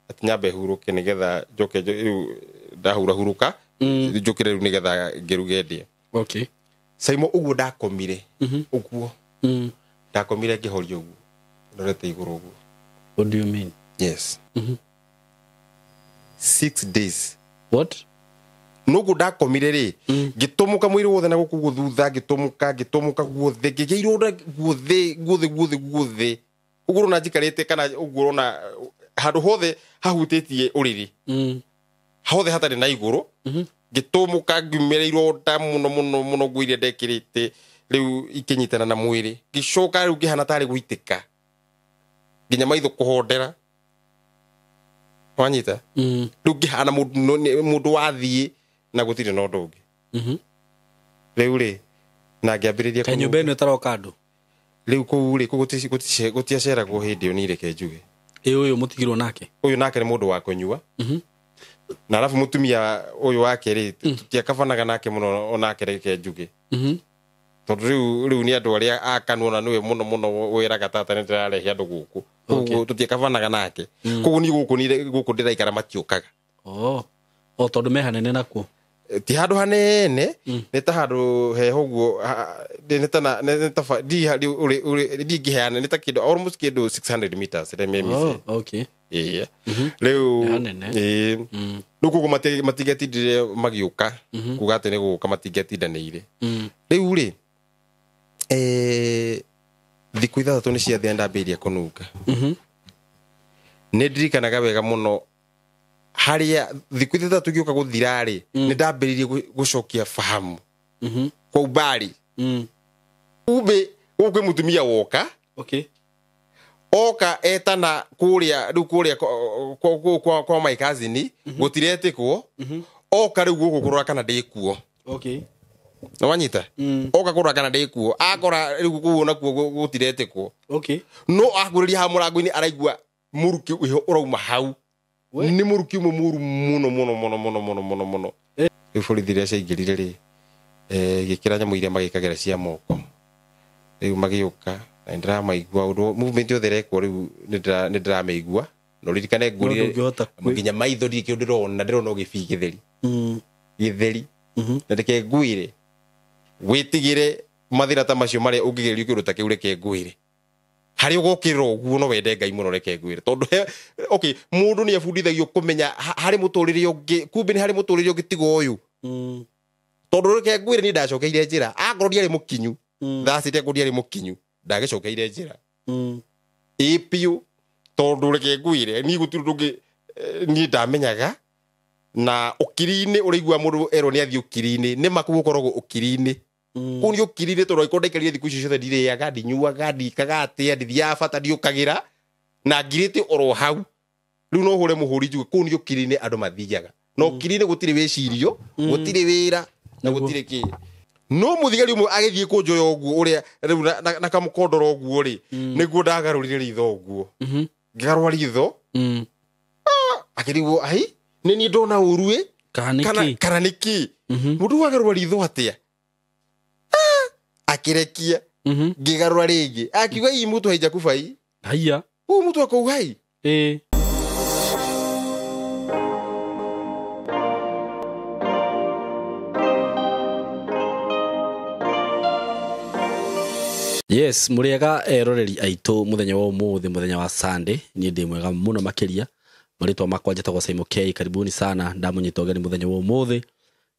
Atĩ nyambe hurũke nĩgetha njoke rĩu ndahura hurũka njũkĩre rĩu nĩgetha ngĩruge ndĩe. Okay. Saimo ũguo ndakomire ũguo ndakomire ngĩhoria ũguo ndorete igũrũ ũguo. What do you mean? Yes. 6 days. What? Noguo ndakomire rĩ, ngĩtũmũka mwĩrĩ wothe na gũkũ guo thutha, ngĩtũmũka ngĩtũmũka guothe, ngĩgĩa ironda guothe guothe guothe guothe ũguo ũrona njikarĩte kana ũguo ũrona handũ hothe hahutĩtie ũrĩrĩ, hothe hatarĩ na igũrũ, ngĩtũmũka ngiumĩra ironda mũno mũno mũno, nguo iria ndekĩrĩte rĩu ikĩnyitana na mwĩrĩ, ngĩcoka rĩu ngĩhana tarĩ gũitĩka nginya maitho kũhondera, wanyita? Rĩu ngĩhana mũndũ wathiĩ na gũtirĩ na ũndũ ũngĩ. Rĩu rĩ, na ngĩambĩrĩria Kaĩ nyũmba ĩno ĩtaroka andũ? Rĩu kũu rĩ, kũu gũtiaceragwo hĩndĩ ĩyo, niĩ reke njuge. Ĩ ũyũ mũtigirwo nake? Ũyũ nake nĩ mũndũ wa kũnyua. Na arabu mũtumia ũyũ wake rĩ, tũtiakabanaga nake mũno onake reke njuge. Tondũ rĩu nĩ andũ arĩa akanu ona nĩwe mũno mũno wĩraga tata nĩ ndĩrarehe andũ gũkũ. Koguo tũtiakabanaga nake. Koguo niĩ gũkũ niĩ gũkũ ndĩraikara matiũkaga. Oh. O tondũ me hanene nakuo. Ti handũ hanene, nĩ ta handũ heho ũguo, nĩ ta na- nĩ ta ndingĩheana, nĩ ta kĩndũ almost kĩndũ 600 meters, let me say. Oh, okay. Ĩĩ. Rĩu Nĩ hanene. Ĩĩ. Rĩu koguo matingĩatindire magĩũka kuga atĩ nĩ gũka, matingĩatindanĩire. Rĩu rĩ, thikũ 6 nĩ ciathira ndambĩrĩria kũnunga. Nĩ ndirikanaga wega mũno harĩa thikũ 6 igĩũka gũthira rĩ, nĩ ndambĩrĩirie gũcokia fahamu kwa umbali. Kumbe gũkũ kwĩ mũtumia woka. Okay. Oka etana kũrĩa rĩu kũrĩa kwa my cousin gũtiretĩkwo. Oka rĩu gũkũ kũrora kana ndĩkuo. Okay. Nĩ wanyita? Oka kũrora kana ndĩkuo. Akora rĩu kũu onakuo gũtiretĩkwo. Okay. No akuhĩrĩria haha mũrango-inĩ araigua mũrukĩ ũyũ ũrauma hau. Nĩ mũrukĩ ũmwe mũru mũno mũno mũno mũno mũno mũno mũno. Rĩu borithi iria ciaingĩrire rĩ, igĩkĩra nyamũ iria magĩkagĩra cia moko. Rĩu magĩũka, na nĩ ndĩramaigua ũndũ movement yothe ĩrekwo rĩu nĩ ndĩramĩigua. Na ũririkane ngũrire No ndũngĩhota kwĩ- nginya maitho ndirĩ kĩndũ ndĩrona, ndĩrona o gĩbii gĩtheri. Gĩtheri. Na reke ngwĩre, wĩtigĩre mathĩna ta macio marĩa ũngĩgerio kĩndũ ta kĩu, reke ngwĩre. Harĩa ũgokĩrĩra ũguo no wende Ngai mũno, reke ngwĩre. Tondũ okay, mũndũ nĩ abundithagio kũmenya harĩ mũtũrĩre ũngĩ, kumbe nĩ harĩ mũtũrĩre ũngĩ tiga ũyũ. Tondũ reke ngwĩre niĩ ndacokeire njĩra, akorwo ndiarĩ mũkinyu, thaa cita akorwo ndiarĩ mũkinyu, ndagĩcokeire njĩra. Ĩ biũ, tondũ reke ngwĩre, niĩ gũtirĩ ũndũ ũngĩ, niĩ ndamenyaga. Na ũkiri-inĩ ũraigua mũndũ erwo nĩ athiĩ ũkiri-inĩ, nĩ ma kũu ũkoragwo ũkiri-inĩ. Kũu nĩ ũkiri-inĩ tondũ angĩkorwo ndaikarire thikũ icio ciothe ndirĩaga, ndinyuaga, ndikaga atĩa, ndithiaga bata, ndiũkagĩra, na ngirĩte oro hau. Rĩu no hũre mũhũri njuge kũu nĩ ũkiri-inĩ andũ mathiaga. Na ũkiri-inĩ gũtirĩ wĩcirio, gũtirĩ wĩra, na gũtirĩ kĩ. No mũthigari ũmwe agĩthiĩ kũnjoya ũguo ũrĩa rĩu na kamũkondoro ũguo rĩ, nĩguo ndagarũrire ritho ũguo. Ngĩgarũra ritho, akĩrigwo, ai, nĩ niĩ ndona ũru ĩ? Kana nĩ kĩ? Kana nĩ kĩ? Mũndũ wagarũra ritho atĩa? Akĩrekia. Ngĩgarũra rĩngĩ. Akiuga, ii mũtu haijakuba ii. Haiya. Huu mũtu akau hai. Ĩ. Yes, mũrĩega eroreri aitũ mũthenya wa ũmũthĩ, mũthenya wa Sunday. Niĩ ndĩ mwega mũno makĩria. Marĩtwa makwa njĩtagwo Simon K. Karibuni sana, ndamũnyita ũgeni mũthenya wa ũmũthĩ.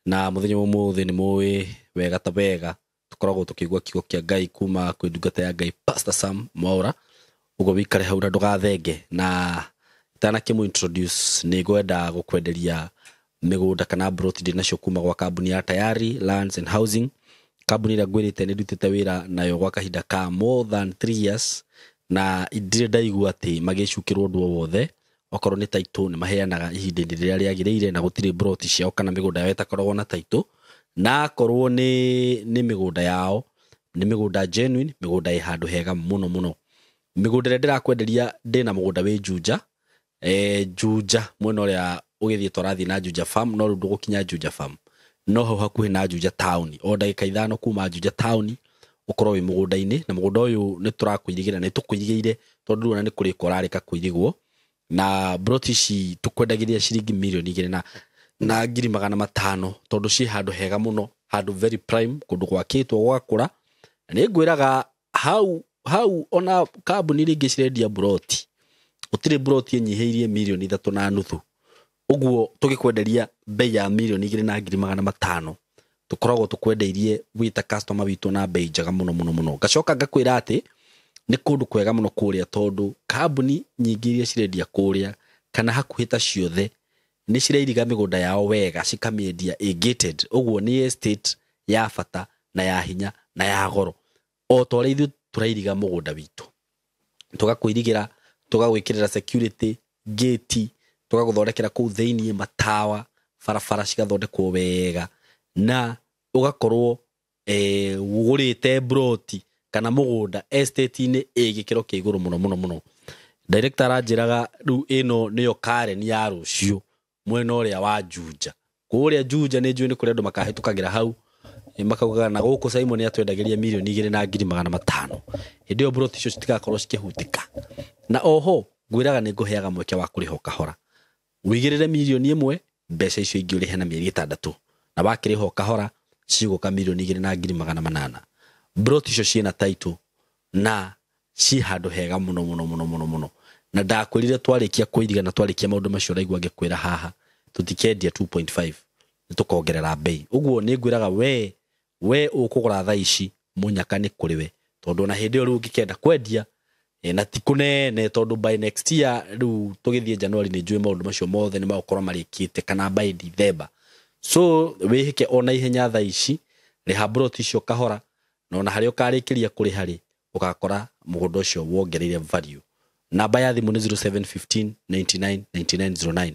Na mũthenya wa ũmũthĩ nĩ mũĩ wega ta wega tũkoragwo tũkĩigua kiugo kĩa Ngai kuma kwĩ ndungata ya Ngai Pastor Sam Mwaura. Ũguo wĩikare hau na ndũgathenge. Na itanakĩmũ introduce, nĩ ngwenda gũkwenderia mĩgũnda kana plot ndĩ nacio kuma gwa kambuni ya Tayari Lands and Housing. Kambuni ĩrĩa ngwĩrĩte nĩ ndutĩte wĩra nayo gwa kahinda ka more than 3 years, na ndirĩ ndaigua atĩ magĩcukĩrwo ũndũ o wothe. Okorwo nĩ title nĩ maheanaga ihinda-inĩ rĩrĩa rĩagĩrĩire, na gũtirĩ plot ciao kana mĩgũnda yao ĩtakoragwo na title. Na akorwo nĩ mĩgũnda yao, nĩ mĩgũnda genuine, mĩgũnda ĩ handũ hega mũno mũno. Mĩgũnda ĩrĩa ndĩrakwenderia, ndĩna mũgũnda wĩ Juja. Juja mwena ũrĩa ũgĩthiĩ tũrathiĩ na Juja Farm, no rĩu ndũgũkinya Juja Farm, no hau hakuhĩ na Juja Town, o ndagĩka 5 kuma Juja Town ũkorwo wĩ mũgũnda-inĩ. Na mũgũnda ũyũ nĩ tũrakũirigĩra, nĩ tũkũirigĩire tondũ rĩu ona nĩ kũrĩka ũrarĩka kũirigwo. Na broti ici tũkwendagĩria ciringi mirioni 2 na 500,000 tondũ ciĩ handũ hega mũno, handũ very prime, kũndũ gwakĩtwo gwakũra. Na nĩ ngwĩraga hau hau ona kambuni rĩngĩ cirendia broti, gũtirĩ broti ĩnyihĩirie mirioni 3.5. Ũguo tũgĩkwenderia bei ya mirioni 2 na 500,000 tũkoragwo tũkwendeirie wĩ ta customer witũ na bei njega mũno mũno mũno. Ngacoka ngakwĩra atĩ nĩ kũndũ kwega mũno kũrĩa, tondũ kambuni nyingĩ iria cirendia kũrĩa kana hakuhĩ ta ciothe nĩ cirairiga mĩgũnda yao wega cikamĩendia ĩ gated. Ũguo nĩ estate ya bata na ya hinya na ya goro, o ta ũrĩa ithuĩ tũrairiga mũgũnda witũ, tũgakwĩrigĩra, tũgagwĩkĩrĩra security gate, tũgagũthondekera kũu thĩiniĩ matawa, barabara cigathondekwo wega, na ũgakorwo ũgũrĩte broti kana mũgũnda estate-inĩ ĩ gĩkĩro kĩa igũrũ mũno mũno mũno. Director aranjĩraga rĩu ĩno nĩyo Karen ya rũciũ mwena ũrĩa wa Juja. Kũrĩa Juja nĩ njũĩ nĩ kũrĩa andũ makahĩtũkagĩra hau, makaugaga na gũkũ Simon atwendagĩria mirioni 2 na 500,000. Hĩndĩ ĩyo broti icio citigakorwo cikĩhutĩka. Na oho ngwĩraga nĩ ngũheaga mweke wa kũrĩha o kahora, wĩigĩrĩre mirioni 1, mbeca icio ingĩ ũrĩhe na mĩeri 6, na wakĩrĩha o kahora cigũka mirioni 2 na 800,000. Broti icio ciĩna title na ciĩ handũ hega mũno mũno mũno mũno mũno. Na ndakwĩrire twarĩkia kũiriga na twarĩkia maũndũ macio ũraigua ngĩkwĩra haha, tũtikendia 2.5, nĩ tũkongerera bei. Ũguo nĩ ngwĩraga we ũkũgũra thaa ici mũnyaka nĩ kũrĩ we, tondũ ona hĩndĩ ĩyo rĩu ũngĩkenda kwendia na ti kũnene, tondũ by next year rĩu tũgĩthiĩ January nĩ njũĩ maũndũ macio mothe nĩ magũkorwo marĩkĩte, kana by December. So wĩhĩke ona ihenya thaa ici, rĩha broti icio kahora, na ona harĩa ũkarĩkĩria kũrĩha rĩ, ũgakora mũgũnda ũcio wongereire value. Namba ya thimũ nĩ 0715 99 99 09.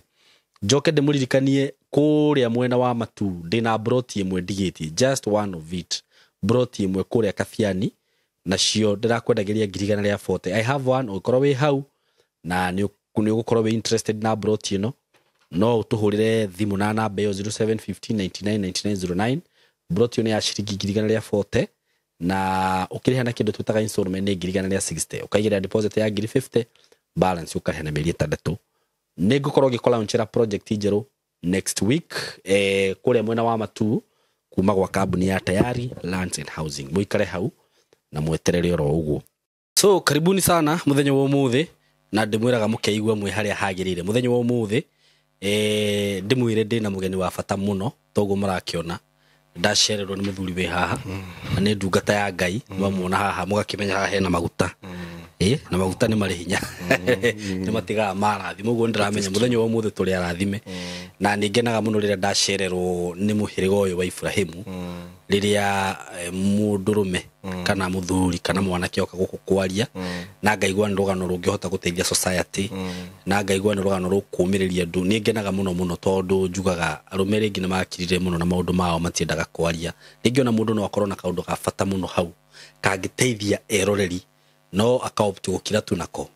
Njoke ndĩmũririkanie kũrĩa mwena wa Matu ndĩna broti ĩmwe ndigĩtie, just one of it, broti ĩmwe kũrĩa Kabiani, nacio ndĩrakwendagĩria 140,000. I have one, ũngĩkorwo wĩ hau na nĩ ũgũkorwo wĩ interested na broti ĩno, no ũtũhũrĩre thimũ na namba ĩyo 0715 99 99 09. Broti ĩyo nĩ ya ciringi 140,000, na ũkĩrĩha na kĩndũ twĩtaga installment nĩ 160,000, ũkaigĩrĩra deposit ya 50,000, balance ũkarĩha na mĩeri 6. Nĩ ngũkorwo ngĩkũlaunchĩra project njerũ next week kũrĩa mwena wa Matu kuma gwa kambuni ya Tayari Lands and Housing. Mũikare hau na mweterere oro ũguo. So karibuni sana mũthenya wa ũmũthĩ, na ndĩmwĩraga mũkeigua mwĩ harĩa hagĩrĩire. Mũthenya wa ũmũthĩ ndĩmwĩre ndĩna mũgeni wa bata mũno, toguo mũrakĩona ndacererwo nĩ mũthuri wĩ haha, na nĩ ndungata ya Ngai. Mwamuona haha mũgakĩmenya haha hena maguta, na maguta nĩ marĩ hinya, nĩ matigaga marathime. Ũguo nĩndĩramenya mũthenya wa ũmũthĩ tũrĩ arathime, na nĩ ngenaga mũno rĩrĩa ndacererwo nĩ mũhĩrĩga ũyũ wa Ibrahimu, rĩrĩa mũndũrũme kana mũthuri kana mwanake oka gũkũ kwaria, na ngaigua nĩ rũgano rũngĩhota gũteithia society, na ngaigua nĩ rũgano rũkũmĩrĩria andũ. Nĩ ngenaga mũno mũno, tondũ njugaga arũme rĩngĩ nĩ makirire mũno na maũndũ mao matiendaga kwaria. Rĩngĩ ona mũndũ no akorwo na kaũndũ ga bata mũno hau kangĩteithia eroreri, no akaopt gũkira tu nako.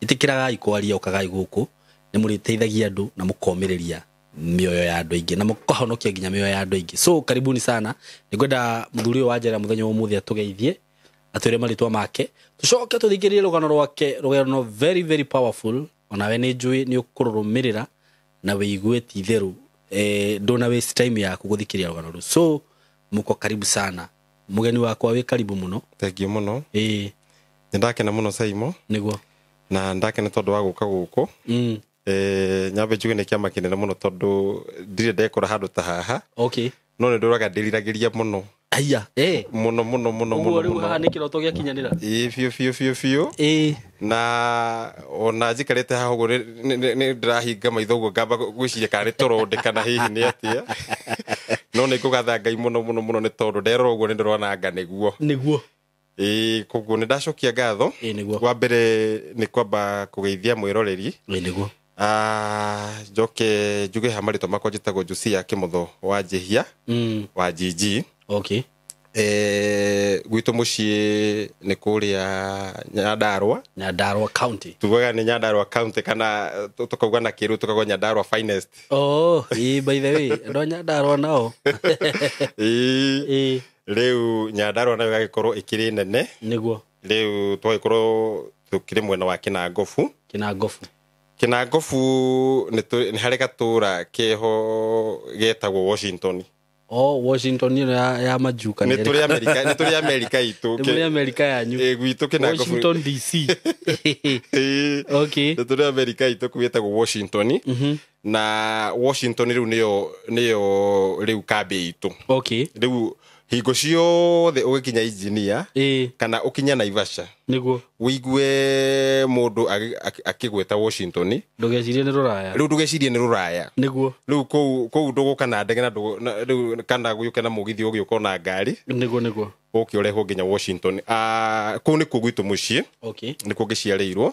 Ĩtĩkĩragai kwaria, ũkagai gũkũ, nĩ mũrĩteithagia andũ na mũkomĩrĩria mĩoyo ya andũ aingĩ, na mũkahonokia nginya mĩoyo ya andũ aingĩ. So karibuni sana, nĩngwenda mũthuri ũyũ wa njera mũthenya wa ũmũthĩ atũgeithie, atwĩre marĩtwa make, tũcoke tũthikĩrĩrie rũgano rwake, rũgano very very powerful. Onawe nĩ njũĩ nĩ ũkũrũrũmĩrĩra na wĩigue ti itherũ, ndũna waste time yaku gũthikĩrĩria rũgano rũu. So mũko karibu sana, mũgeni wakwa wĩ karibu mũno. Thank you mũno. Nĩ ndakena mũno Saimo. Nĩguo. Na ndakena tondũ wa gũka gũkũ. Nyambe njuge nĩ kĩama kĩnene mũno, tondũ ndirĩ ndekora handũ ta haha. Okay. No nĩ ndũraga ndĩriragĩria mũno. Aya, Mũno mũno mũno Ũguo mũno rĩu mũno. haha nĩ kĩroto gĩakinyanĩra. Ĩĩ, biũ biũ biũ biũ. Na ona njikarĩte haha ũguo nĩ ndĩrahinga maitho ũguo ngamba gwĩciria kana nĩ toro ndĩ kana hihi nĩ atĩa. No nĩ ngũgatha Ngai mũno mũno mũno, nĩ tondũ nderora ũguo nĩ ndĩrona anga nĩguo. Nĩguo. Ĩĩ, koguo nĩ ndacokia ngatho. Nĩguo. Wa mbere nĩ kwamba kũgeithia mwĩroreri. Nĩguo. Njoke njuge ha marĩtwa makwa njĩtagwo Josia Kĩmotho wa Njĩhia, wa GG. Okay. Gwitũ mũciĩ nĩ kũrĩa Nyandarua. Nyandarua County. Tugaga nĩ Nyandarua County, kana tũkauga na kĩrũ tũkauga Nyandarua finest. Oh, by the way, andũ a Nyandarua nao. Rĩu Nyandarua nayo ĩgagĩkorwo ĩkĩrĩ nene. Nĩguo. Rĩu twagĩkorwo tũkĩrĩ mwena wa Kĩnangobu. Kĩnangobu. Kinangobu nĩ harĩ gatũra keho getagwo Washington. Oh, Washington ĩno ya majuka. Nĩ tũrĩ Amerika, nĩ tũrĩ Amerika itũ. Nĩ mũrĩ Amerika yanyu. Gwitũ Kinangobu. Washington DC. Okay. Nĩ tũrĩ Amerika itũ kũu ĩtagwo Washington. Na Washington rĩu nĩyo rĩu kambĩ itũ. Okay. Rĩu hingo ciothe ũgĩkinya engineer kana ũkinya Naivasha nĩguo wĩigue mũndũ akĩgweta Washington, ndũgecirie nĩ rũraya. Rĩu ndũgecirie nĩ rũraya. Nĩguo. Rĩu kũu ndũgũka na ndege na rĩu kana gũke na mũgithi ũgĩũka na ngari. Nĩguo nĩguo. Ũke ũrehwo nginya Washington. Kũu nĩkuo gwitũ mũciĩ. Okay. Nĩkuo ngĩciarĩirwo.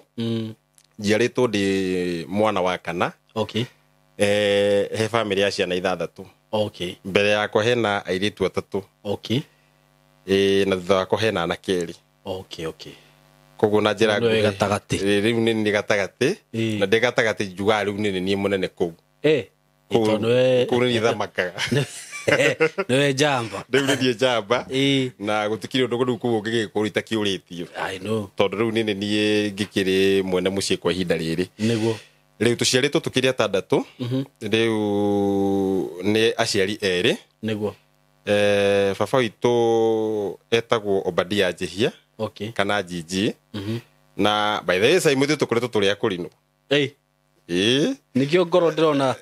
Njiarĩtwo ndĩ mwana wa kana. Okay. He family ya ciana 6. Okay. Mbere yakwa hena airĩtu 3. Okay. Na thutha wakwa hena anake 2. Okay, okay. Koguo na njĩra nguhĩ gatagatĩ. Rĩu nĩ niĩ gatagatĩ. Na ndĩ gatagatĩ njugaga rĩu nĩ niĩ mũnene kũu. Kũu nĩ niĩ thamakaga. Nĩwe njamba. Rĩu nĩ niĩ njamba. Na gũtikĩrĩ ũndũ rĩu kũu ũngĩgĩkũria itakĩũrĩtio. I know. Tondũ rĩu nĩ niĩ ngĩkĩrĩ mwene mũciĩ kwa ihinda rĩrĩ. Nĩguo. Rĩu tũciarĩtwo tũkĩrĩ 6. Rĩu nĩ aciari 2. Nĩguo. Baba witũ etagwo Obadia Njihia. Okay. Kana Gigi. Na by the way Simon ithuĩ tũkoretwo tũrĩ akũrinũ. Nĩkĩo ngoro ndĩrona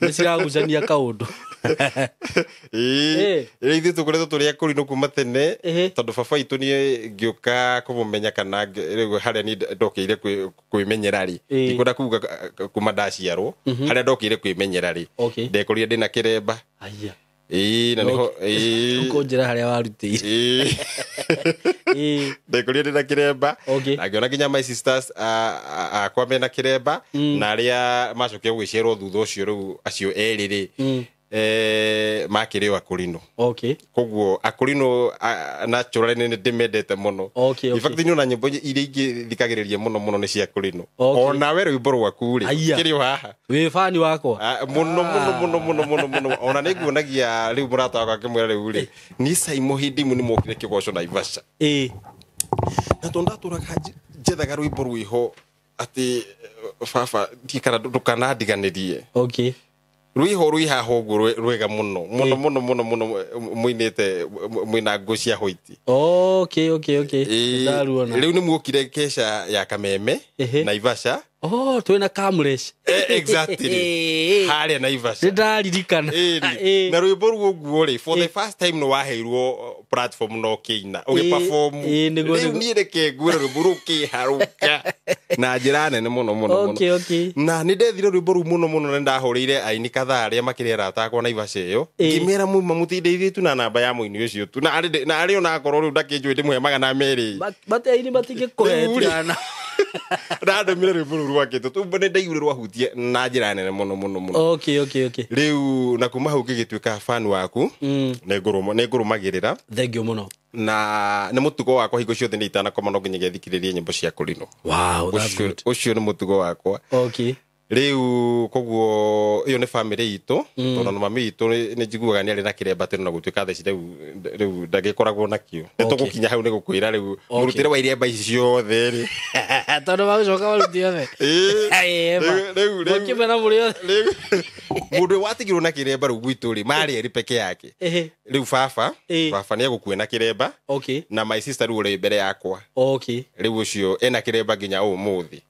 nĩ ciragucania kaũndũ. Rĩu ithuĩ tũkoretwo tũrĩ akũrinũ kuma tene tondũ baba witũ niĩ ngĩũka kũmũmenya kana rĩu harĩa niĩ ndokĩire kwĩmenyera rĩ, ndikwenda kuga kuma ndaciarwo, harĩa ndokĩire kwĩmenyera rĩ, ndekorire ndĩna kĩremba. Aya. Na nĩho ũkũnjĩra harĩa warutĩire. Ndekorire ndĩna kĩremba. Na ngĩona nginya my sisters akwa mena kĩremba, na arĩa macokire gũgĩciarwo thutha ũcio rĩu acio 2 rĩ, makĩrĩ o akũrinũ. Okay. Koguo akũrinũ naturally nĩ ndĩmendete mũno. Okay, In fact nĩ ona nyĩmbo iria ingĩ thikagĩrĩria mũno mũno nĩ cia akũrinũ. Okay. Ona we rwĩmbo rwaku rĩ, kĩrĩ o haha. Wĩ fani wakwa? Mũno mũno mũno mũno mũno mũno. Ona nĩ nguonagia rĩu mũrata wakwa akĩmwĩra rĩu rĩ, niĩ Simon hĩndĩ ĩmwe nĩ mokire kĩgoco Naivasha. Na tondũ ndatũraga njethaga rwĩmbo rwĩho atĩ baba ndiĩ kana ndũkanandiganĩrie. Okay. Rwĩho rwĩ haha ũguo rwega mũno mũno mũno mũno mũno mũinĩte mwĩna nguo cia white. Okay, okay, okay. Ndaruona. Rĩu nĩ muokire kesha ya Kameme Naivasha. Oh, twĩna Kamresh. Exactly. Harĩa Naivasha. Nĩ ndaririkana. Na rwĩmbo rũu ũguo rĩ, for the first time nĩ waheirwo platform na ũkĩina, ũgĩperform. Rĩu niĩ reke nguĩre rwĩmbo rũu rũkĩharũka na njĩra nene mũno mũno mũno. Okay, okay. Na nĩ ndethire rwĩmbo rũu mũno mũno na ndahũrĩire aini kadhaa arĩa makĩrĩ arata akwa Naivasha ĩyo. Ngĩmera muma mũtindeithie tu na namba ya mũini ũcio tu. Na arĩ ona akorwo rĩu ndakĩnjũĩ ndĩmũhe 200. But aini matingĩkũhe tirana. Ndandũmire rwĩmbo rũu rwakĩtwo tu nĩ ndaiguire rwahutie na njĩra nene mũno mũno mũno. Okay, okay, okay. Rĩu na kuma hau ngĩgĩtuĩka fan waku, nĩ ngũrũmagĩrĩra. Thank you mũno. Na nĩ mũtugo wakwa hingo ciothe nĩ itanakoma no nginya ngethikĩrĩrie nyĩmbo cia kũrinũ. Wow, that's good. Ũcio nĩ mũtugo wakwa. Okay. Rĩu koguo ĩyo nĩ family itũ, tondũ na mami itũ nĩ njiguaga nĩ arĩ na kĩremba tene na gũtuĩka thaa ici rĩu ndagĩkoragwo nakĩo. Nĩ tũgũkinya hau nĩ gũkwĩra rĩu mũrutĩre wa iremba ici ciothe rĩ. Tondũ magũcoka marute othe. Rĩu Mũkĩmena mũrĩ othe. Rĩu mũndũ watigirwo na kĩremba rĩu gwitũ rĩ, marĩ erĩ peke yake. Rĩu baba nĩ egũkua na kĩremba. Okay. Na my sister rĩu ũrĩ mbere yakwa. Okay. Rĩu ũcio ena kĩremba nginya ũmũthĩ.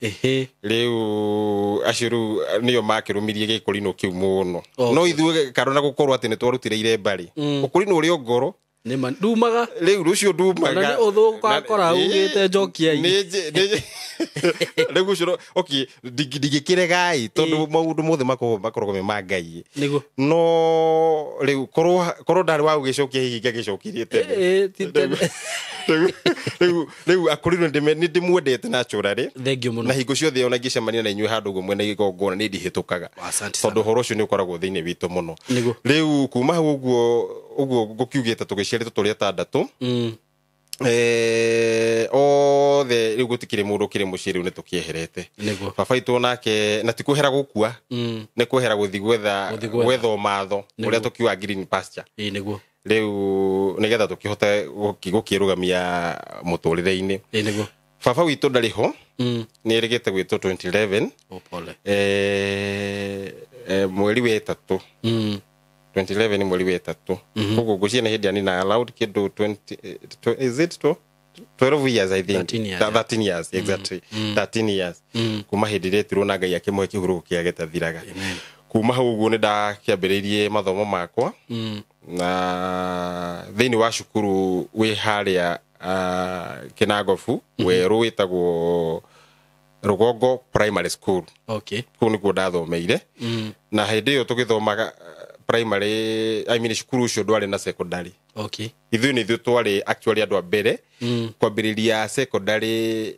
Rĩu acio rĩu nĩo makĩrũmirie gĩkũrinũ kĩu mũno. No ithuĩ karona gũkorwo atĩ nĩ twarutire iremba rĩ, ũkũrinũ ũrĩ o ngoro. Nĩ ndumaga. Rĩu rũcio ndumaga. Na nĩ ũthũ ũgakora ugĩte njoki ai. Rĩu ũcio okay, ndingĩkĩrega tondũ maũndũ mothe makoragwo me ma Ngai. Nĩguo. No rĩu korwo ndarĩ wa gũgĩcokia hihi ingĩagĩcokirie tene. Rĩu akũrinũ nĩ ndĩmwendete naturally. Thank you mũno. Na hingo ciothe ona ingĩcemania na inyuĩ handũ ũguo mwena igongona nĩ ndihĩtũkaga. Tondũ ũhoro ũcio nĩ ũkoragwo thĩinĩ witũ mũno. Nĩguo. Rĩu kuma hau ũguo ngũkiugĩte tũgĩciarĩtwo tũrĩ 6. Othe rĩu gũtikĩrĩ mũndũ ũkĩrĩ mũciĩ rĩu nĩ tũkĩeherete. Nĩguo. Baba witũ nake na ti kwehera gũkua, nĩ kwehera gũthiĩ gwetha ũmatho ũrĩa tũkiuga green pasture. Nĩguo. Rĩu nĩgetha tũkĩhote gũkĩrũgamia mũtũrĩre-inĩ. Nĩguo. Baba witũ ndarĩ ho. Nĩ erĩgĩte gwĩtwo 2011. Oh, pole. Mweri wa ĩtatũ. 2011 mweri wa ĩtatũ. Koguo ngwĩciria nĩ hĩndĩ anina allowed kĩndũ 20, is it 12 years, I think. 13 years. 13 years, exactly. 13 years kuma hĩndĩ ĩrĩa etirwo na Ngai akĩmũhe kĩhurũko kĩa gĩtathiraga. Kuma hau ũguo nĩ ndakĩambĩrĩirie mathomo makwa na thĩinĩ wa cukuru wĩ harĩa Kĩnangobu werũ wĩtagwo Rũgongo Primary School. Kũu nĩkuo ndathomeire. Na hĩndĩ ĩyo tũgĩthomaga primary, I mean, cukuru ũcio ndwarĩ na secondary. Ithuĩ nĩ ithuĩ twarĩ actually andũ a mbere kwambĩrĩria secondary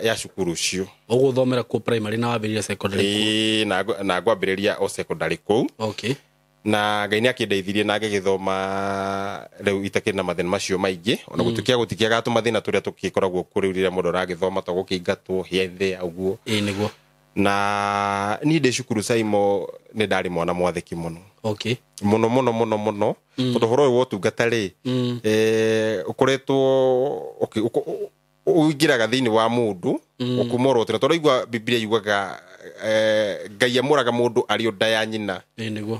ya cukuru ũcio. Ũgũthomera kuo primary na wambĩrĩria secondary kuo? Ĩĩ, na ngwambĩrĩria o secondary kũu. Na Ngai nĩ akĩndeithirie na ngĩgĩthoma rĩu itakĩrĩ na mathĩna macio maingĩ, ona gũtuĩka gũtikĩagaga tũmathĩna tũrĩa tũgĩkoragwo kuo rĩu rĩrĩa mũndũ aragĩthoma, to gũkĩingatwo here and there ũguo. Ĩĩ, nĩguo. Na niĩ ndĩ cukuru, Saimo, nĩ ndarĩ mwana mwathĩki mũno. Mũno mũno mũno mũno, tondũ ũhoro ũyũ wa ũtungata rĩ, ũkoretwo ũingĩraga thĩinĩ wa mũndũ ũkuma oro tene, tondũ igua Biblia yugaga Ngai amũraga mũndũ arĩ o nda ya nyina. Ĩĩ, nĩguo.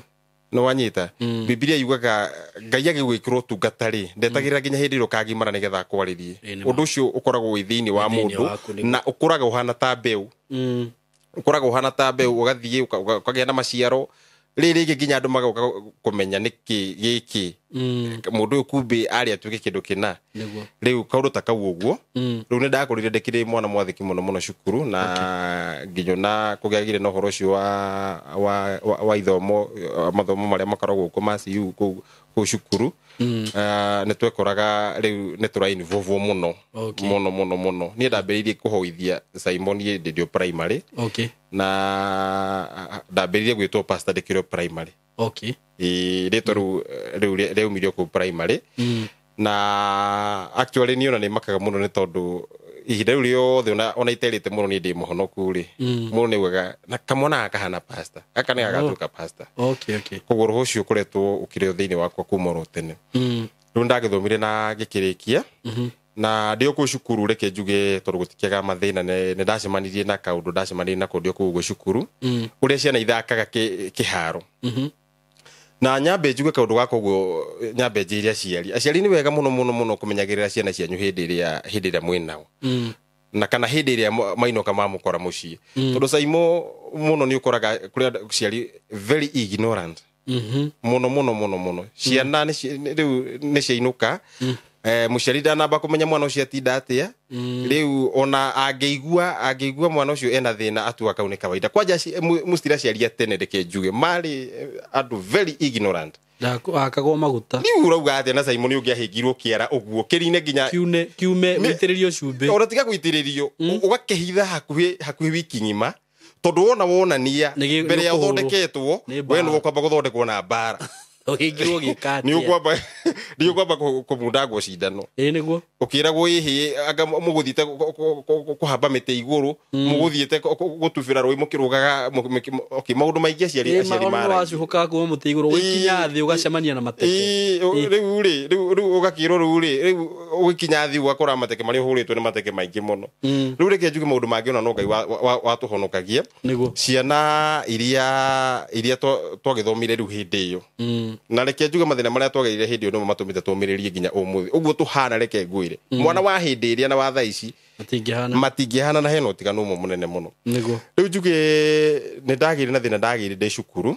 Nĩ wanyita? Biblia yugaga Ngai agĩgwĩkĩra ũtungata rĩ, ndetagĩrĩra nginya hĩndĩ ĩrĩa ũkagimara nĩgetha akwarĩrie. Ĩĩ, nĩ ma. Ũndũ ũcio ũkoragwo wĩ thĩinĩ wa Wĩ thĩinĩ mũndũ waku, nĩguo. na ũkũraga ũhana ta mbeũ. Ũkũraga ũhana ta mbeũ, ũgathiĩ ũkagĩa na maciaro rĩrĩ rĩngĩ nginya andũ magoka kũmenya nĩkĩ gĩkĩ mũndũ ũyũ kumbĩ arĩ atuĩke kĩndũ kĩna. Rĩu kaũndũ ta kau ũguo. Rĩu nĩ ndakũrire ndĩkĩrĩ mwana mwathĩki mũno mũno cukuru, na nginya na kũgĩagire na ũhoro ũcio wa ithomo, mathomo marĩa makoragwo kuo ma CU kũu cukuru. Nĩ twekoraga rĩu nĩ tũra involve mũno. Mũno mũno mũno. Niĩ ndambĩrĩirie kũhoithia, Simon, niĩ ndĩ o primary. Na ndambĩrĩirie gwĩtwo pastor ndĩkĩrĩ o primary. Ĩĩ, rĩtwa rĩu rĩaumire o kũu primary. Na actually niĩ ona nĩ makaga mũno nĩ tondũ ihinda rĩu rĩothe ona iterĩte mũno niĩ ndĩ mũhonoku rĩ, mũndũ nĩ augaga na kamwana gaka kahana pastor, gaka nĩ gagatuĩka pastor. Koguo roho ũcio ũkoretwo ũkĩrĩ o thĩinĩ wakwa kuma oro tene. Rĩu ndagĩthomire na ngĩkĩrĩkia. Na ndĩ o kũu cukuru, reke njuge, tondũ gũtikĩaga mathĩna, nĩ ndacemanirie na kaũndũ ndacemanirie nako ndĩ o kũu ũguo cukuru, ũrĩa ciana ithakaga kĩharo. Na nyambe njuge kaũndũ gaka ũguo, nyambe njĩre aciari, aciari nĩ wega mũno mũno mũno kũmenyagĩrĩra ciana cianyu hĩndĩ ĩrĩa mwĩ nao na kana hĩndĩ ĩrĩa mainũka mamũkora mũciĩ, tondũ Saimo mũno nĩ ũkoraga kũrĩ andũ aciari very ignorant mũno mũno mũno mũno. Ciana rĩu nĩ ciainũka, mũciari ndanamba kũmenya mwana ũcio atinda atĩa. Rĩu ona angĩigua mwana ũcio ena thĩna, atua kau nĩ kawaida. Kwanja mũcitira aciari a tene, reke njuge, marĩ andũ very ignorant. Hakagwo maguta. Rĩu ũrauga atĩa na Simon ũngĩahĩngirwo kĩara ũguo kĩrine nginya kiune kiume wĩitĩrĩrio cumbĩ. Ona tiga gũitĩrĩrio, ũgakĩhitha hakuhĩ wiki ng'ima, tondũ wona wonania mbere ya nĩ kũhũrwo. ũthondeketwo. Nĩ We mbara. nĩ ũkwamba gũthondekwo na mbara. Ũhingirwo gĩka Nĩ atĩa? ũkwamba kũmundangwo cindano. Ĩĩ, nĩguo. Ũkĩragwo ĩhĩ anga mũgũthiĩte kũhamba mĩtĩ igũrũ, mũgũthiĩte gũtubĩra rũĩ mũkĩrũgaga, okay, maũndũ maingĩ aciari maragia. Wacuhũkaga kuma mũtĩ igũrũ ũgĩkinya thĩ ũgacemania na mateke. Ĩĩ, rĩu rĩ, rĩu ũgakĩrwo rĩu rĩ, rĩu ũgĩkinya thĩ ũgakora mateke marĩa ũhũrĩtwo nĩ mateke maingĩ mũno. Rĩu reke njuge maũndũ mangĩ ona no Ngai watũhonokagia. Ciana iria twagĩthomire rĩu hĩndĩ ĩyo, na reke njuge mathĩna marĩa twagereire hĩndĩ ĩyo nĩmo matũmĩte tũmĩrĩrie nginya ũmũthĩ ũguo tũhana. Reke ngwĩre, mwana wa hĩndĩ ĩrĩa na wa thaa ici matingĩhana. Matingĩhana, na hena ũtiganu ũmwe mũnene mũno. Rĩu njuge nĩ ndagĩire na thĩna ndagĩire ndĩ cukuru,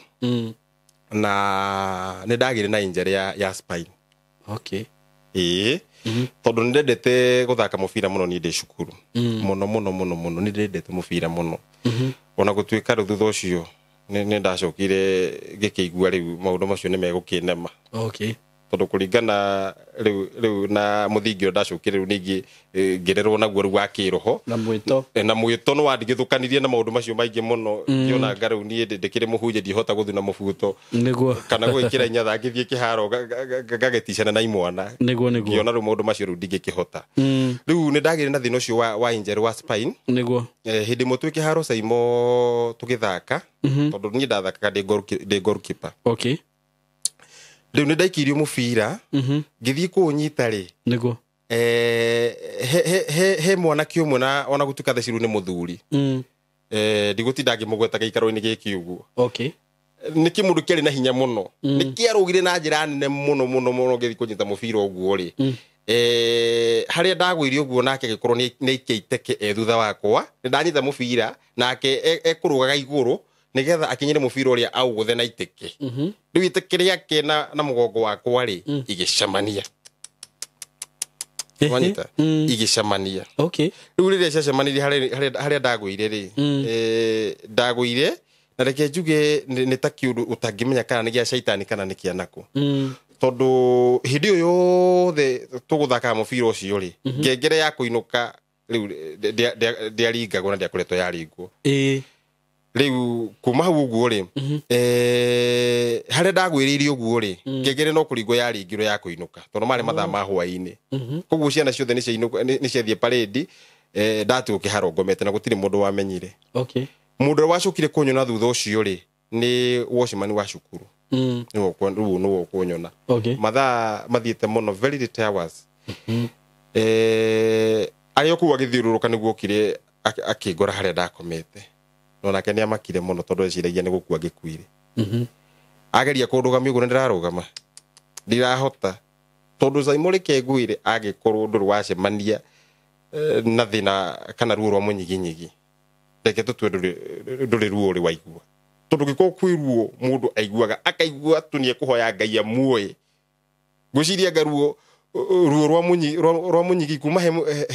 na nĩ ndagĩire na injury ya spine. Ĩĩ, tondũ nĩ ndendete gũthaka mũbira mũno niĩ ndĩ cukuru, mũno mũno mũno mũno, nĩ ndendete mũbira mũno. Ona gũtuĩka rĩu thutha ũcio nĩ ndacokire ngĩkĩigua rĩu maũndũ macio nĩ megũkĩnema, tondũ kũringana rĩu na mũthingi ũrĩa ndacokire rĩu ningĩ ngĩrerwo naguo rĩu wa kĩroho Na mwĩto. Na mwĩto nĩ wandigithũkanirie na maũndũ macio maingĩ mũno, ngĩona nga rĩu niĩ ndĩkĩrĩ mũhunjia, ndihota gũthiĩ na mũbuto kana gwĩkĩra inyatha ngĩthiĩ kĩharo ngagĩticana na imwana. Nĩguo. Ngĩona rĩu maũndũ macio rĩu ndingĩkĩhota. Rĩu nĩ ndagĩire na thĩna ũcio wa injury wa spine. Hĩndĩ ĩmwe twĩ kĩharo, Saimo, tũgĩthaka, tondũ niĩ ndathakaga ndĩ goalkeeper. Rĩu nĩ ndaikirio mũbira, ngĩthiĩ kũũnyita rĩ, He mwanake ũmwe na ona gũtuĩka theciru nĩ mũthuri. Ndigũtinda ngĩmũgweta gĩikaro-inĩ gĩkĩ ũguo. Okay. Nĩ kĩmũndũ kĩarĩ na hinya mũno. Nĩ kĩarũgire na njĩra nene mũno mũno mũno ngĩthiĩ kũnyita mũbira ũguo rĩ. Harĩa ndagũire ũguo nake agĩkorwo nĩ aikia iteke e thutha wakwa. Nĩ ndanyita mũbira nake ekũrũgaga igũrũ nĩgetha akinyĩre mũbira ũrĩa aũgũthe na iteke. Rĩu iteke rĩake na mũgongo wakwa rĩ igĩcemania. Wanyita? Igĩcemania. Okay. Rĩu rĩrĩa ciacemanirie harĩa ndagũire rĩ, ndagũire na reke njuge nĩ ta kĩũndũ ũtangĩmenya kana nĩ gĩa caitani kana nĩ kĩa nakũ. Tondũ hĩndĩ ĩyo yothe tũgũthakaga mũbira ũcio rĩ, ngengere ya kũinũka rĩu ndĩaringagwo na ndĩakoretwo yaringwo. Rĩu kuma hau ũguo rĩ, harĩa ndagwĩrĩire ũguo rĩ, ngengere no kũringwo yaringirwo ya kũinũka tondũ marĩ mathaa ma hwaĩ-inĩ. Koguo ciana ciothe nĩ ciathiĩ parade, ndatigwo kĩharo ngomete na gũtirĩ mũndũ wamenyire. Okay. Mũndũ ũrĩa wacokire kũnyona thutha ũcio rĩ, nĩ watchman wa cukuru. Rĩu nĩwe ũkũnyona. Okay. Mathaa mathiĩte mũno, very late hours. Arĩ o kũu agĩthiũrũrũka nĩguo okire akĩngora harĩa ndakomete. No nake nĩ amakire mũno tondũ eciragia nĩ gũkua ngĩkuire. Ageria kũndũgamia ũguo na ndĩrarũgama. Ndirahota. Tondũ Saimo reke ngwĩre angĩkorwo ndũrĩ wacemania na thĩna kana ruo rwa mũnyiginyigi. Reke tũtue ndũrĩ ruo ũrĩ waigua. Tondũ gĩkorwo kwĩ ruo mũndũ aiguaga, akaigua tu nĩ ekũhoya Ngai amuoe. Ngwĩciria anga ruo rwa mũnyigi kuma he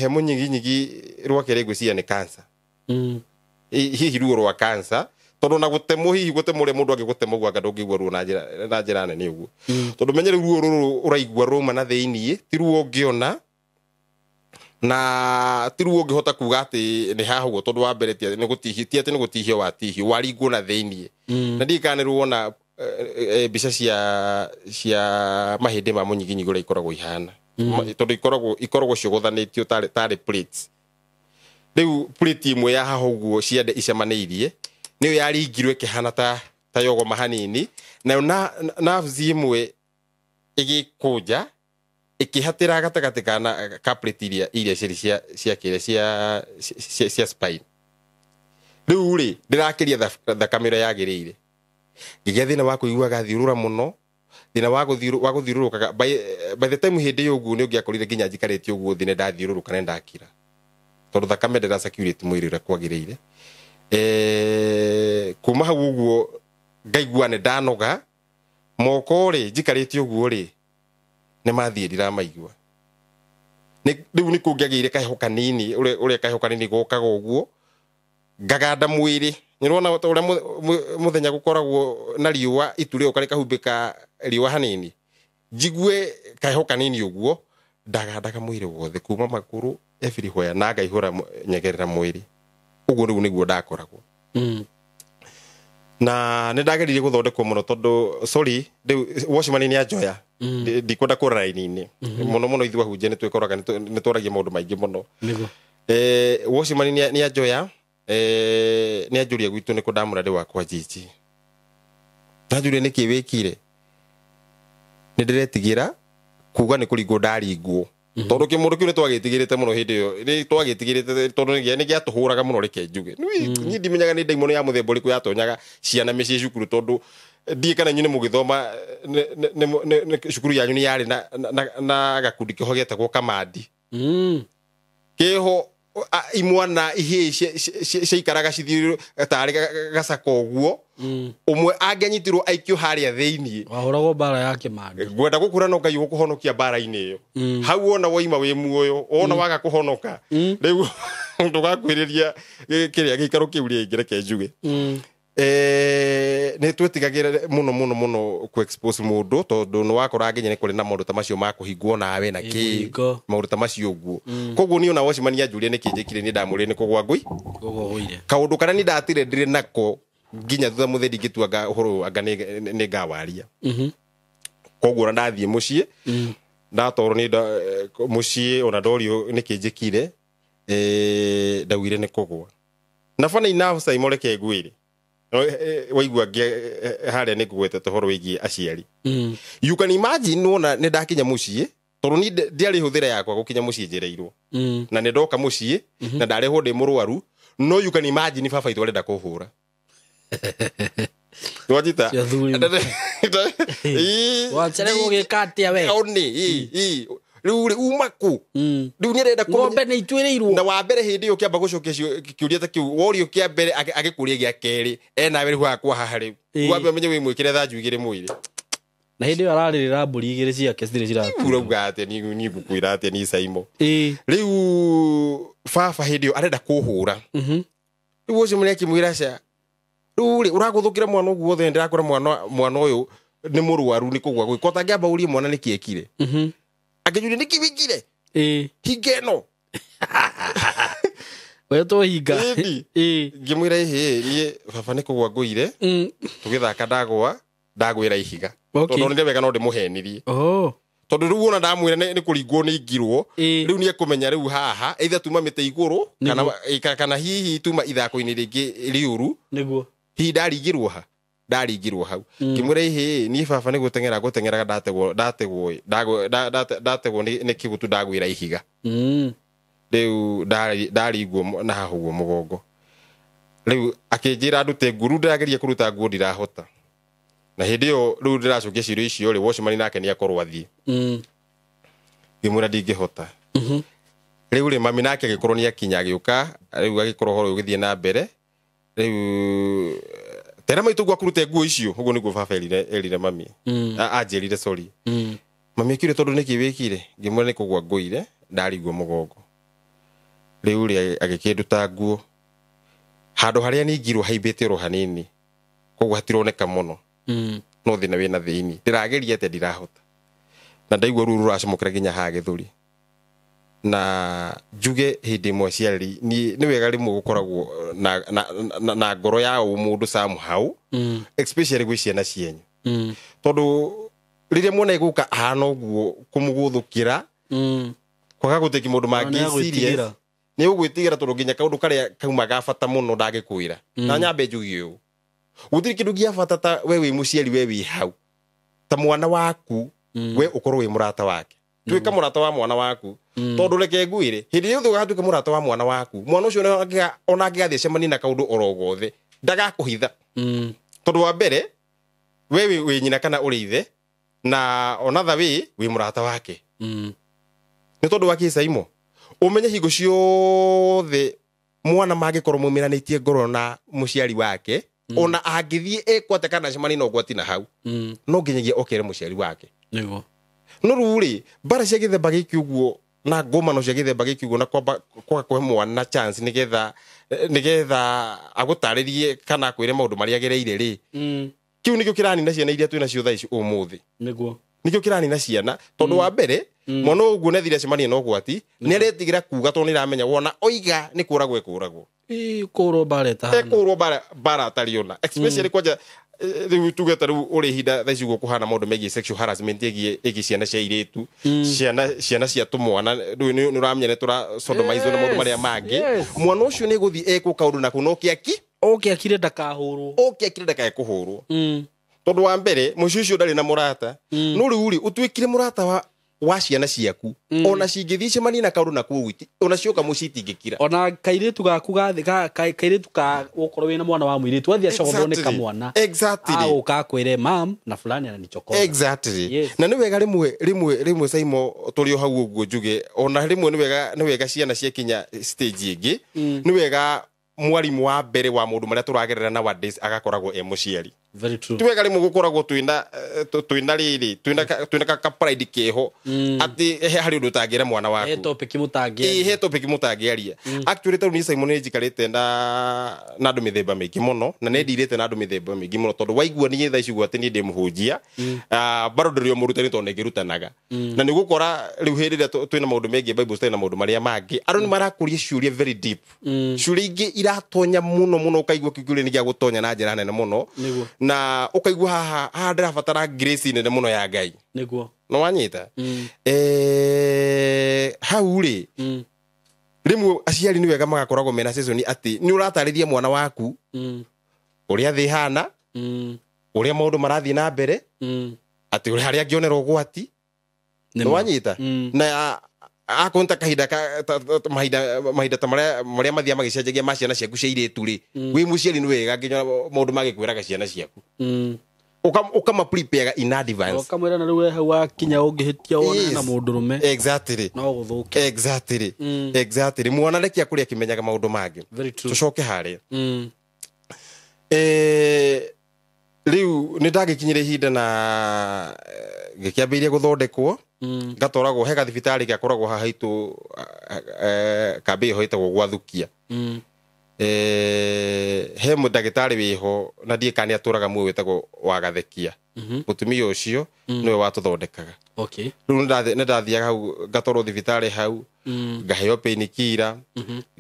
mũnyiginyigi rwake ngwĩciria nĩ cancer. Hihi ruo rwa cancer tondũ na gũtemwo hihi gũtemwo ũrĩa mũndũ angĩgũtemwo ũguo anga ndũngĩigua ruo na njĩra nene ũguo. Tondũ menye rĩu ruo rũrũ ũraigua rwauma na thĩiniĩ ti ruo ũngĩona na ti ruo ũngĩhota kuga atĩ nĩ haha ũguo tondũ wa mbere ti atĩ nĩ gũtihio watihio waringwo na thĩiniĩ. Na ndiũĩ kana nĩ ruona mbica cia mahĩndĩ ma mũnyiginyigi ũrĩa ikoragwo ihana. Tondũ ikoragwo ciogothanĩtio tarĩ plates. Rĩu plate ĩmwe ya haha ũguo ciande icemanĩirie nĩyo yaringirwo ĩkĩhana ta yogoma hanini, nayo nerves ĩmwe ĩgĩkũnja ĩkĩhatĩra gatagatĩ ka plate iria cirĩ cia kĩrĩa cia spine. Rĩu rĩ ndĩrakĩria thakame ĩrĩa yagĩrĩire. Ngĩgĩa thĩna wa kũiguaga thiũrũra mũno, thĩna wa gũthiũrũrũkaga. By the time hĩndĩ ĩyo ũguo nĩ ũngĩakorire nginya njikarĩte ũguo thĩ nĩ ndathiũrũrũka na ndakira. Tondũ thakame ndĩra circulate mwĩrĩ ũrĩa kwagĩrĩire. Kuma hau ũguo ngaigua nĩ ndanoga, moko rĩ njikarĩte ũguo rĩ nĩ mathiĩ ndiramaigua. Rĩu nĩ kũngĩagĩire kaheho kanini, ũrĩa kaheho kanini gokaga ũguo ngaganda mwĩrĩ. Nĩũrona ta ũrĩa mũthenya gũkoragwo na riũa itu rĩoka rĩkahumbĩka riũa hanini, njigue kaheho kanini ũguo ndagandaga mwĩrĩ wothe kuma magũrũ everywhere na ngaihũra nyegerera mwĩrĩ. Ũguo rĩu nĩguo ndakoragwo. Na nĩ ndageririe gũthondekwo mũno tondũ sorry rĩu watchman nĩ anjoya. Ndikwenda kũra raini-inĩ. Mũno mũno ithuĩ ahunjia nĩ twĩkoraga nĩ twaragia maũndũ maingĩ mũno. Watchman nĩ anjoya, nĩ anjũria gwitũ nĩ kũ ndamũra ndĩ wakwa jiji. Ndanjũria nĩkĩ wĩkire? Nĩ ndĩretigĩra kuga nĩ kũringwo ndaringwo. Tondũ kĩmũndũ kĩu nĩ twagĩtigĩrĩte mũno hĩndĩ ĩyo, nĩ twagĩtigĩrĩte tondũ nĩ gĩatũhũraga mũno reke njuge. Niĩ ndimenyaga nĩ ndaimono ya mũthemba ũrĩkũ yatonyaga ciana mĩciĩ cukuru tondũ ndiĩ kana inyuĩ nĩ mũgĩthoma cukuru yanyu nĩ yarĩ na gakundi keho getagwo kamandi. Keho imwana ihĩĩ ciaikaraga cithiũrũrũkĩte tarĩ gacako ũguo. Ũmwe angĩanyitirwo aikio harĩa thĩiniĩ. Wahũragwo mbara ya kĩmandĩ. Ngwenda gũkũra no Ngai ũgũkũhonokia mbara-inĩ ĩyo. Hau wona woima wĩ muoyo, wona waga kũhonoka. Rĩu ndũgakuhĩrĩria kĩrĩa gĩikaro kĩu rĩngĩ reke njuge. Nĩ twetigagĩra mũno mũno mũno kũ expose mũndũ tondũ nĩ wakora nginya nĩ kũrĩ na maũndũ ta macio ma kũhingwo nawe na kĩ maũndũ ta macio ũguo. Koguo niĩ ona watchman anjũria nĩkĩ njĩkire niĩ ndamũrire nĩ kũgwa ngũi. Kaũndũ karĩa niĩ ndatire ndĩrĩ nako nginya thutha mũtheri ngĩtua ũhoro ũyũ anga nĩ ngawaria. Koguo ona ndathiĩ mũciĩ ndatwarwo nĩ mũciĩ ona ndorio nĩkĩ njĩkire, ndaugire nĩ kũgwa. Na funny enough Saimo reke ngwĩre waigua harĩa nĩ ngũgwetete ũhoro wĩgiĩ aciari. You can imagine wona nĩ ndakinya mũciĩ Tondu ni ndiarĩ hũthĩra yakwa gũkinya mũciĩ njereirwo. Na nĩ ndoka mũciĩ na ndarehwo ndĩ mũrwaru, no you can imagine baba itũ arenda kũhũra. Wajita. Wacererwo gĩka atĩa we? One, rĩu rĩ uma kũ? Rĩu nĩarenda ng'ombe nĩ ituĩrĩirwo. Na wa mbere hĩndĩ ĩyo kĩamba gũcokia kĩũria ta kĩu, worio kĩa mbere agĩkũria gĩa kerĩ, enawe rĩu hakwa haha rĩu. Wambe ũmenye wĩ mwĩkĩre thanju igĩrĩ mwĩrĩ. Na hĩndĩ ĩyo ararĩrĩra mbũri igĩrĩ ciake citirĩ ciratũra. Urauga atĩa ni ngũkwĩra atĩa ni Saimo. Rĩu baba hĩndĩ ĩyo arenda kũhũra. Rĩu ũcio mũrĩa akĩmwĩra ca, rĩu rĩ ũragũthũkĩra mwana ũguo wothe, ndĩrakora mwana ũyũ nĩ mũrwaru nĩ kũgwa gwĩka. Ũtangĩamba ũrie mwana nĩkĩ ekire. Akĩnjũria nĩkĩ wĩkire? Hinga ĩno. We tũhinga. Ngĩmwĩra ĩhĩ niĩ baba nĩ kũgwa ngũire, tũgĩthaka ndagwa, ndagwĩra ihiga. Tondũ nĩ wega no ndĩmũhenirie. Tondũ rĩu ona ndamwĩra nĩ kũringwo nĩ ingirwo, rĩu nĩ ekũmenya rĩu haha either tuma mĩtĩ igũrũ kana hihi tuma ithako-inĩ rĩngĩ rĩũru. Nĩguo. Hihi ndaringirwo ha? Ndaringirwo hau. Ngĩmwĩra ĩhĩ niĩ baba nĩ gũteng'era ngũteng'eraga ndategwo nĩ kĩgutu ndagwĩra ihiga. Rĩu ndaringwo na haha ũguo mũgongo. Rĩu akĩnjĩra ndute nguo, rĩu ndĩrageria kũruta nguo ndirahota. Na hĩndĩ ĩyo rĩu ndĩracokia ciũria icio rĩ, watchman nake nĩ akorwo athiĩ. Ngĩmwĩra ndingĩhota. Rĩu rĩ mami nake agĩkorwo nĩ akinya agĩũka, rĩu agĩkorwo ũhoro ũgĩthiĩ na mbere. Rĩu tera maitũ gwa kũrute nguo icio, ũguo nĩguo baba erire mami. Anjĩrire sorry. Mami akĩũria tondũ nĩkĩ wĩkire? Ngĩmwĩra nĩ kũgwa ngũire, ndarigwo mũgongo. Rĩu rĩ agĩkĩnduta nguo. Handũ harĩa ningirwo haimbĩte oro hanini, koguo hatironeka mũno. No thĩna wĩna thĩinĩ. Ndĩrageria atĩa ndirahota. Na ndaigua ruo rũracomokera nginya haha gĩthũri. Na njuge hĩndĩ ĩmwe aciari nĩ wega rĩmwe gũkoragwo na ngoro ya ũmũndũ somehow, especially gwĩ ciana cienyu. Tondũ rĩrĩa mwana egũka ahana ũguo kũmũgũthũkĩra, kwaga gũtĩki maũndũ mangĩ serious, nĩ ũgwĩtigĩra tondũ nginya kaũndũ karĩa kauma ga bata mũno ndangĩkwĩra. Na nyambe njuge ũũ, gũtirĩ kĩndũ gĩa bata ta we wĩ mũciari, we wĩ hau ta mwana waku, we ũkorwo wĩ mũrata wake. Tuĩka mũrata wa mwana waku. Tondũ reke ngwĩre, hĩndĩ ĩrĩa ũgatuĩka mũrata wa mwana waku, mwana ũcio ona angĩgathiĩ acemanie na kaũndũ oro gothe, ndagakũhitha. Tondũ wa mbere, we wĩ nyina kana ũrĩ ithe, na onatha wĩ mũrata wake. Nĩ tondũ wa kĩ Saimo, ũmenye hingo ciothe mwana mangĩkorwo maumiranĩtie ngoro na mũciari wake, ona angĩthiĩ ekwate kana acemanie na ũgwati na hau, no nginyagia okere mũciari wake. Nĩguo. No rĩu rĩ, mbara cia gĩthemba gĩkĩ ũguo na ngũmano cia gĩthemba gĩkĩ ũguo na kwamba kwaga kũhe mwana chance nĩgetha agũtarĩrie kana akwĩre maũndũ marĩa agereire rĩ, kĩu nĩkĩo kĩranina ciana iria twĩnacio thaa ici ũmũthĩ. Nĩguo. Nĩkĩo kĩranina ciana tondũ wa mbere, mwana ũguo nĩathire acemanie na ũgwati, nĩaretigĩra kuga tondũ nĩaramenya wona oiga nĩ kũragwo ekũragwo. Kũrwo mbara ĩtahana. Ekũrwo mbara atarĩ ona. Especially kwanja rĩu tuge ta rĩu ũrĩ ihinda thaa ici ũguo kũhana maũndũ megiĩ sexual harassment ĩgiĩ ciana cia airĩtu, ciana cia tũmwana, rĩu nĩ ũramenya nĩ tũra sodomizwo na maũndũ marĩa mangĩ. Mwana ũcio nĩ egũthiĩ ekwo kaũndũ nako no kĩaki, oke akire ndakahũrwo, oke akire ndakae kũhũrwo. Tondũ wa mbere mũciĩ ũcio ndarĩ na mũrata. No rĩu rĩ ũtuĩkire mũrata wa ciana ciaku, ona cingĩthiĩ cemanie na kaũndũ na kũu, ona cioka mũciĩ itingĩkira. Ona kairĩtu gaku kairĩtu ka ũkorwo wĩna mwana wa mũirĩtu athiĩ acogothwo nĩ kamwana. Exactly. Agũka akwĩre mam na fulani ananichokora. Exactly. Na nĩ wega rĩmwe Saimo tũrĩ o hau ũguo njuge, ona rĩmwe nĩ wega ciana ciakinya stage ĩngĩ, nĩ wega mwarimu wa mbere wa maũndũ marĩa tũragerera nowadays agakoragwo e mũciari. Very true. Ti wega rĩmwe gũkoragwo twĩna rĩrĩ, twĩna ka pride keho atĩ harĩ ũndũ ũtangĩra mwana waku. He topic mũtangĩaria. He topic mũtangĩaria. Actually tarĩu niĩ Simon nĩ njikarĩte na andũ mĩthemba mĩingĩ mũno, na nĩ ndirĩte na andũ mĩthemba mĩingĩ mũno tondũ waigua niĩ thaa ici ũguo atĩ niĩ ndĩ mũhunjia, bado ndĩrĩ o mũrutani tondũ nĩ ngĩrutanaga. Na nĩ ũgũkora rĩu hĩndĩ ĩrĩa twĩna maũndũ megiĩ Bible study na maũndũ marĩa mangĩ, andũ nĩ marakũria ciũria very deep. Ciũria ingĩ iratonya mũno mũno, ũkaigua kĩũria nĩ gĩa gũtonya na njĩra nene mũno. Na ũkaigua haha ndĩrabatara grace nene mũno ya Ngai. Nĩguo. No wanyita? Hau rĩ, rĩmwe aciari nĩ wega magakoragwo mena session atĩ nĩ ũratarĩria mwana waku ũrĩa thĩ ĩhana, ũrĩa maũndũ marathiĩ na mbere, atĩ ũrĩa harĩa angĩonera ũgwati, Nĩwanyita na akonta kahinda mahinda ta maria mathia magicenjagia ma ciana ciaku cia irĩtu rĩ, wĩ mũciari nĩ wega nginya maũndũ magĩkwĩraga ciana ciaku ukama prepare in advance ukamwira na riu hau wakinya ũngĩhĩtia wone na mũndũrũme. Exactly. No gũthũke. Exactly. Exactly. Mwana rekia kũrĩa akĩmenyaga maũndũ mangĩ. Tũcoke harĩa rĩu nĩ ndagĩkinyire ihinda na gĩkĩambĩrĩria gũthondekwo, ngatwaragwo he gathibitarĩ gakoragwo haha haitũ, kambĩ ĩho ĩtagwo Gwathukia. He mũndagĩtarĩ wĩho na ndiĩ kana nĩatũraga muoyo wĩtagwo Wagathekia. Mũtumia ũcio nĩwe watũthondekaga. Okay. Rĩu nĩ ndathiaga hau ngatwarwo thibitarĩ hau, ngaheo painkiller,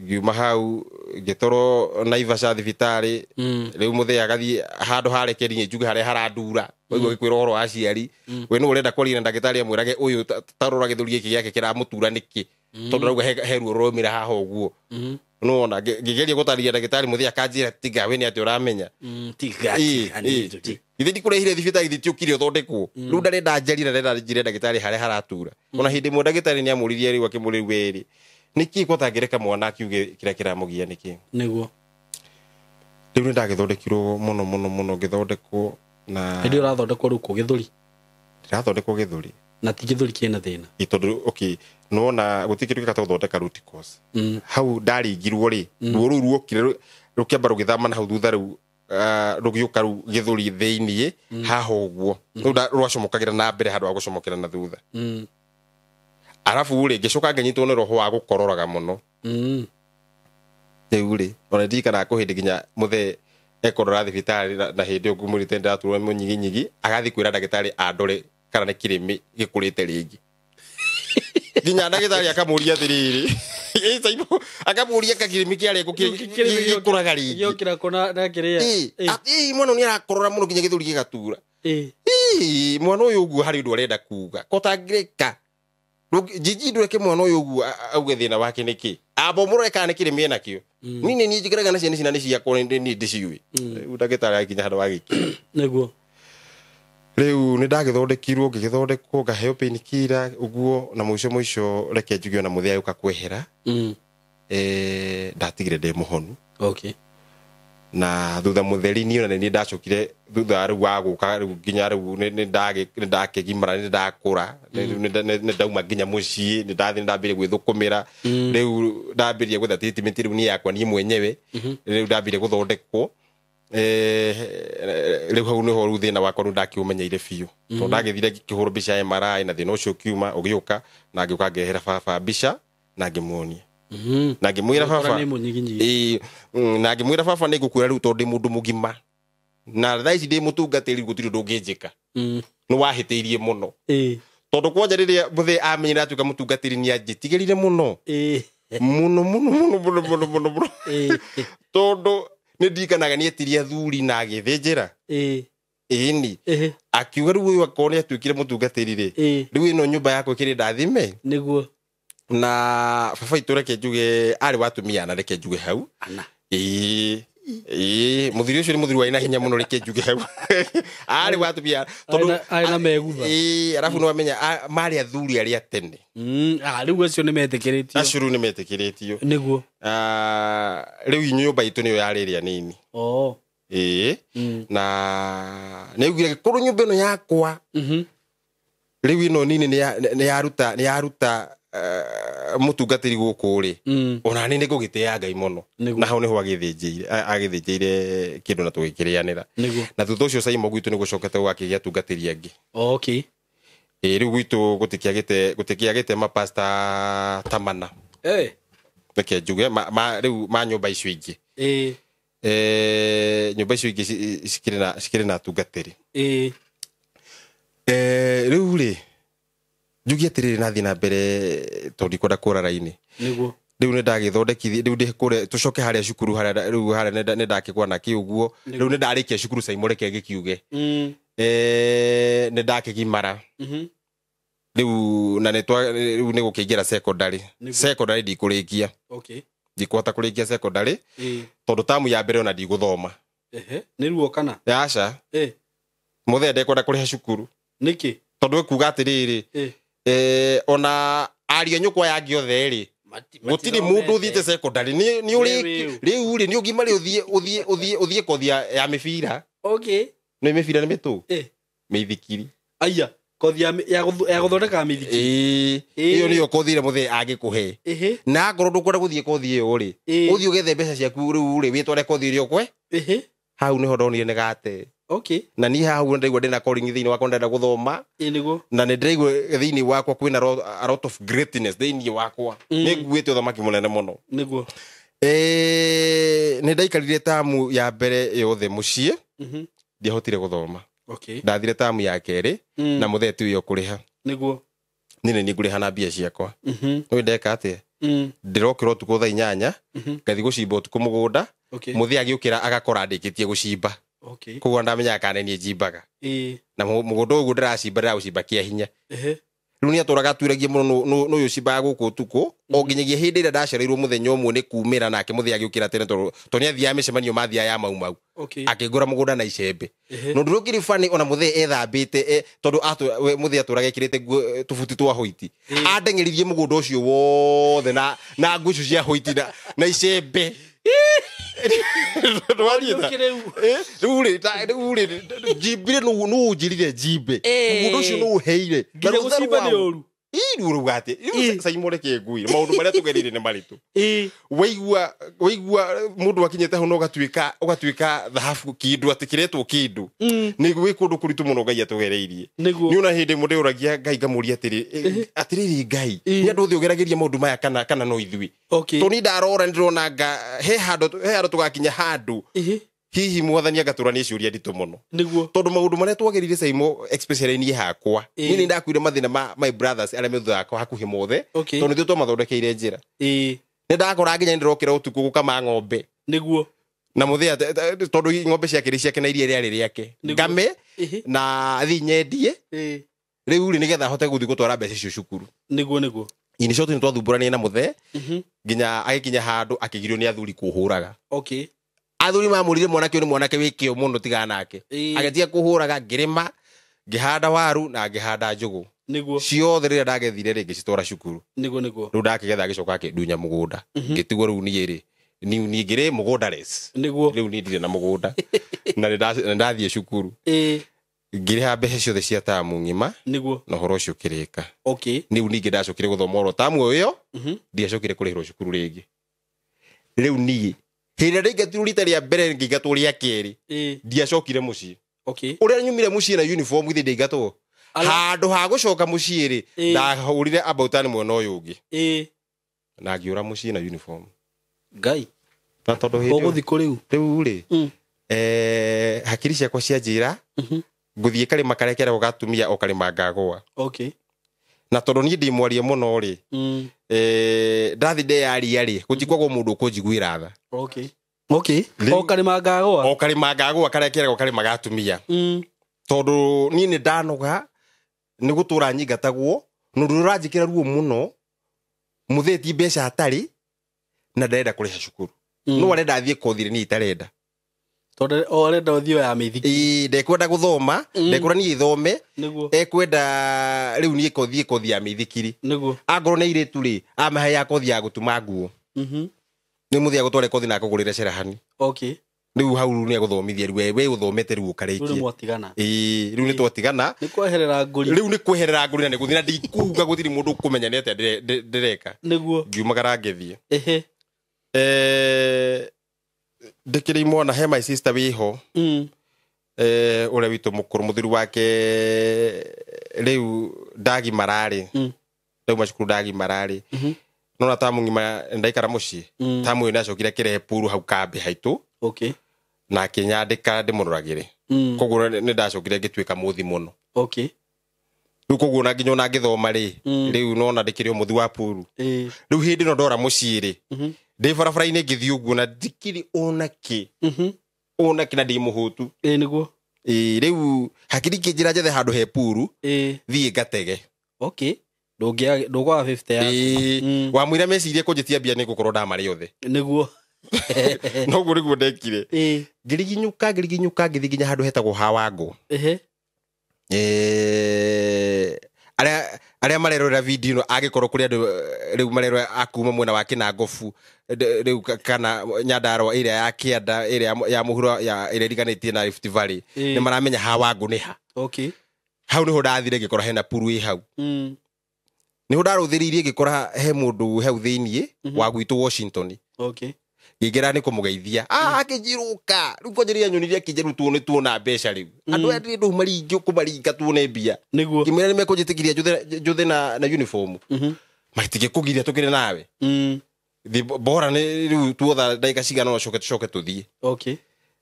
ngiuma hau ngĩtwarwo Naivasha thibitarĩ. Rĩu mũthee agathiĩ handũ harekerie njuge harĩa harandura, waigua gĩkwĩra ũhoro wa aciari, we nĩ ũrenda kwaria na ndagĩtarĩ amwĩrage ũyũ tarora gĩthũri gĩkĩ gĩake kĩramũtura nĩkĩ, tondũ rauga he ruo rũraumĩra haha ũguo. Nĩwona ngĩgeria gũtarĩria ndagĩtarĩ mũthee akanjĩra tiga we nĩ atĩ ũramenya. Tiga githĩ ndikũrehire thibitarĩ githĩ tiũkire ũthondekwo. Rĩu ndarenda njarie na ndarenda njĩre ndagĩtarĩ harĩa haratura. Ona hĩndĩ ĩmwe ndagĩtarĩ nĩamũririe rĩu akĩmũrĩu werĩ nĩkĩ gũtangĩreka mwana akiuge kĩrĩa kĩramũgia nĩkĩ. Nĩguo. Rĩu nĩ ndagĩthondekirwo mũno mũno mũno, ngĩthondekwo na hĩndĩ ũrathondekwo rĩu kũ gĩthũri? Ndĩrathondekwo gĩthũri. Na ti gĩthũri kĩna thĩna? Tondũ okay, nĩwona gũtirĩ kĩndũ gĩkata gũthondeka root cause. Hau ndaringirwo rĩ, ruo rũu ruokire rũkĩamba rũgĩthama na hau thutha rĩu rũgĩũka rĩu gĩthũri thĩiniĩ haha ũguo. Rĩu rwacomokagĩra na mbere handũ ha gũcomokera na thutha. Arabu rĩ ngĩcoka ngĩnyitwo nĩ roho wa gũkororaga mũno. Rĩu rĩ ona ndirikanaga kwĩ hĩndĩ nginya mũthee ekorora thibitarĩ na hĩndĩ ĩyo ngũmũrĩte ndĩraturwo nĩ mũnyiginyigi, agathiĩ kwĩra ndagĩtarĩ andore kana nĩ kĩrĩmĩ gĩkũrĩte rĩngĩ. Nginya ndagĩtarĩ akamũria atĩrĩrĩ, akamũria kakĩrĩmĩ kĩarĩa gĩkũraga rĩngĩ. Gĩokĩra kũ na kĩrĩa? Mwana nĩ arakorora mũno nginya gĩthũri gĩgatura. Mwana ũyũ ũguo harĩ ũndũ arenda kuga kotangĩreka njiji ndũreke mwana ũyũ ũguo auge thĩna wake nĩkĩ, amba ũmũrore kana nĩ kĩrĩmĩ enakĩo. Niĩ nĩ niĩ njikaraga na ciana ici na nĩ ciakwa nĩ ndĩciũĩ. Rĩu ndagĩtarĩ akinya handũ agĩkira. Nĩguo. Rĩu nĩ ndagĩthondekirwo ngĩgĩthondekwo ngaheo painkiller ũguo, na mũico mũico reke njuge ona mũthee agĩũka kwehera. Ndatigire ndĩ mũhonu. Okay. Na thutha mũtheri niĩ ona nĩ ndacokire thutha rĩu wa gũka rĩu nginya rĩu nĩ ndakĩgimara nĩ ndakũra, nĩ ndauma nginya mũciĩ, nĩ ndathiĩ ndambĩrĩria gwĩthũkũmĩra. Rĩu ndambĩrĩria gwetha treatment rĩu niĩ yakwa niĩ mwenyewe. Rĩu ndambĩrĩria gũthondekwo. Rĩu hau nĩho rĩu thĩna wakwa rĩu ndakĩũmenyeire biũ, tondũ ndagĩthire ngĩkĩhũrwo mbica ya MRI na thĩna ũcio ũkiuma ũgĩũka, na ngĩũka ngehera baba mbica na ngĩmuonia. Na ngĩmwĩra baba, na ngĩmwĩra baba nĩ ngũkwĩra rĩu tondũ ndĩ mũndũ mũgima na thaa ici ndĩ mũtungatĩri gũtirĩ ũndũ ũngĩnjĩka. Nĩ wahĩtĩirie mũno. Tondũ kwanja rĩrĩa mũthee amenyire atuĩka mũtungatĩri nĩ anjĩtigĩrire mũno. Mũno mũno mũno mũno mũno mũno mũno. Tondũ nĩ ndirikanaga nĩ etirie athuri na agĩthĩnjĩra. Ĩni. Akiuga rĩu ũyũ akorwo nĩ atuĩkire mũtungatĩri rĩ, rĩu ĩno nyũmba yakwa ĩkĩrĩ ndathime. Nĩguo. Na baba itũ reke njuge arĩ wa atumia ana, reke njuge hau. Ana. Mũthuri ũcio nĩ mũthuri warĩ na hinya mũno, reke njuge hau. Arĩ wa atumia tondũ arĩ na megutha. Arabu nĩ wamenya marĩ athuri arĩa tene. Rĩu acio nĩ metĩkĩrĩtio. Acio rĩu nĩ metĩkĩrĩtio. Nĩguo. Rĩu nyũmba itũ nĩyo yarĩ ĩrĩa nini. Na nĩ augire korwo nyũmba ĩno yakwa rĩu ĩno nini nĩ yaruta mũtungatĩri gũkũ rĩ, ona nĩ ngũgĩtĩĩa Ngai mũno. Na hau nĩho agĩthĩnjĩire kĩndũ na tũgĩkĩrĩanĩra. Na thutha ũcio Saimo gwitũ nĩ gũcokete gũgakĩgĩa atungatĩri angĩ. Okay. Rĩu gwitũ gũtikĩagĩte mapasta ta mana. Reke njuge rĩu ma nyũmba icio ingĩ. Nyũmba icio ingĩ cikĩrĩ na atungatĩri. Rĩu rĩ njugie atĩrĩrĩ nathiĩ na mbere tondũ ndikwenda kũra raini. Nĩguo. Rĩu nĩ ndagĩthondekithie, rĩu ndĩ kũrĩa tũcoke harĩa cukuru harĩa rĩu harĩa nĩ ndakĩgwa na kĩ ũguo. Rĩu nĩ ndarĩkia cukuru Saimo reke ngĩkiuge. Nĩ ndakĩgimara. Rĩu na rĩu nĩ gũkĩingĩra secondary. Secondary ndikũrĩkia. Okay. Ndikũhota kũrĩkia secondary tondũ tamu ya mbere ona ndigũthoma. Nĩ ruo kana? Aca. Mũthee ndekwenda kũrĩha cukuru. Nĩkĩ? Tondũ ekuga atĩrĩrĩ, Ona ariũ a nyũkwa yangi othe rĩ, gũtirĩ mũndũ ũthiĩte secondary. Nĩ ũrĩ rĩu rĩ, nĩ ũgimare ũthiĩ kothi ya mĩbira. Okay. Nĩ mĩbira nĩ mĩtũ mĩithikiri. Aya, kothi ya gũthondeka mĩithikiri. Ĩĩ, ĩyo nĩyo kothi ĩrĩa mũthee angĩkũhe. Na akorwo ndũkwenda gũthiĩ kothi ĩyo rĩ, ũthiĩ ũgethe mbeca ciaku rĩu rĩ, wĩtware kothi ĩrĩa ũkwe. Hau nĩho ndonire nĩ gate. Okay. Na niĩ haha ndaigua ndĩna calling thĩinĩ wakwa, ndĩrenda gũthoma. Nĩguo. Na nĩ ndĩraigua thĩinĩ wakwa kwĩna a lot of greatness thĩinĩ wakwa. Nĩ nguĩte ũthamaki mũnene mũno. Nĩguo. Nĩ ndaikarire tamu ya mbere yothe mũciĩ. Ndiahotire gũthoma. Okay. Ndathire tamu ya kerĩ na mũthee ti ũyũ ũkũrĩha. Nĩguo. Niĩ nĩ niĩ ngũrĩha na mbia ciakwa. Nĩ ndeka atĩa? Ndĩrokĩra ũtukũ thaa 8, ngathiĩ gũcimba ũtukũ mũgũnda. Mũthee agĩũkĩra agakora ndĩkĩtie gũcimba. Okay. Koguo ndamenyaga kana nĩ njimbaga. Na mũgũnda ũguo ndĩracimba ndĩraũcimba kĩa hinya. Rĩu nĩ atũraga atwĩragie mũno nũ ũyũ ũcimbaga gũkũ ũtukũ, o nginyagia hĩndĩ ĩrĩa ndacereirwo mũthenya ũmwe nĩ kumĩra, nake mũthee agĩũkĩra tene tondũ nĩ athiaga mĩcemanio mathiaga ya Mau Mau. Akĩngũra mũgũnda na icembe. Na ũndũ ũrĩa ũkĩrĩ funny, ona mũthee ethambĩte, tondũ mũthee atũraga ekĩrĩte nguo tũbuti twa hũiti. Andeng'eririe mũgũnda ũcio wothe na nguo icio cia hũiti na icembe. Rĩu rĩ, njimbire, nũ ũnjĩrire njimbe. Mũgũnda ũcio nũ ũheire. Nginya gũcimba nĩ ũru. Rĩu ũrauga atĩ, rĩu Saimo reke ngwĩre, maũndũ marĩa tũgereire nĩ maritũ. Waigua mũndũ akinyĩte hau na ũgatuĩka thahabu kĩndũ, atĩ kĩretwo kĩndũ. Nĩ gwĩ kũndũ kũritũ mũno Ngai atũgereirie. Nĩguo. Nĩ ona hĩndĩ ĩmwe ndĩũragia Ngai ngamũria atĩrĩ, atĩrĩrĩ Ngai, nĩ andũ othe ũgeragĩria maũndũ maya kana no ithuĩ? Tondũ niĩ ndarora nĩndĩrona nga he handũ tũgakinya handũ hihi mwathani angatũra nĩ ciũria nditũ mũno. Nĩguo. Tondũ maũndũ marĩa twagĩrĩire Saimo, especially niĩ hakwa, niĩ nĩ ndakuire mathĩna ma my brothers arĩa me thutha wakwa hakuhĩ mothe, tondũ nĩthuĩ twamathondekeire njĩra. Nĩ ndakora nginya nĩndĩrokĩra ũtukũ gũkama ng'ombe. Nĩguo. Na mũthee tondũ ng'ombe ciake rĩ ciake na iria rĩarĩ rĩake. Ngame na thiĩ nyendie. Rĩu rĩ, nĩgetha hote gũthiĩ gũtwara mbeca icio cukuru. Nĩguo, nĩguo. In short, nĩ twathumbũranire na mũthee nginya agĩkinya handũ akĩgirio nĩ athuri kũhũraga. Okay. Athuri mamũrire mwanake ũyũ nĩ mwanake wĩ kĩo mũno tigana nake. Agĩtiga kũhũraga, ngĩrĩma, ngĩhanda waru na ngĩhanda njũgũ. Nĩguo. Ciothe rĩrĩa ndagethire rĩ, ngĩcitwara cukuru. Nĩguo, nĩguo. Rĩu ndakĩgetha agĩcoka akĩndunya mũgũnda. Ngĩtigwo rĩu niĩ rĩ, niĩ ngĩrĩ mũgũnda less. Nĩguo. Rĩu niĩ ndirĩ na mũgũnda. Na nĩ ndathiĩ cukuru. Ngĩrĩha mbeca ciothe cia tamu ng'ima. Nĩguo. Na ũhoro ũcio ũkĩrĩka. Okay. Rĩu ningĩ ndacokire gũthoma oro tamu ĩyo, ndiacokire kũrĩhĩrwo cukuru rĩngĩ. Rĩu niĩ hĩndĩ ĩrĩa ndaingatirwo rita rĩa mbere ngĩingatwo rĩa kerĩ, ndiacokire mũciĩ. Okay. Ũrĩa nyumire mũciĩ na uniform githĩ ndaingatwo. Handũ ha gũcoka mũciĩ rĩ, ndahũrire about mwena ũyũ ũngĩ. Na ngĩũra mũciĩ na uniform. Ngai. Na tondũ hĩndĩ ũgũthiĩ kũ rĩu? Rĩu rĩ, hakiri ciakwa cia njĩra, ngũthiĩ karĩma karĩa keragwo gatumia o karĩma ngagũa. Okay. Na tondũ niĩ ndĩ mwarie mũno rĩ, ndathiĩ ndeyaria rĩ, gũtikwagwo mũndũ ũkũnjiguĩra tha. Okay. Okay. O karĩma ngagũa. O karĩma ngagũa karĩa keragwo karĩma gatumia. Tondũ niĩ nĩ ndanoga nĩ gũtũra nyingatagwo, na ũndũ ũranjĩkĩra ruo mũno, mũthee ti mbeca atarĩ na ndarenda kũrĩha cukuru. No arenda athiĩ kothi niĩ itarenda. Tondũ o arenda ũthiĩ ya mĩithikiri. Ĩĩ, ndekwenda gũthoma, ndekwenda niĩ thome. Nĩguo. Ekwenda rĩu niĩ kothi kothi ya mĩithikiri. Nĩguo. Angorwo nĩ airĩtu rĩ, amaheaga kothi ya gũtuma nguo. Nĩ mũthee agũtware kothi na akũgũrĩre cerehani. Okay. Rĩu hau rĩu nĩ agũthomithia rĩu we ũthomete rĩu ũkarĩkia. Rĩu nĩ mwatigana. Ĩĩ, rĩu nĩ twatigana. Nĩ kweherera ngũri. Rĩu nĩ kweherera ngũri na nĩ gũthiĩ na ndikuga gũtirĩ mũndũ ũkũmenya nĩ atĩa ndĩreka. Nĩguo. Ngiumagara ngĩthiĩ. Ndĩkĩrĩ imwana he my sister wĩho. Ũrĩa witũ mũkũrũ mũthuri wake rĩu ndagimararĩ. Ndauma cukuru ndagimararĩ. Nona tamu ng'ima ndaikara mũciĩ. Tamu ĩyo nĩacokire akĩrehe puru hau kambĩ haitũ. Okay. Na akĩnyandĩka ndĩmũroragĩre. Koguo nĩ ndacokire ngĩtuĩka mũthi mũno. Okay. Rĩu koguo na nginya ona ngĩthoma rĩ, rĩu nona ndĩkĩrĩ o mũthi wa puru. Rĩu hĩndĩ ĩno ndora mũciĩ rĩ, ndĩ barabara-inĩ ngĩthiĩ ũguo na ndikĩrĩ ona kĩ. Ona kĩ na ndĩ mũhũtu. Ĩĩ, nĩguo. Ĩĩ, rĩu hakiri kĩnjĩra njethe handũ he puru, thiĩ ngatege. Okay. Ndũngĩaga 50 yaku. Ĩĩ, wamwĩra mecirie kũnjĩtia mbia nĩ ngũkorwo ndamarĩa othe. Nĩguo. Noguo nĩguo ndekire. Ngĩriginyũka, ngĩriginyũka, ngĩthiĩ nginya handũ hetagwo Hawango. Arĩa marerorera video ĩno, angĩkorwo kũrĩ andũ rĩu marerorera akuma mwena wa Kĩnangobu, rĩu kana Nyandarua ĩrĩa ya kĩanda, ĩrĩa ya mũhuro ya ĩrĩa ĩriganĩtie na Rift Valley, nĩ maramenya ha Wangũ nĩ ha. Hau nĩho ndathire ngĩkora hena puru ĩ hau. Nĩho ndarũthĩrĩirie ngĩkora he mũndũ hau thĩiniĩ wa gwitũ Washington. Ngĩingĩra nĩ kũmũgeithia, akĩnjirũka rĩu kwanjĩrĩria nyonirie, akĩnjĩra rĩu tuone tuona mbeca rĩu andũ aya ndĩ ndũ maringĩ kũmaringa tuone mbia. Ngĩmwĩra nĩ mekũnjĩtĩkĩria njũthe na uniform? Matingĩkũgiria, tũkĩrĩ nawe. Thiĩ bora nĩ rĩu tuotha ndagĩka cigana ũna coke tũcoke tũthiĩ.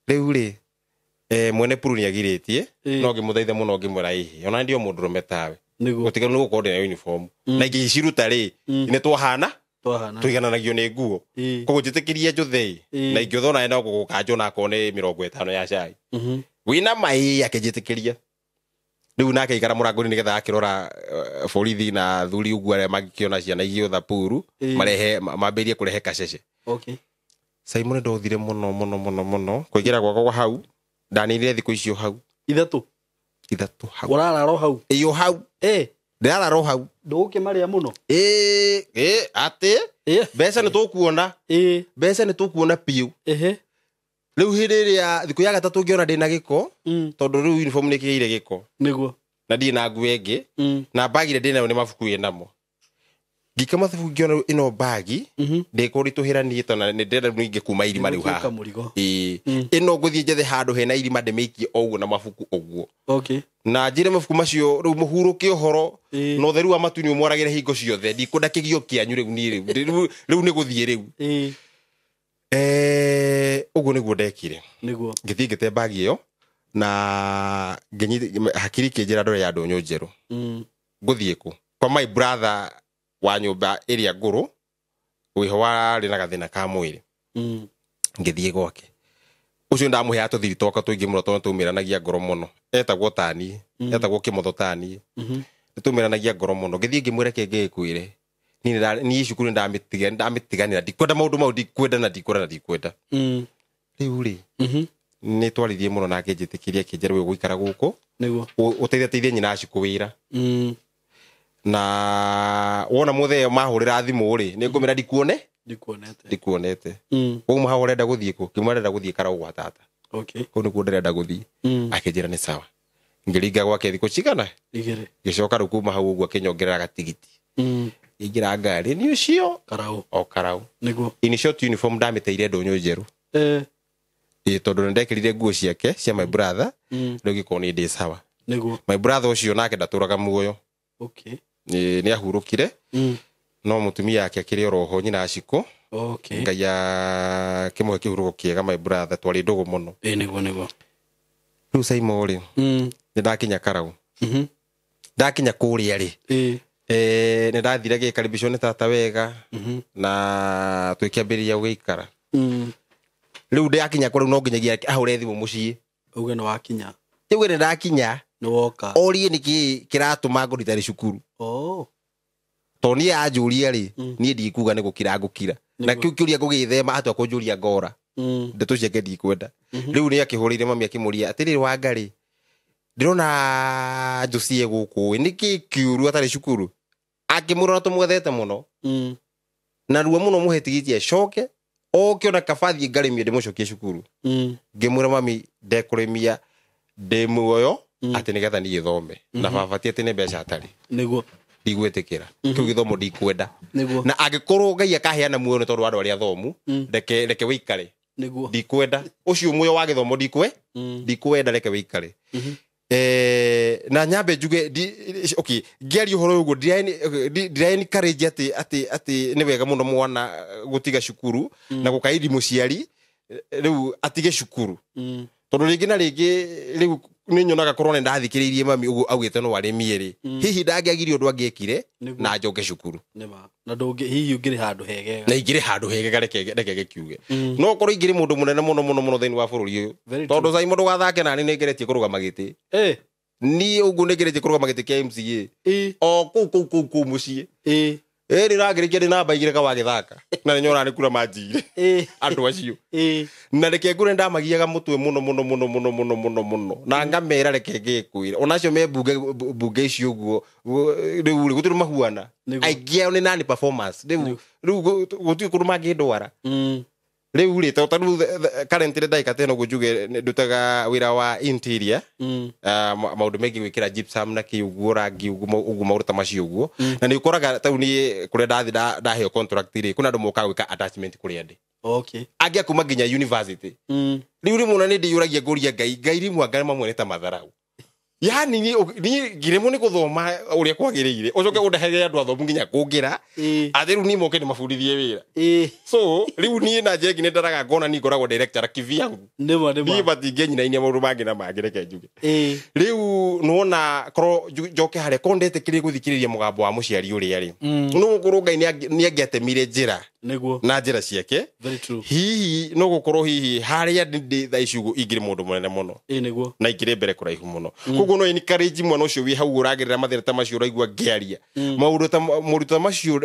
Rĩu rĩ, mwene puru nĩ agirĩtie, no ngĩmũthaitha mũno, ngĩmwĩra ĩhĩ ona ndio mũndũrũme tawe, gũtiga nĩ gũkorwo ndĩna uniform na ingĩciruta rĩ, nĩ twahana Twahana. tũigananagio nĩ nguo. Koguo njĩtĩkĩrie njũthe na ingĩũtha onawe no gũgũkanjwo nakorwo nĩ 50 ya cai. Wĩna mai akĩnjĩtĩkĩria. Rĩu nake aikara mũrango-inĩ nĩgetha akĩrora borithi na athuri ũguo arĩa mangĩkĩona ciana igĩũtha puru, marehe mambĩrĩrie kũrehe kacece. Simon, ndothire mũno mũno mũno mũno kũingĩra gwakwa kwa hau, ndanĩire thikũ icio hau. 3. 3 hau. Ũrarara o hau? Ĩyo hau. Ndĩrarara o hau. Ndũgũkĩmarĩa mũno? Ĩ atĩ mbeca nĩ tũkuona. Mbeca nĩ tũkuona piũ. Rĩu hĩndĩ ĩrĩa thikũ ya gatatũ ngĩona ndĩna gĩko, tondũ rĩu uniform nĩ ĩkĩgĩire gĩko na ndirĩ na nguo ĩngĩ, na bagi ĩrĩa ndĩnayo nĩ mabuku ĩnamo, ngĩika mabuku ngĩona rĩu ĩno bagi ndĩkũritũhĩra niĩ, tondũ nĩ ndĩrenda rĩu ningĩ kuma irima rĩu haha. Gũtuĩka mũrigo. Ĩĩ. Ĩno ngũthiĩ njethe handũ hena irima ndĩmĩikie o ũguo na mabuku ũguo, na njĩre mabuku macio rĩu mũhurũke ũhoro na ũtheru wa matu nĩ ũmwaragĩre hingo ciothe, ndikwenda kĩgio kĩanyu rĩu niĩ rĩu nĩ gũthiĩ rĩu. Ũguo nĩguo ndekire. Ngĩthiĩ ngĩte bagi ĩyo na hakiri ikĩnjĩra ndore ya ndũnyũ njerũ. Ngũthiĩ kũ? Kwa my brother wa nyũmba ĩrĩa ngũrũ wĩho warĩ na gathĩna ka mwĩrĩ. Ngĩthiĩ gwake ũcio ndamũheaga tũthiri twakwa tũingĩ mũno tondũ tũmĩranagia ngoro mũno, etagwo tani, etagwo kĩmotho tani. Nĩtũmĩranagia ngoro mũno. Ngĩthiĩ ngĩmwĩra kĩngĩ gĩkwĩre niĩ niĩ cukuru nĩndamĩtiganĩra, ndikwenda maũndũ mau, ndikwenda na ndikwenda na ndikwenda. Rĩu rĩ, nĩ twaririe mũno na akĩnjĩtĩkĩria, akĩnjĩra ũyũ gũikara gũkũ ũteithie nyina Ashikũ wĩra, na wona mũthee mahũrĩra thimũ rĩ, nĩ ngũmĩra ndikuone. Ndikuonete. Ndikuonete. Wauma hau ũrenda gũthiĩ kũ? Ngĩmwĩra ndĩrenda gũthiĩ Karau gwa tata. Kũu nĩkuo ndĩrenda gũthiĩ. Akĩnjĩra nĩ sawa. Ngĩringa gwake thikũ cigana? 2. Ngĩcoka rĩu kuma hau ũguo akĩnyongerera gatigiti. Ingĩra ngari nĩ ũcio. Karau. O Karau. In short, uniform ndamĩteire ndũnyũ njerũ. Ĩ tondũ nĩndekĩrire nguo ciake cia my brother. Rĩu gĩkorwo nĩ ndĩ sawa. My brother ũcio nake ndatũraga muoyo. Nĩ ahurũkire. No mũtumia yake akĩrĩ oroho, nyina Ashikũ. Ngai akĩmũhe kĩhurũko kĩega my brother, twarĩ ndũgũ mũno. Ĩ nĩguo. Rĩu Saimo rĩ, nĩ ndakinya Karau. Ndakinya kũrĩa rĩ, nĩ ndathire gĩkaribicwo nĩ tata wega, na twĩkĩambĩrĩria gũgĩikara. Rĩu ndakinya kũu no nginyagia ahũre thimũ mũciĩ. Uge nĩ wakinya. Uge nĩ ndakinya. Nĩ woka. Orie nĩkĩ kĩratũma ngũrũ itarĩ cukuru. Tondũ niĩ anjũria rĩ, niĩ ndikuga nĩ gũkira ngũkira. Na kĩu kĩũria ngũgĩthema atua kũnjũria ngora. Ndeto ciake ndikwenda. Rĩu nĩ akĩhũrĩire mami akĩmũria atĩrĩrĩ, Wangarĩ, ndĩrona Josie gũkũ, nĩkĩ kĩũru atarĩ cukuru? Akĩmũrora tũmwethete mũno. Na ruo mũno mũhe tigiti acoke oke ona kaba thiĩ ngarĩmie ndĩmũcokie cukuru. Ngĩmwĩra mami ndekũrĩmia ndĩ muoyo, atĩ nĩgetha niĩ thome. Na baba ti atĩ nĩ mbeca atarĩ. Ndigwĩtĩkĩra. Kĩu gĩthomo ndikwenda. Na angĩkorwo Ngai akaheana muoyo nĩ tondũ wa andũ arĩa athomu, reke wĩikare. Ndikwenda. Ũcio muoyo wa gĩthomo ndikwenda, reke wĩikare. Na nyambe njuge okay, ngĩaria ũhoro ũyũ ũguo, ndira encourage atĩ nĩ wega mũno mwana gũtiga cukuru na gũkaidi mũciari rĩu atige cukuru. Tondũ rĩngĩ na rĩngĩ rĩu nĩ nyonaga korwo nĩ ndathikĩrĩirie mami ũguo augĩte no arĩmie rĩ, hihi ndangĩagirio ũndũ angĩekire na njoke cukuru. Nĩma. Na ndũngĩ, hihi ũngĩrĩ handũ hegega. Na ingĩrĩ handũ hegega, reke gĩkiuge. No korwo ingĩrĩ mũndũ mũnene mũno mũno mũno thĩinĩ wa bũrũri ũyũ. Very Tondũ true. Simon ndũgathake nani, nĩ ngeretie kũrũgama gĩtĩ. Niĩ ũguo nĩ ngeretie kũrũgama gĩtĩ kĩa MCA. O kũu, kũu, kũu, kũu mũciĩ. Ĩ nĩ rangĩrĩkia ndĩ namba igĩrĩ kawagĩthaka na nĩ nyona nĩ kura manjire andũ acio. Na reke ngũre ndamagiaga mũtwe mũno mũno mũno mũno mũno mũno mũno na ngamera reke ngĩkwĩre onacio me bunge bunge icio ũguo rĩu rĩ gũtirĩ mahuana. Aingĩ ao nĩ nani performance rĩu rĩu gũtirĩ kũndũ mangĩndwara. Rĩu rĩ to tarĩu currently ndagĩka ta ĩno ũguo njuge ndutaga wĩra wa interior, maũndũ megiĩ gwĩkĩra gypsum na kĩ ũguo rangi ũguo ũguo maũndũ ta macio ũguo. Na nĩ ũkoraga tarĩu niĩ kũrĩa ndathiĩ ndaheo contract rĩ, kwĩna andũ mokaga gwĩka attachment kũrĩa ndĩ. Angĩ akuma nginya university. Rĩu rĩmwe ona nĩ ndĩyũragia ngũria Ngai Ngai rĩmwe anga mamwe nĩ ta matharau. Yani niĩ ngĩremwo nĩ gũthoma ũrĩa kwagĩrĩire ũcoke ũndehagĩre andũ athomu nginya kũngĩra atĩ rĩu niĩ moke ndĩmabundithie wĩra. So rĩu niĩ na njĩra ĩngĩ nĩ ndaraga ngona niĩ ngoragwo director kivyangu. Niĩ matingĩnyinainia maũndũ mangĩ na mangĩ reke njuge. Rĩu nĩwona korwo njoke harĩa korwo ndetĩkĩrire gũthikĩrĩria mũgambo wa mũciari ũrĩa rĩ, no gũkorwo Ngai nĩ angĩatemire njĩra na njĩra ciake. Hihi no gũkorwo hihi harĩa ndĩ thaa ici ũguo ingĩrĩ mũndũ mũnene mũno na ingĩrĩ mbere kũraihu mũno. Koguo no encourage mwana ũcio wĩ hau ũragerera mathĩna ta macio ũraigua ngĩaria maũndũ ta maũndũ ta macio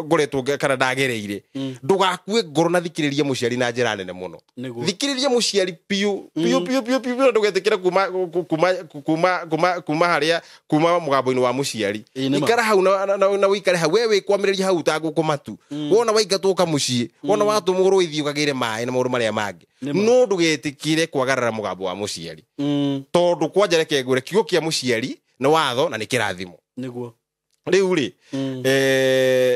ngoretwo kana ndagereire, ndũgakue ngoro na thikĩrĩria mũciari na njĩra nene mũno. Thikĩrĩria mũciari biũ biũ biũ biũ biũ na ndũgetĩkĩre kuma kuma kuma kuma kuma harĩa kuma mũgambo-inĩ wa mũciari. Ikara hau na ũikare hau we wĩkwamĩrĩria hau ũtagũkũma tu. Wona waingatwo kamũciĩ, wona watũmwo rũĩ ũkagĩre maĩ na maũndũ marĩa mangĩ, no ndũgetĩkĩre kwagarara mũgambo wa mũciari. Tondũ kwanja reke ngwĩre kiugo kĩa mũciari nĩ watho na nĩ kĩrathimo. Rĩu rĩ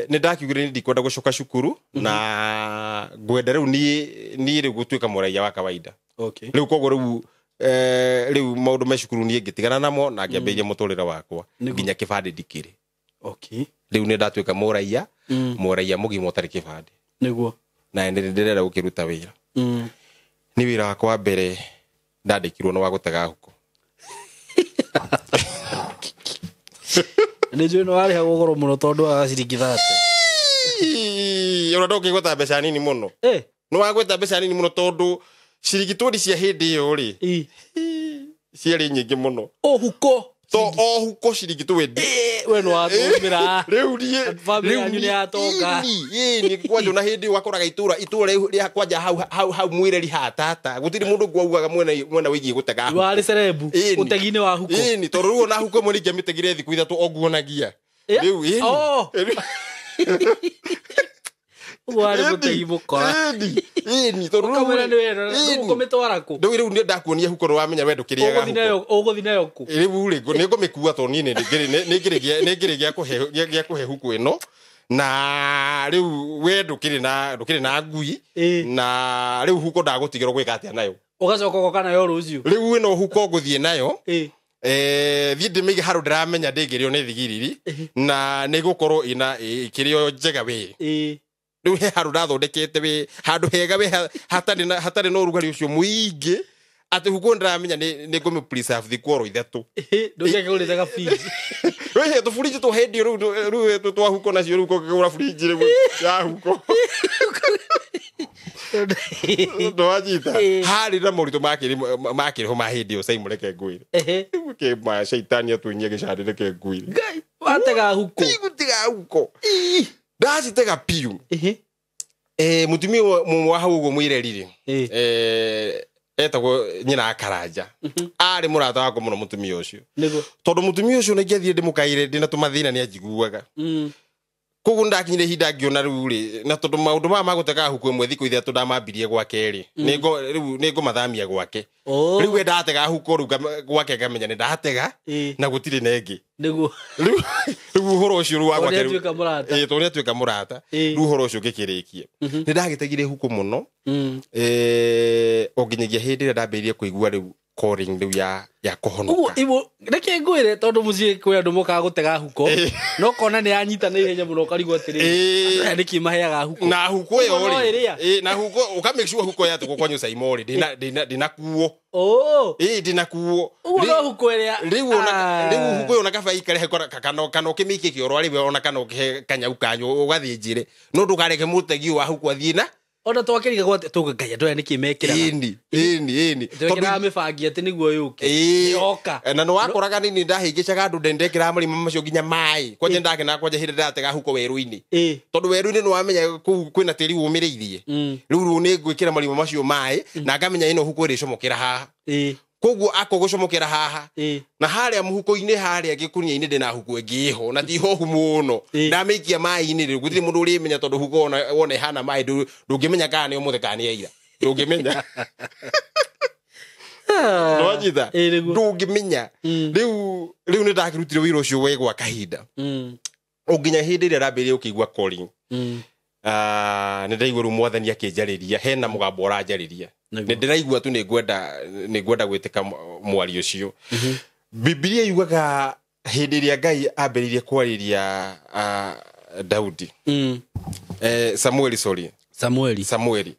nĩ ndakiugire nĩ ndikwenda gũcoka cukuru na ngwenda rĩu niĩ rĩu gũtuĩka mũraiya wa kawaida. Rĩu koguo rĩu rĩu maũndũ me cukuru niĩ ngĩtigana namo na ngĩambĩrĩria mũtũrĩre wakwa nginya kĩbandĩ ndikĩrĩ. Rĩu nĩ ndatuĩka mũraiya mũraiya mũgima ũtarĩ kĩbandĩ. Na nĩ ndĩrenda gũkĩruta wĩra. Nĩ wĩra wakwa wa mbere ndandĩkirwo nĩ wa gũtega huko. Nĩ njũĩ nĩ warĩhagwo goro mũno tondũ wa ciringi 30. Ona ndũngĩgweta mbeca nini mũno. Nĩ wagweta mbeca nini mũno tondũ ciringi twendi cia hĩndĩ ĩyo rĩ ciarĩ nyingĩ mũno. O huko. To o huko ciringi twendi. We nĩ watũmĩra. Rĩu niĩ family yanyu nĩ yatonga. Ĩĩ kwanja ona hĩndĩ ĩyo wakoraga itũra rĩa kwanja hau hau hau mwĩreri ha tata gũtirĩ mũndũ ngwaugaga mwena wĩgiĩ gũtega huko. Warĩ cerebu ũtegi-inĩ wa huko. Ĩĩ tondũ rĩu ona huko ĩmwe nĩingĩamĩtegire thikũ ithatũ o nguonagia. Rĩu ĩĩ. Ũguo warĩ mũtegi mũkora. Ĩĩ tondũ rĩu ũkamwĩra nĩ wena ũkũmĩtwara kũ? Rĩu rĩu ndakuonia huko nĩwamenya we ndũkĩrĩaga huko. Ũgũthiĩ nayo kũ? Rĩu rĩ nĩngũmĩkua tondũ niĩ nĩngĩrĩ gĩa kũhe huko ĩno na rĩu we ndũkĩrĩ na ngui na rĩu huko ndagũtigĩrwo gwĩka atĩa nayo. Ũgacoka ũgoka nayo rũciũ. Rĩu ĩno huko ngũthiĩ nayo. Thiĩ ndĩmĩige handũ ndĩramenya ndĩngĩrĩo nĩ thigiriri na nĩgũkorwo ĩna ĩkĩrĩo njega wĩ. Rĩu he handũ ndathondekete wĩ handũ hega wĩ hatarĩ na ũrugarĩ ũcio mũingĩ atĩ huko ndĩramenya nĩ ngũmĩ preserve thikũ oro ithatũ. Ndũngĩakĩgũrĩte gabiriji. Rĩu he tũburinji twa hĩndĩ ĩyo rĩu twa huko nacio rĩu ũkĩgũra burinji rĩu ya huko. Ndwanyita. Harĩ na moritũ makĩrĩ ho ma hĩndĩ ĩyo Simon reke ngwĩre. Kĩ ma caitani atũnyie gĩcandĩ reke ngwĩre. Ngai watega huko. Tigũtiga huko. Ndacitega biũ. Mũtumia mũmwe wa hau ũguo mwĩreri rĩ, etagwo nyina Karanja. Arĩ mũrata wakwa mũno mũtumia ũcio. Tondũ mũtumia ũcio nĩingĩathiire ndĩmũkaire ndĩna tũmathĩna nĩanjiguaga. Koguo nĩndakinyire ihinda ngĩona rĩu rĩ, na tondũ maũndũ maya ma gũtega huko ĩmwe thikũ ithatũ ndamambirie gwake rĩ, rĩu nĩngũmathamia gwake. Rĩu we ndatega huko rĩu gwake ngamenya nĩndatega na gũtirĩ na ĩngĩ. Nĩguo. Rĩu ũhoro ũcio rĩu wa gwake rĩu. Tondũ nĩatuĩka mũrata. Rĩu ũhoro ũcio ngĩkĩrĩkia. Nĩndagĩtegire huko mũno. O nginyagia hĩndĩ ĩrĩa ndambĩrĩirie kũigua rĩu calling rĩu ya kũhonoka. Ũguo ibu reke ngwĩre tondũ mũciĩ kwĩ andũ mokaga gũtega huko no kona nĩ yanyita na ihenya mũno ũkarigwo atĩrĩrĩ aya nĩkĩ maheaga huko. Na huko ĩyo rĩ, na huko ũka make sure huko yatũkwo kwanyu Simon rĩ, ndĩnakuo. Ndĩnakuo. Ũguo no huko ĩrĩa rĩu ona rĩu huko ĩyo ona kaba ikare kana ũkĩmĩikie kĩoro arĩ we ona kana ũkĩhe kanyau kanyu ũgathĩnjĩre no ndũkareke mũtegi wa huko athiĩ na Ona twakĩriga gwate tuga ngai andũ aya nĩkĩ mekĩraga. Ĩni, ĩni, ĩni. Twekĩraga mĩbangi atĩ nĩguo yũke. Ĩĩ. Yoka. Na nä wakoraga nini ndahängäcaga andå ndendekĩraga marima macio nginya maä kwanja ndakena kwanja hĩndĩ ndĩratega huko werũ-inĩ Ĩĩ. tondå werũ-inĩ nĩ wamenya kũu kwĩna tĩri ũmĩrĩirie Mm. rĩu rĩu nĩ ngwĩkĩra marima macio maĩ na ngamenya ĩno huko ĩrĩcomokera haha Ĩĩ. koguo ako gũcomokera haha Ĩĩ. na harĩa mũhuko-inĩ harĩa gĩkunia-inĩ ndĩna huko ĩngĩ ĩho na ti hohu mũno Ĩĩ. ndamĩikia maĩ-inĩ rĩ gũtirĩ mũndũ ũrĩmenya tondũ huko wona ĩhana maĩ ndũngĩmenya kana nĩ ũmũthĩ kana nĩ ya ira ndũngĩmenya. Nĩwanyita? Ĩĩ nĩguo. Ndũngĩmenya. Rĩu nĩ ndakĩrutire wĩra ũcio we gwa kahinda o nginya hĩndĩ ĩrĩa ndambĩrĩria gũkĩigua calling. Nĩ ndaigua rĩu mwathani akĩnjarĩria, hena mũgambo ũranjarĩria. Nĩguo. Nĩ ndĩraigua tu nĩ ngwenda gwĩtĩka mwario ũcio. Bibilia yugaga hĩndĩ ĩrĩa Ngai ambĩrĩirie kwarĩria Daudi, Samueli, sorry. Samueli. Samueli.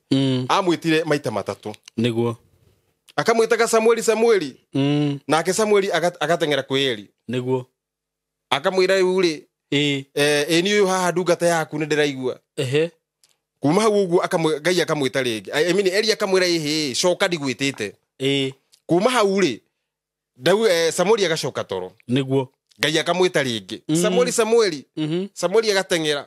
Amwĩtire maita matatũ. Nĩguo. Akamwĩtaga Samueli, Samueli. Nake Samueli agateng'era kwĩ Eli. Nĩguo. Akamwĩra rĩu rĩ, Ĩĩ. Ĩ niĩ ũyũ haha ndungata yaku nĩ ndĩraigua. Ehe. Kuma hau ũguo Ngai akamwĩta rĩngĩ. I mean, Eli akamwĩra, ĩhĩ, coka, ndigwĩtĩte. Ĩĩ. Kuma hau rĩ, Samueli agacoka toro. Nĩguo. Ngai akamwĩta rĩngĩ, Samueli, Samueli. Samueli agateng'era.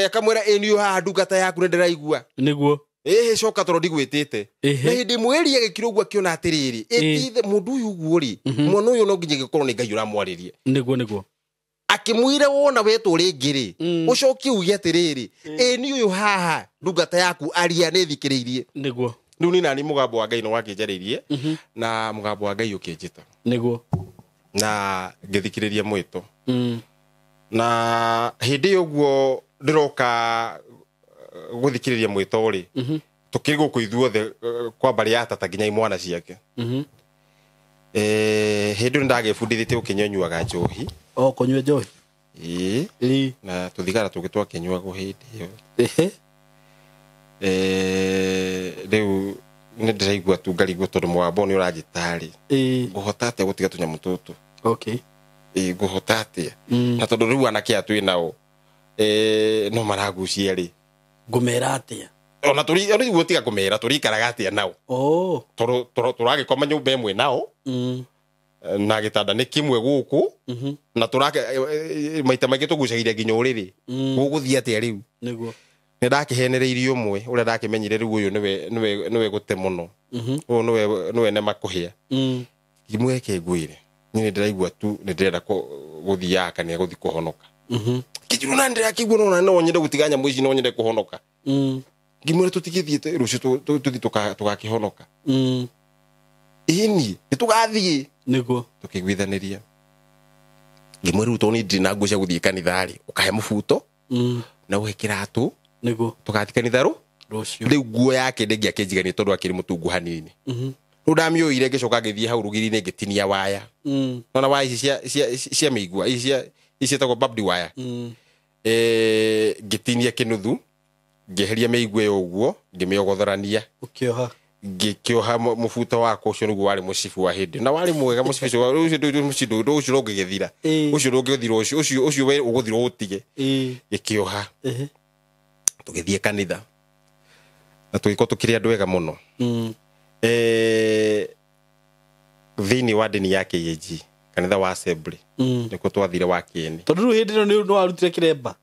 Akamwĩra, ĩ niĩ ũyũ haha ndungata yaku nĩ ndĩraigua. Nĩguo. Ĩhĩ, coka toro, ndigwĩtĩte. Ehe. Na hĩndĩ ĩmwe Eli agĩkira ũguo akĩona atĩrĩrĩ, ĩtithe mũndũ ũyũ ũguo rĩ, mwana ũyũ no nginya gĩkorwo nĩ Ngai ũramwarĩria. Nĩguo, nĩguo. Akĩmwĩra, wona wetwo rĩngĩ rĩ, ũcokie uge atĩrĩrĩ, ĩ niĩ ũyũ haha ndungata yaku, aria, nĩ thikĩrĩirie. Nĩguo. Rĩu nĩ nani mũgambo wa Ngai nĩ wakĩnjarĩirie na mũgambo wa Ngai ũkĩnjĩta na ngĩthikĩrĩria mwĩto. Na hĩndĩ ĩyo ũguo ndĩroka gũthikĩrĩria mwĩto rĩ, tũkĩrĩ gũkũ ithuothe, kwa mbarĩ ya tata nginya imwana ciake. Hĩndĩ ĩyo nĩndagĩbundithĩtie gũkĩnyuanyuaga njohi. O kũnyua njohi. Ĩĩ. Ĩĩ. Na tũthigara tũngĩ twakĩnyuagwo hĩndĩ ĩyo. Ehe. Rĩu nĩ ndĩraigua tu ngarigwo tondũ mũgambo nĩ ũranjĩta rĩ, Ĩĩ. ngũhota atĩa gũtiga tũnyamũ tũtũ? Okay. Ĩĩ, ngũhota atĩa? Na tondũ rĩu anake aya twĩ nao, no maragucia rĩ, Ngũmera atĩa? Ona tũri ona rĩu tiga kũmera, tũrĩikaraga atĩa nao? Oh. Tondũ tũragĩkoma nyũmba ĩmwe nao, na gĩtanda nĩ kĩmwe gũkũ, na tũrake maita maingĩ tũgucagĩria nginya ũrĩrĩ. Gũgũthiĩ atĩa rĩu? Nĩguo. Nĩ ndakĩhenereirie ũmwe ũrĩa ndakĩmenyire rĩu ũyũ nĩwe gũte mũno, ũyũ nĩwe nema kũhĩa. Ngĩmwĩke ngwĩre niĩ nĩ ndĩraigua tu nĩ ndĩrenda gũthiaga kanitha gũthiĩ kũhonoka. Kĩnjirwo na ndĩrakĩigua no nyende gũtiga nyamũ ici, no nyende kũhonoka. Ngĩmwĩra tũtigĩthiĩ rũciũ tũthiĩ tũgakĩhonoka. Ĩni nĩ tũgathiĩ. Nĩguo. Tũkĩiguithanĩria, ngĩmwĩra rĩu tondũ niĩ ndirĩ na nguo cia gũthiĩ kanitha rĩ, ũkahe mũbuto na ũhe kĩratũ. Nĩguo. Tũgathiĩ kanitha rũ Rũciũ. Rĩu nguo yake ndĩngĩakĩnjigania tondũ akĩrĩ mũtungu hanini. Rĩu ndamĩũire, ngĩcoka ngĩthiĩ hau rũgiri-inĩ ngĩtinia waya. Nona waya ici cia mĩigua, ici ici ciĩtagwo barbed wire. Ngĩtinia kĩnuthu, ngĩeheria mĩigua ĩyo ũguo, ngĩmĩogothorania. Ũkĩoha. Ngĩkĩoha mũbuto wakwa. Ũcio nĩguo warĩ mũcibi wa hĩndĩ ĩyo. Na warĩ mwega mũcibi ũcio, ũcio ndũngĩgĩthira. Ũcio ndũngĩthira, ũcio we ũgũthira ũtige. Gĩkĩoha. Tũgĩthiĩ kanitha na tũgĩkorwo tũkĩrĩ andũ ega mũno. Thĩinĩ wa ndini ya KAG, kanitha wa Assembly, nĩkuo twathire wa kĩeni. Tondũ rĩu hĩndĩ ĩno nĩ warutire kĩremba.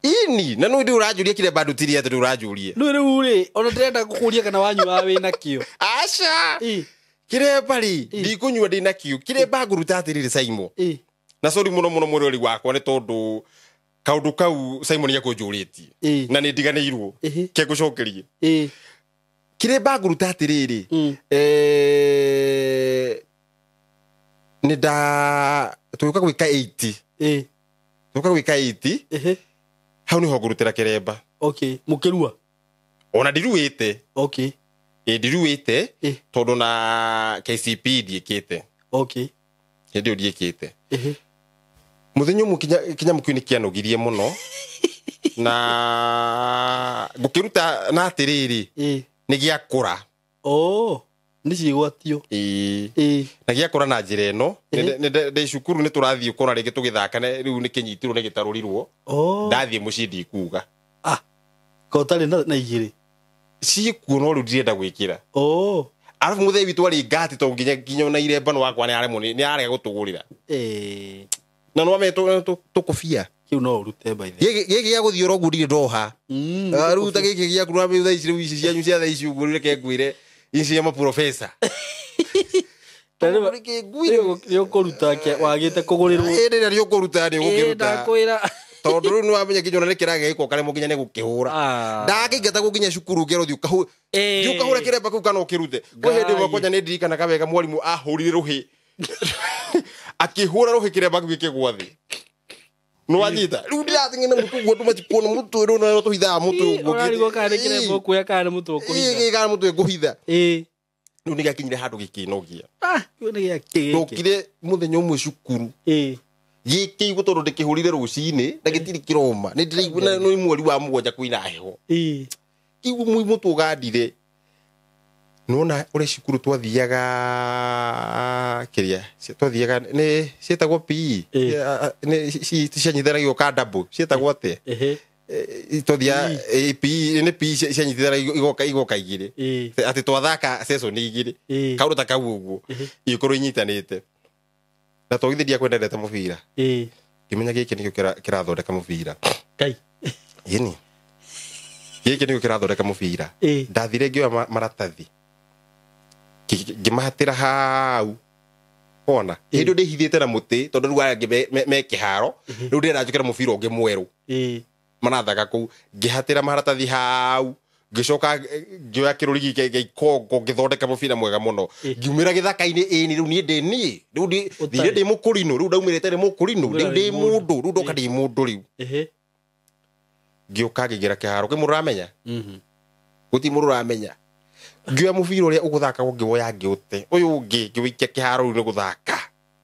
Ini na nĩ ndĩ ũranjũria kĩremba ndutirie atĩ ndĩ ũranjũria? Rĩu rĩ ona ndĩrenda gũkũria kana wanyua wĩna kĩo. Aca. Ĩĩ. Kĩremba rĩ, ndikũnyua ndĩ nakĩo. Kĩremba ngũruta atĩrĩrĩ, Saimo, Ĩĩ. na sorry mũno mũno mwĩrori wakwa nĩ tondũ kaũndũ kau Simon nĩekũnjũrĩtie na nĩ ndiganĩirwo. Ke ngũcokerie. Kĩremba ngũruta atĩrĩrĩ, nĩ nda tũgĩũka gwĩka 80. Tũgĩũka gwĩka 80. Hau nĩho ngũrutĩra kĩremba. Okay, mũkĩrua. Ona ndiruĩte. Ĩ, ndiruĩte. Tondũ na KCP ndiĩkĩte. Hĩndĩ ĩyo ndiĩkĩte. Mũthenya ũmwe kĩnyamũ kĩu nĩ kĩanogirie mũno na ngũkĩruta na atĩrĩrĩ, nĩ gĩakũra. Oh, nĩ ciĩgwatio. Ĩĩ. Na gĩakũra na njĩra ĩno. Ndĩ cukuru nĩ tũrathiĩ ũkona rĩngĩ tũgĩthaka rĩu nĩ kĩnyitirwo nĩ gĩtarũrirwo. Oh. Ndathiĩ mũciĩ ndikuga. Ah, ko ũtarĩ na igĩrĩ. Ciĩkuo no rĩu ndirenda gwĩkĩra. Oh. Arabu mũthee witũ arĩ ngati to nginya ona iremba no wakwa nĩ aremwo nĩ arega gũtũgũrĩra. Eh. Na no ame tũkũbia. Kĩu no ũrute by the. Gĩkĩ gĩa gũthiĩ ũguo ndirĩ ndoha. Rĩu ta gĩkĩ gĩaku no thaa ici rĩu ici cianyu cia thaa ici ũguo reke ngwĩre ici cia maprofesa. Reke ngwĩre. Nĩ ũkũruta wagĩte kũgũrĩrwo. Hĩndĩ ĩrĩa nĩ ũkũruta nĩ ũgũkĩruta. Ndakwĩra. Tondũ rĩu nĩ wamenya nginya ona nĩ kĩragĩa gĩko karemwo nginya nĩ gũkĩhũra. Ndakĩingata nginya cukuru ngero thiĩ ũkahũra. Thiĩ ũkahũra kĩremba kĩu kana ũkĩrute. Kwĩ hĩndĩ ĩmwe kwanja nĩ ndirikanaga wega mwarimũ ahũrire rũhĩ. Akĩhũra rũhĩ kĩremba kĩu gĩkĩgwa thĩ. Nĩ wanyita. Rĩu ndĩrathing'ina mũtwe ũguo andũ matikuona mũtwe rĩu no tũhithaga mũtwe ũguo. Ũrarigwo kana nĩ kĩremba ũkuoya kana nĩ mũtwe ũkũhitha. Ĩĩ kana mũtwe ngũhitha. Ĩĩ. Rĩu nĩ gĩakinyire handũ gĩkĩnogia. Kĩu nĩ gĩa kĩ gĩkĩ? Ndokire mũthenya ũmwe cukuru. Ĩĩ. Gĩkĩigua tondũ ndĩkĩhũrire rũcinĩ na gĩtirĩ kĩroma. Nĩ ndĩraigua nĩ mweri wa mũgwanja kwĩna heho. Ĩĩ. Kĩigua mũtwe ũgandire. Nĩwona ũrĩa cukuru twathiaga kĩrĩa twathiaga nĩ ciĩtagwo PE. Nĩ cianyitithanagio ka double ciĩtagwo atĩa? Twathiaga PE nĩ PE cianyitithanagio igoka igĩrĩ. Atĩ twathaka session igĩrĩ. Kaũndũ ta kau ũguo. Igĩkorwo inyitanĩte. Na to githĩ ndiakwendete mũbira. Ngĩmenya gĩkĩ nĩkĩo kĩrathondeka mũbira. Ngai. Ĩni. Gĩkĩ nĩkĩo kĩrathondeka mũbira. Ndathire ngĩoya maratathi. Ngĩmahatĩra hau. Ona. Hĩndĩ ĩyo ndĩhithĩte na mũtĩ tondũ rĩu aya angĩ me kĩharo. Rĩu ndĩrenda njũkĩre mũbira ũngĩ mwerũ. Marathaka kũu. Ngĩhatĩra maratathi hau. Ngĩcoka ngĩoya kĩrũrigi gĩa ikongo ngĩthondeka mũbira mwega mũno. Ngiumĩra gĩthaka-inĩ ĩni rĩu niĩ ndĩ niĩ. Rĩu thire ndĩ mũkũrinũ rĩu ndaumĩrĩte ndĩ mũkũrinũ rĩu ndĩ mũndũ rĩu ndoka ndĩ mũndũ rĩu. Ngĩũka ngĩingĩra kĩharo kwĩ mũndũ ũramenya? Gũtirĩ mũndũ ũramenya. Ngĩoya mũbira ũrĩa ũgũthaka ngĩwoya ngĩũte. Ũyũ ũngĩ ngĩũikia kĩharo rĩu nĩ gũthaka.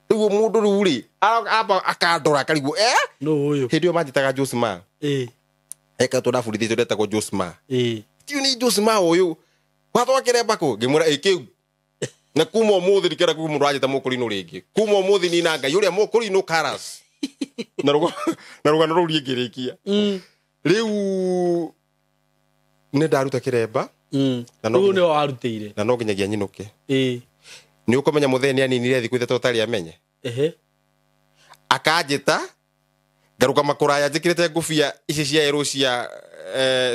Rĩu mũndũ rĩu rĩ amba akandora akarigwo eh? Nũ ũyũ? Hĩndĩ ĩyo manjĩtaga Josma. Eka tondũ ndabundithĩtio ndetagwo Josma. Tiu nĩ Josma ũyũ. Watwa kĩremba kũ? Ngĩmwĩra ĩ kĩu. Na kuma ũmũthĩ ndikenda kuga mũndũ anjĩta mũkũrinũ rĩngĩ. Kuma ũmũthĩ niĩ na Ngai ũrĩa mũkũrinũ karas. Na rũgano rũu rĩngĩrĩkia. Rĩu nĩ ndaruta kĩremba. Rĩu nĩwe warutĩire. Na no nginyagia nyinũke. Nĩ ũkũmenya mũthee nĩ aninire thikũ ithatũ atarĩ amenye. Akanjĩta ngarũgama kũraya njĩkĩrĩte ngũbia ici cia erũ cia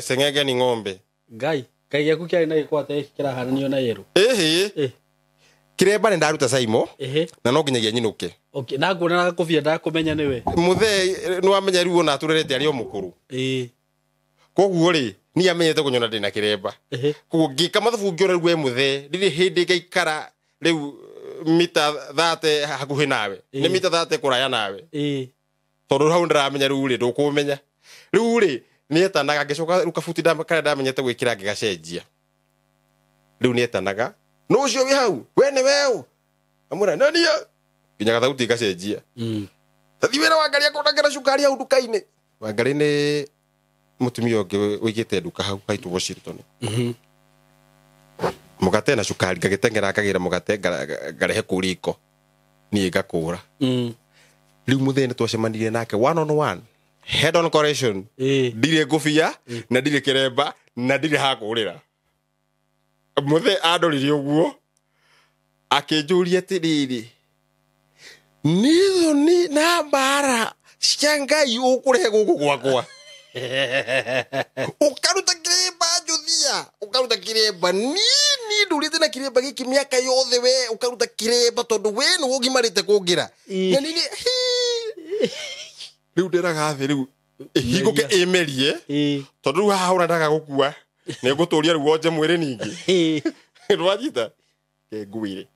seng'enge ni ng'ombe. Ngai, Ngai gĩaku kĩarĩ na gĩkwata gĩkĩ kĩrahananio na yerũ. Ĩhĩ. Kĩremba nĩ ndaruta Saimo na no nginyagia nyinũke. Okay, na nguona na gakũbia ndakũmenya nĩwe. Mũthee nĩ wamenya rĩu ona atũrerete arĩ o mũkũrũ. Koguo rĩ niĩ amenyete kũnyona ndĩna kĩremba. Koguo ngĩka mathabu ngĩona rĩu we mũthee ndirĩ hĩndĩ ngaikara rĩu mita 30 hakuhĩ nawe. Nĩ mita 30 kũraya nawe. Tondũ hau ndĩramenya rĩu rĩ ndũkũmenya. Rĩu rĩ nĩetanaga ngĩcoka rĩu kabuti karĩa ndamenyete gwĩkĩra ngĩgacenjia. Rĩu nĩetanaga nũ ũcio wĩ hau we nĩ we ũ? Amwĩra nĩ niĩ. Nginya gathauti gacenjia. Tathiĩ wĩra wa Ngarĩ akũnengera cukari hau nduka-inĩ. Wangarĩ nĩ mũtumia ũngĩ ũigĩte nduka hau haitũ Washington. Mũgate na cukari ngagĩteng'era ngagĩra mũgate ngarehe kũu riko niĩ ngakũra. Rĩu mũthee nĩ twacemanirie nake one on one head on correction. Ndirĩ ngũbia na ndirĩ kĩremba na ndirĩ hakũrĩra. Mũthee andorire ũguo akĩnjũria atĩrĩrĩ nĩ thoni na mbara cia Ngai ũkũrehe gũkũ gwakwa. Ũkaruta kĩremba njũthia ũkaruta kĩremba nini ndũrĩte na kĩremba gĩkĩ mĩaka yothe we ũkaruta kĩremba tondũ we nĩwe ũgimarĩte kũngĩra. Na nini rĩu ndĩraga thĩ rĩu ĩhingũke ĩmerie tondũ rĩu haha ũrendaga gũkua nĩ ngũtũria rĩu wonje mwĩrĩ ningĩ. Ndwanyita kengwĩre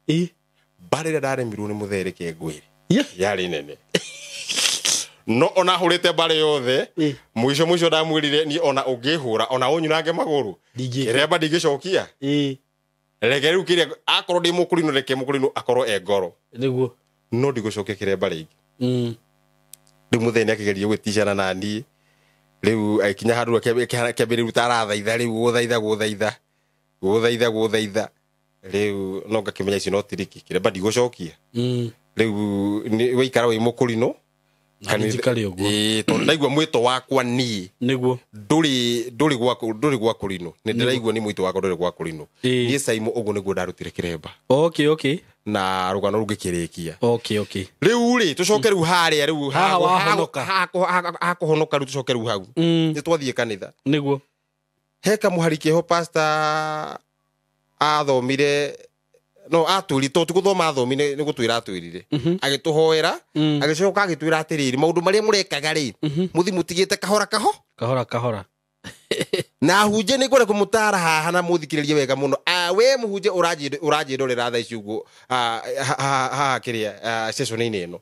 mbara ĩrĩa ndaremirwo nĩ mũthee reke ngwĩre yarĩ nene. No ona hũrĩte mbara yothe mũico mũico ndamwĩrire niĩ ona ũngĩhũra ona ũnyunange magũrũ kĩremba ndingĩcokia. Reke rĩu kĩrĩa akorwo ndĩ mũkũrinũ reke mũkũrinũ akorwo e ngoro nĩguo no ndigũcokia kĩremba rĩngĩ. Rĩu mũthee nĩ akĩgeria gwĩticana na niĩ rĩu agĩkinya handũ akĩambĩrĩria ta arathaitha rĩu gũthaitha gũthaitha gũthaitha gũthaitha rĩu no ngakĩmenya icio no tiriki kĩremba ndigũcokia. Rĩu waikara wĩ mũkũrinũ Kanitha tondu ndaigua mwito wakwa ni niguo nduri gwa kurino ni ndiraigua ni mwito wakwa nduri gwa kurino ni Saimo uguo niguo ndarutire kiremba. Okay na rugano rungikirikia. Okay riu ri tucoke riu haria riu haha wahonoka hakuhonoka riu tucoke riu hau ni twathie kanitha niguo he kamuhari keho pastor athomire no atwirire to tiguthoma athomire ni gutwira atwirire agituhoera agicoka agitwira atiriri maundu maria murekaga ri muthi mutigite kahora kaho kahora kahora na hunje ni ngwenda kumutara haha na muthikiririe wega muno. We muhunje uranjindorera thaa ici uguo haha kiria session-ini ino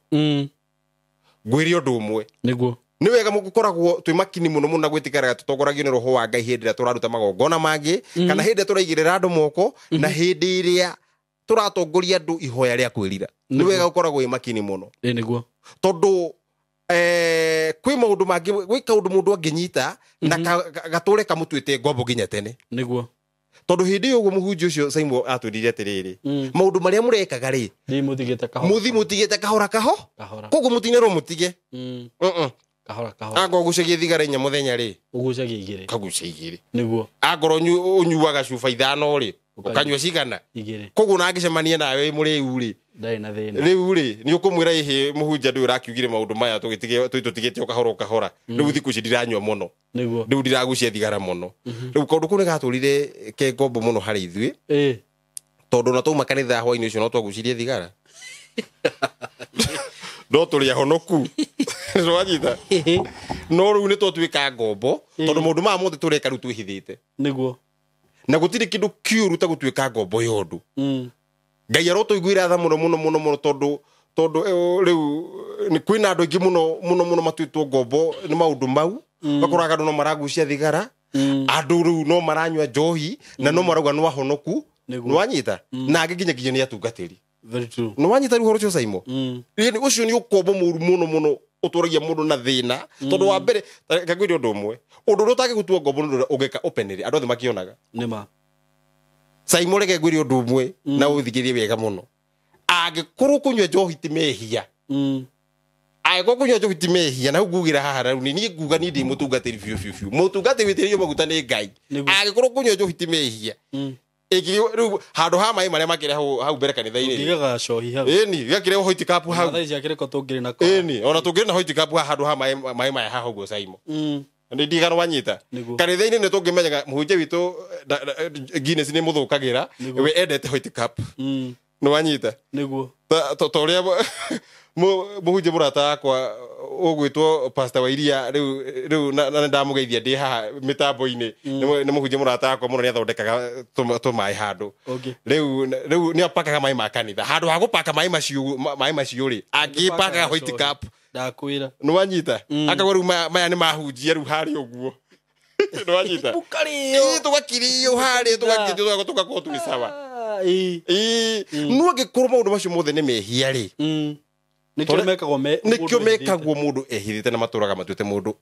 ngwire undu umwe niguo ni wega mugukoragwo twi makini muno muno na gwitikaraga tutongoragio ni roho wa Ngai hindi iria turaruta magongona mangi kana hindi iria turaigirira andu moko na hindi iria turatongoria andu ihoya ria kwirira. Ni wega gukoragwo wi makini muno niguo tondu kwi maundu mangi gwi kaundu mundu anginyita na gature kamutuite ngombo nginya tene niguo tondu hindi uguo muhunjia ucio Saimo atwirire atiriri maundu maria murekaga ri ni mutigite kahora muthi mutigite kahora kaho kahora koguo mutinerwo mutige kahora kahora angorwo ugucagia thigara inya muthenya ri ugucagia igiri kagucia igiri niguo angorwo unyuaga cuba ithano ri ukanyua cigana igiri koguo na angicemania nawe muriu ri ndari na thina riu ri ni ukumwira ihi muhunjia ndu urakiugire maundu maya tutigite ukahora ukahora riu thiku ici ndiranyua muno niguo riu ndiragucia thigara muno riu kaundu kau nigaturire ke ngombo muno hari ithuĩ tondu na twauma kanitha hwainĩ ucio no twagucirie thigara no tũrĩ ahonoku nwanyita no rĩu nĩ twatuĩka ngombo tondu maũndũ maya mothe tũreka rĩu twĩhithĩte niguo na gũtirĩ kĩndũ kĩũru ta gũtuĩka ngombo ya ũndũ. Ngai arotũiguĩra tha mũno mũno mũno mũno tondu rĩu kwĩna andũ aingĩ mũno mũno mũno matuĩtwo ngombo nĩ maũndũ mau. Ũgakoraga andũ no maragucia thigara andũ rĩu no maranyua njohi na no marauga no ahonoku nĩwanyita na angĩ nginya nĩ atungatĩri. Very true. Nĩwanyita rĩu ũhoro ũcio Saimo yani ũcio nĩ ũkombo mũru mũno mũno ũtũragia mũndũ na thĩna tondu wa mbere kangwĩre ũndũ ũmwe ũndũ ũrĩa ũtangĩgũtua ngombo nĩ ũndũ ũrĩa ũngĩka openly andũ othe makĩonaga nĩma. Saimo reke ngwĩre ũndũ ũmwe na ũthikĩrie wega mũno angĩkorwo kũnyua njohi ti mehia angĩkorwo kũnyua njohi ti mehia na hau ngugĩra haha rĩu niĩ nguga niĩ ndĩ mũtungatĩri biũ biũ biũ mũtungatĩri wĩtĩrĩirio maguta nĩ Ngai angĩkorwo kũnyua njohi ti mehia rĩu handũ ha maĩ marĩa makĩrĩ hau mbere kanitha-inĩ ngigaga cohi hau ĩni gakĩrĩ white cup hau thaa ici akĩrĩko tũngĩrĩ nako ĩni ona tũngĩrĩ na white cup haha handũ ha maĩ maya haha ũguo Saimo nĩ ndigana wanyita kanitha-inĩ nĩ tũngĩmenyaga mũhunjia witũ Guinness nĩ mũthũkagĩra we endete white cup nĩ wanyita nĩguo ta ũrĩa mũhunjia mũrata wakwa ũgwĩtwo Pastor wa Iria rĩu na nĩndamũgeithia ndĩ haha mĩtambo-inĩ nĩ mũhunjia mũrata wakwa mũno nĩathondekaga tũmaĩ handũ rĩu nĩ apakaga maĩ ma kanitha handũ ha gũpaka maĩ macio rĩ angĩpakaga white cup ndakwĩra nĩ wanyita akauga rĩu maya nĩ mahunjia rĩu harĩa ũguo nĩ wanyita tũgakirĩo harĩa tũgakorwo tũrĩ sawa no angĩkorwo maũndũ macio mothe nĩ mehia rĩ Nĩkĩo mekagwo mũndũ ehithĩte na matũraga matuĩte mũndũ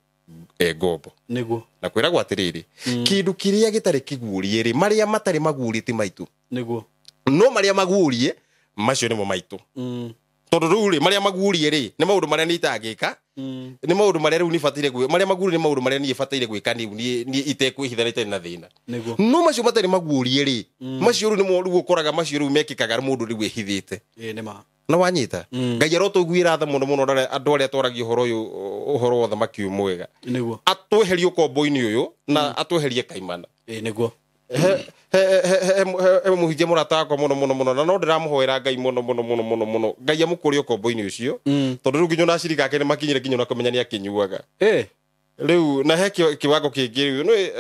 e ngombo nĩguo na kwĩragwo atĩrĩrĩ kĩndũ kĩrĩa gĩtarĩ kĩguũrie rĩ marĩa matarĩ maguũrie ti maitũ nĩguo no marĩa maguũrie macio nĩmo maitũ tondu rĩu rĩ marĩa maguũrie rĩ nĩ maũndũ marĩa niĩ itangĩka nĩ maũndũ marĩa rĩu niĩ bataire gwĩka marĩa maguũrie nĩ maũndũ marĩa niĩ bataire gwĩka niĩ itekwĩhitha na itarĩ na thĩna nĩguo no macio matarĩ maguũrie rĩ macio rĩu nĩmo rĩu ũkoraga macio rĩu mekĩkaga mũndũ rĩu ehithĩte nĩma na wanyita Ngai arotũiguĩra tha mũno mũno andũ arĩa twaragia ũhoro ũyũ ũhoro wa ũthamaki ũyũ mwega nĩguo atweherie ũkombo-inĩ ũyũ na atweherie kaimana nĩguo he mũhunjia mũrata wakwa mũno mũno mũno na no ndĩramũhoera Ngai mũno mũno mũno mũno mũno Ngai amũkũrie ũkombo-inĩ ũcio tondũ rĩu nginya ona acirika ake nĩ makinyire nginya ona kũmenya nĩ akĩnyuaga rĩu na he kiwango kĩngĩ rĩu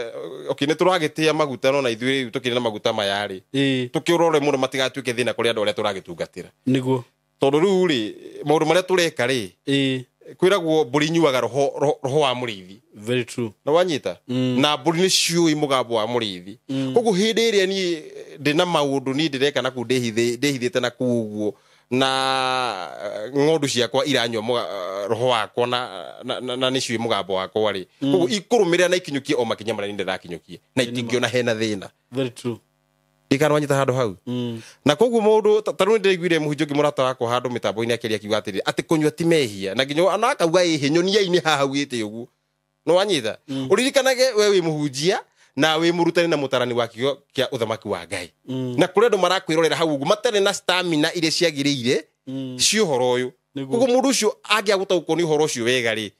okay nĩ tũragĩtĩa maguta no na ithuĩ rĩu tũkĩrĩ na maguta maya rĩ tũkĩũrore mũno matigatuĩke thĩna kũrĩ andũ arĩa tũragĩtungatĩra nĩguo tondũ rĩu rĩ maũndũ marĩa tũreka rĩ kwĩragwo mbũri inyuaga roho wa mũrĩithi. Very true. Na wanyita na mbũri nĩ ciũĩ mũgambo wa mũrĩithi koguo hĩndĩ ĩrĩa niĩ ndĩna maũndũ niĩ ndĩreka na kũu ndĩhithĩte na kũu ũguo na ng'ondu ciakwa iranyua roho wakwa na nĩ ciũĩ mũgambo wakwa rĩ koguo ikũrũmĩrĩra na ikinyũkie o makinya marĩa niĩ ndĩrakinyũkia na itingĩona hena thĩna. Very true. Ikana wanyita handũ hau. Na koguo mũndũ ta rĩu nĩndĩraiguire mũhunjia ũngĩ mũrata wakwa handũ mĩtambo-inĩ akĩaria akiuga atĩrĩrĩ atĩ kũnyua ti mehia na nginya ona akauga ĩhĩ nyoniai-inĩ haha augĩte ũguo. No wanyita ũririkanage we wĩ mũhunjia na wĩ mũrutani na mũtarani wa kiugo kĩa ũthamaki wa Ngai. Na kũrĩ andũ marakwĩrorera hau ũguo matarĩ na stamina iria ciagĩrĩire cia ũhoro ũyũ. Koguo mũndũ ũcio angĩaga gũtaũkwo nĩ ũhoro ũcio wega rĩ,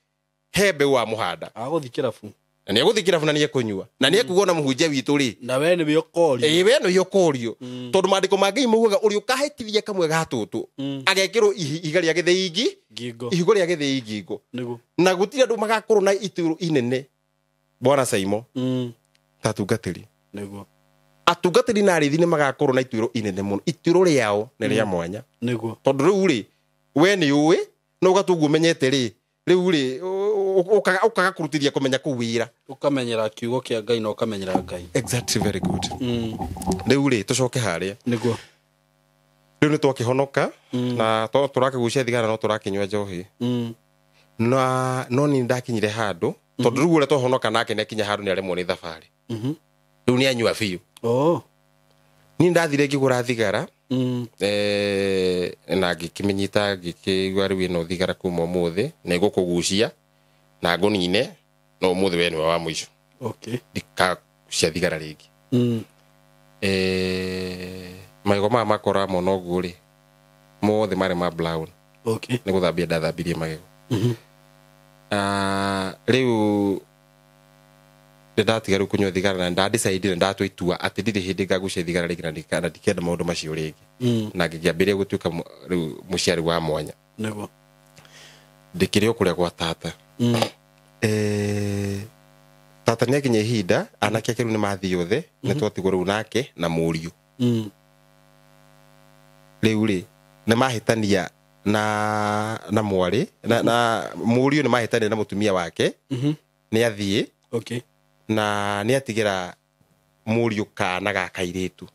he mbeũ wamũhanda. Agũthiĩ kĩrabu. Na nĩ egũthiĩ kĩrabu na nĩ ekũnyua. Na nĩ ekuga ona mũhunjia witũ rĩ. Na we nĩwe ũkorio. Ĩĩ we nĩwe ũkorio. Tondũ maandĩko ma Ngai maugaga ũrĩa ũkahĩtithia kamwe ga tũtũ agekĩrwo ihiga rĩa gĩthĩi ngingo. Ihiga rĩa gĩthĩi ngingo. Nĩguo. Na gũtirĩ andũ magakorwo na itũũro inene. Bwana Saimo. Ta atungatĩri. Nĩguo. Atungatĩri na arĩithi nĩ magakorwo na ituĩro inene mũno. Ituĩro rĩao nĩ rĩa mwanya. Nĩguo. Tondũ rĩu rĩ, we nĩ ũĩ, no ũgatua ũguo ũmenyete rĩ, rĩu rĩ, ũkaga kũrutithia kũmenya kũu wĩra. Ũkamenyera kiugo kĩa Ngai na ũkamenyera Ngai. Exactly, very good. Rĩu rĩ, tũcoke harĩa. Nĩguo. Rĩu nĩ twakĩhonoka, na tũrakĩgucia thigara no tũrakĩnyua njohi. Na no niĩ ndakinyire handũ, tondũ rĩu ũrĩa twahonoka nake nĩakinya handũ nĩaremwo nĩ thabarĩ. Rĩu nĩanyua biũ. Niĩ ndathire ngĩgũra thigara, na ngĩkĩmĩnyita ngĩkĩigua rĩu ĩno thigara kuma ũmũthĩ na ĩgũkũgucia na ngũnine no ũmũthĩ we nĩwe wa mũico. Okay. Ndikagucia thigara rĩngĩ. Magego maya makora mũno ũguo rĩ, mothe marĩ ma brown. Okay. Nĩ gũthambia ndathambirie magego. Rĩu ndatiga rĩu kũnyua thigara na ndadecide ndatua itua atĩ ndirĩ hĩndĩ ngagucia thigara rĩngĩ na ndikenda maũndũ macio rĩngĩ. Na ngĩkĩambĩrĩria gũtuĩka rĩu mũciari wa mwanya. Nĩguo. Ndĩkĩrĩ o kũrĩa gwa tata. Tata nĩakinya ihinda anake ake rĩu nĩmathiĩ othe, nĩtwatigwo rĩu nake na mũriũ. Rĩu rĩ, nĩmahĩtania na mwarĩ, na mũriũ nĩmahĩtania na mũtumia wake. Nĩathiĩ. Okay. Na nĩatigĩra mũriũ kana ga kairĩtu.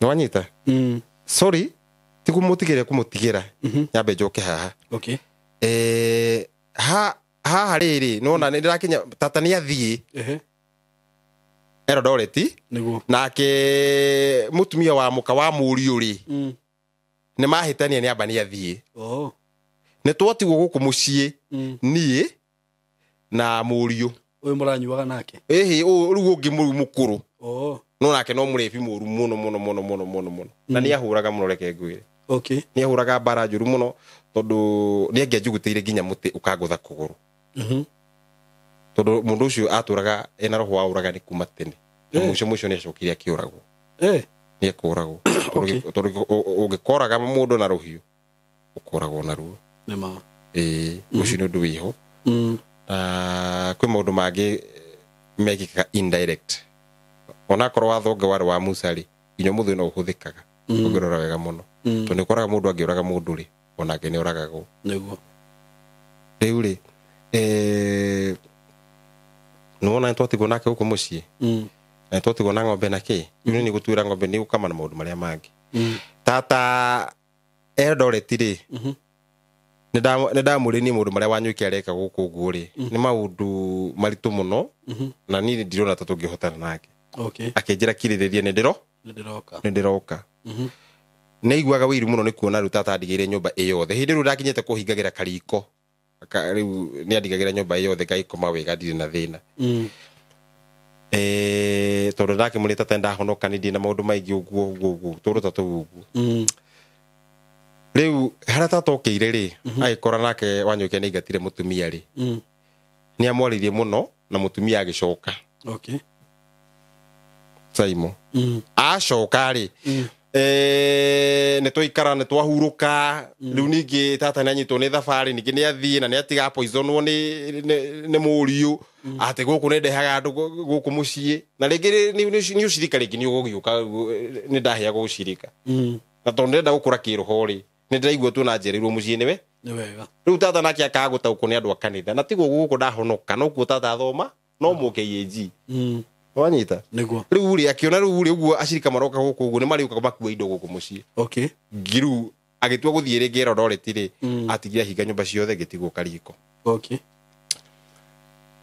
Nĩwanyita? Sorry, ti kũmũtigĩra kũmũtigĩra. Nyambe njoke haha. Okay. Haha rĩrĩ, nĩwona nĩndĩrakinya tata nĩathiĩ. Eldoret. Nĩguo. Nake mũtumia wa mũka wa mũriũ rĩ, nĩmahĩtania nĩamba nĩathiĩ. Nĩtwatigwo gũkũ mũciĩ, niĩ na mũriũ. Ũyũ mũranyuaga nake? Ĩhĩ, ũyũ rĩu ũngĩ mũriũ mũkũrũ. No nake no mũrebi mũru mũno mũno mũno mũno mũno mũno. Na nĩahũraga mũno reke ngwĩre. Okay. Nĩahũraga mbara njũru mũno tondũ nĩangĩanjugutĩire nginya mũtĩ ũkangũtha kũgũrũ. Tondũ mũndũ ũcio atũraga ena roho wa ũragani kuma tene. Na mũico mũico nĩacokire akĩũragwo. Nĩekũragwo. Tondũ ũngĩkoraga mũndũ na rũhiũ, ũkoragwo naruo. Nĩma. Ĩĩ, ũcio nĩ ũndũ wĩho. Na kwĩ maũndũ mangĩ mekĩkaga indirect. Onakorwo watho ũngĩ warĩ wa Musa rĩ, nginya ũmũthĩ no ũhũthĩkaga. Ũngĩrora wega mũno. Tondũ nĩũkoraga mũndũ angĩũraga mũndũ rĩ, onake nĩoragagwo. Nĩguo. Rĩu rĩ, nĩwona nĩtwatigwo nake gũkũ mũciĩ? Na nĩtwatigwo na ng'ombe na kĩ? Rĩu nĩ gũtuĩra ng'ombe nĩ gũkama na maũndũ marĩa mangĩ. Tata Eldoret rĩ, nĩndamũrĩrie maũndũ marĩa Wanyũike areka gũkũ ũguo rĩ, nĩ maũndũ maritũ mũno, na niĩ ndirona ta tũngĩhotana nake. Okay. Akĩnjĩra kirĩrĩria nĩndĩroka. Nĩndĩroka. Nĩaiguaga wĩiru mũno nĩ kuona rĩu tata andigĩire nyũmba ĩ yothe. Hĩndĩ rĩu ndakinyĩte kũhingagĩra kariko. Rĩu nĩandigagĩra nyũmba ĩ yothe ngaikoma wega ndirĩ na thĩna. Tondũ ndakĩmũrĩ tata ndahonoka nĩ ndirĩ na maũndũ maingĩ ũguo ũguo ũguo tũndũ ta tũu ũguo. Rĩu harĩa tata okĩire rĩ, agĩkora nake Wanyũike nĩaingatire mũtumia rĩ. Nĩamwarĩirie mũno na mũtumia agĩcoka. Okay. Saimo. Acoka rĩ, nĩtwaikara nĩtwahurũka. Rĩu ningĩ tata nĩanyitwo nĩ thabarĩ, ningĩ nĩathiĩ na nĩatiga poisonwo nĩ mũriũ. Atĩ gũkũ nĩndehaga andũ gũkũ mũciĩ. Na rĩngĩ nĩ ũcirika rĩngĩ nĩ ũgũgĩũka, nĩndaheagwo ũcirika. Na tondũ ndĩrenda gũkũra kĩroho rĩ, nĩndĩraigua tu na njereirwo mũciĩ nĩwe. Nĩ wega. Rĩu tata nake akaga gũtaũkwo nĩ andũ a kanitha. Na tiguo gũkũ ndahonoka, nokuo tata athoma, no mũke EAG. Wanyita? Nĩguo. Rĩu rĩ, akĩona rĩu rĩ, ũguo acirika maroka gũkũ ũguo, nĩmarĩũka makua indo gũkũ mũciĩ. Okay. Ngiru, agĩtua gũthiĩ rĩngĩ Eldoret rĩ, atigire ahinga nyũmba ciothe ngĩtigwo kariko. Okay.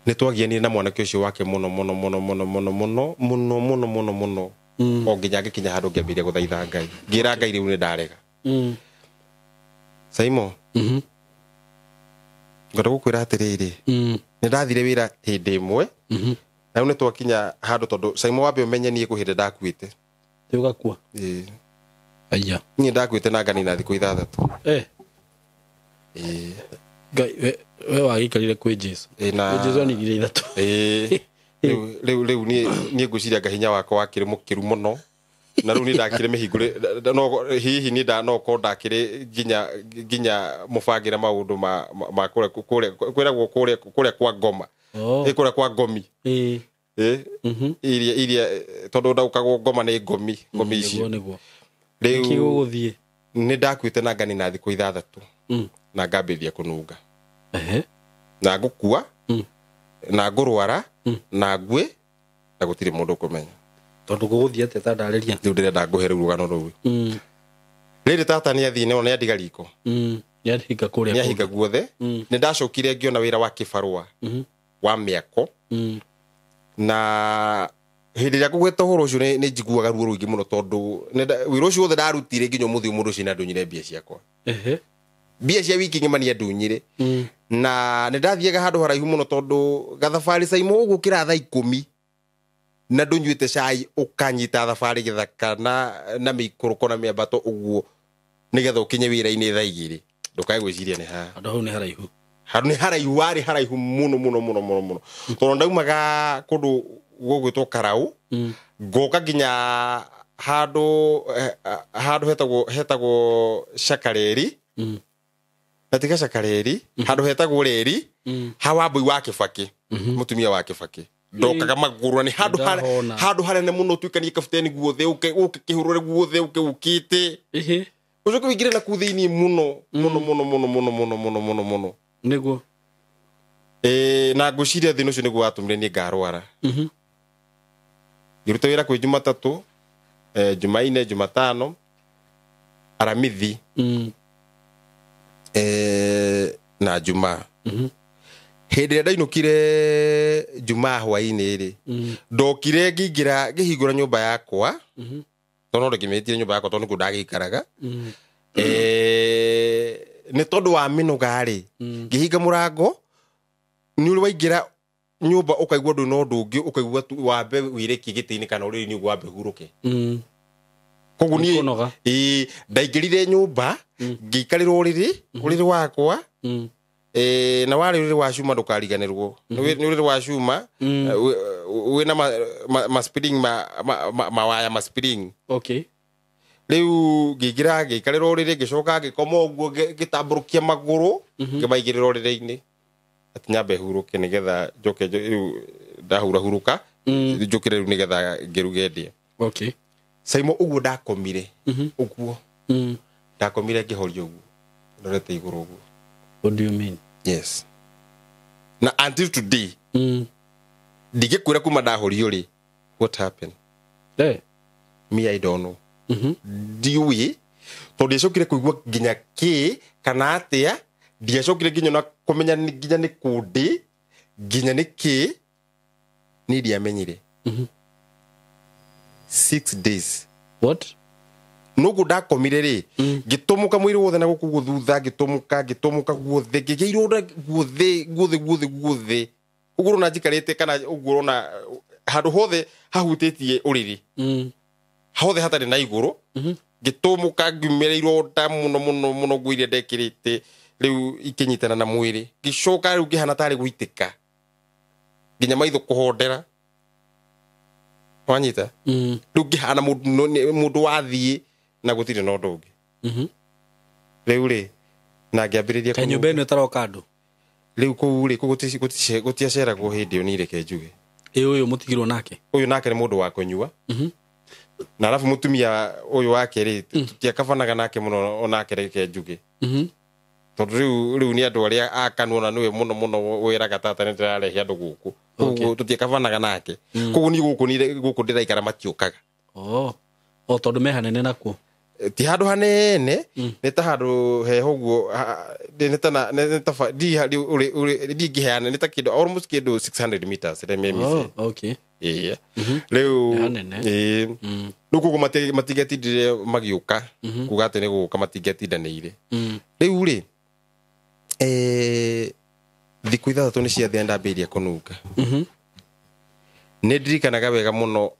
Nĩ twagianire na mwanake ũcio wake mũno mũno mũno mũno mũno mũno mũno mũno mũno mũno o nginya ngĩkinya handũ ngĩambĩrĩria gũthaitha Ngai, ngĩra Ngai rĩu nĩ ndarega. Saimo, ngwenda gũkwĩra atĩrĩrĩ, nĩ ndathire wĩra hĩndĩ ĩmwe na rĩu nĩ twakinya handũ, tondũ Saimo wambe ũmenye niĩ kwĩ hĩndĩ ndakuĩte. Ũgakua? Ĩĩ. Aya. Niĩ ndakuĩte na nganina thikũ 6. Eh. Ĩĩ. Ngai, we wagĩikarire kwĩ Jesu? Ĩĩ, na Kwĩ Jesu aninire 3. Ĩĩ. Rĩu niĩ ngwĩciria ngahinya wakwa wakĩrĩ mũkĩru mũno, na rĩu niĩ ndakĩrĩ mĩhingũre, no hihi niĩ no korwo ndakĩrĩ nginya mũbangĩre maũndũ ma kũrĩa kwĩragwo kũrĩa kwa ngoma. Ĩ kũrĩa kwa ngomi. Ĩĩ. Ĩ iria tondũ ndaũkagwo ngoma nĩ ngomi, ngomi icio. Nĩguo. Rĩu Nĩkĩ gũgũthiĩ? Nĩ ndakuĩte na nganina thikũ 6 na ngambĩrĩria kũnunga. Na ngũkua, na ngũrwara, na ngue, na gũtirĩ mũndũ ũkũmenya. Tondũ gũgũthiĩ atĩa ta ndarĩria? Rĩu ndĩrenda ngũhe rĩu rũgano rũu. Rĩrĩ tata nĩ athiĩ nĩ andiga riko. Nĩ ahinga kũrĩa. Nĩ ahinga guothe. Nĩ ndacokire ngĩona wĩra wa kĩbarũa wa mĩako. Na hĩndĩ ĩrĩa ngũgweta ũhoro ũcio nĩ njiguaga ruo rũingĩ mũno, tondũ wĩra ũcio wothe ndarutire nginya ũmũthĩ ũyũ mũndũ ũcio nĩ andunyire mbia ciakwa. Mbia cia wiki ng'ima nĩ andunyire. Na nĩ ndathiaga handũ haraihu mũno, tondũ gathabarĩ Saimo ũgũkĩra thaa 10 na ndũnyuĩte cai ũkanyita thabarĩ gĩthaka na mĩikũrũko na mĩambato ũguo nĩgetha ũkinye wĩra-inĩ thaa 2, ndũkae gwĩciria nĩ haha. Handũ hau nĩ haraihu. Handũ nĩ haraihu, warĩ haraihu mũno mũno mũno mũno mũno, tondũ ndaumaga kũndũ gũgwĩtwo Karau, ngoka nginya handũ hetagwo Cakareri, na tiga Cakareri, handũ hetagwo Reri, ha Wambui wa Kĩbakĩ, mũtumia wa Kĩbakĩ. Ndokaga magũrũ na nĩ handũ hanene mũno, ũtuĩkanie kabuteni guothe, ũke kĩhũrũre guothe, ũke ũkĩte. Ũcoke ũingĩre na kũu thĩinĩ mũno mũno mũno mũno mũno mũno mũno mũno mũno. Nĩguo. Na ngwĩciria thĩna ũcio nĩguo watũmire niĩ ngarwara. Ngĩruta wĩra kwĩ Jumatatũ, Jumaine, Jumatano, Aramithi, na Jumaa. Hĩndĩ ĩrĩa ndainũkire Jumaa hwaĩ-inĩ rĩ, ndokire ngĩingĩra ngĩhingũra nyũmba yakwa, tondũ no ndĩkĩmĩtire nyũmba yakwa tondũ nĩkuo ndagĩikaraga. Nĩ tondũ wa mĩnoga rĩ, ngĩhinga mũrango, nĩ ũrĩ waingĩra nyũmba ũkaigua ndũ na ũndũ ũngĩ, ũkaigua tu wambe wĩrekie gĩtĩ-inĩ kana ũrĩrĩ-inĩ ũguo wambe hurũke. Koguo niĩ ndaingĩrire nyũmba, ngĩikarĩra ũrĩrĩ wakwa, na warĩ ũrĩrĩ wa cuma, ndũkariganĩrwo. Nĩ ũrĩrĩ wa cuma, wĩna ma spring, mawaya ma spring. Okay. Rĩu ngĩingĩra ngĩikarĩra ũrĩrĩ, ngĩcoka ngĩkoma ũguo, ngĩtambũrũkia magũrũ, ngĩmaigĩrĩra ũrĩrĩ-inĩ atĩ nyambe hurũke nĩgetha njoke rĩu ndahurahurũka, njũkĩre rĩu nĩgetha ngĩruge ndĩe. Okay. Saimo ũguo ndakomire, ũguo ndakomire ngĩhoria ũguo, ndorete igũrũ ũguo. What do you mean? Yes. Na until today, ndingĩkwĩra kuma ndahorio rĩ, what happened? Me, I don't know. Ndiũĩ, tondũ ndiacokire kũigua nginya kĩ kana atĩa, ndiacokire nginya na kũmenya nginya nĩ kũ ndĩ, nginya nĩ kĩ, niĩ ndiamenyire. 6 days. What? Noguo ndakomire rĩ, ngĩtũmũka mwĩrĩ wothe na gũkũ guo thutha, ngĩtũmũka guothe, ngĩgĩa ironda guothe guothe guothe guothe. Ũguo ũrona njikarĩte kana ũguo ũrona handũ hothe hahutĩtie ũrĩrĩ. Hothe hatarĩ na igũrũ. Ngĩtũmũka ngiumĩra ironda mũno mũno mũno nguo iria ndekĩrĩte rĩu ikĩnyitana na mwĩrĩ. Ngĩcoka rĩu ngĩhana tarĩ gũitĩka. Nginya maitho kũhondera. Wanyita? Rĩu ngĩhana mũndũ wathiĩ na gũtirĩ na ũndũ ũngĩ. Rĩu rĩ, na ngĩambĩrĩria Kaĩ nyũmba ĩno ĩtaroka andũ? Rĩu kũu rĩ, kũu gũtiaceragwo hĩndĩ ĩyo, niĩ reke njuge. Ĩ ũyũ mũtigirwo nake? Ũyũ nake nĩ mũndũ wa kũnyua. Na arabu mũtumia ũyũ wake rĩ, tũtiakabanaga nake mũno onake reke njuge. Tondũ rĩu nĩ andũ arĩa akanu ona nĩwe mũno mũno wĩraga tata nĩ ndĩrarehe andũ gũkũ. Koguo tũtiakabanaga nake. Koguo niĩ gũkũ ndĩraikara matiũkaga. O tondũ me hanene nakuo. Ti handũ hanene, nĩ ta handũ heho ũguo, nĩ ta nĩ ta ndingĩheana, nĩ ta kĩndũ almost kĩndũ 600 meters, let me say. Okay. Ĩĩ. Rĩu Hanene. Ĩĩ. Rĩu koguo matingĩatindire magĩũka kuga atĩ nĩ gũka, matingĩatindanĩire. Rĩu rĩ, thikũ 6 nĩ ciathira ndambĩrĩria kũnunga. Nĩ ndirikanaga wega mũno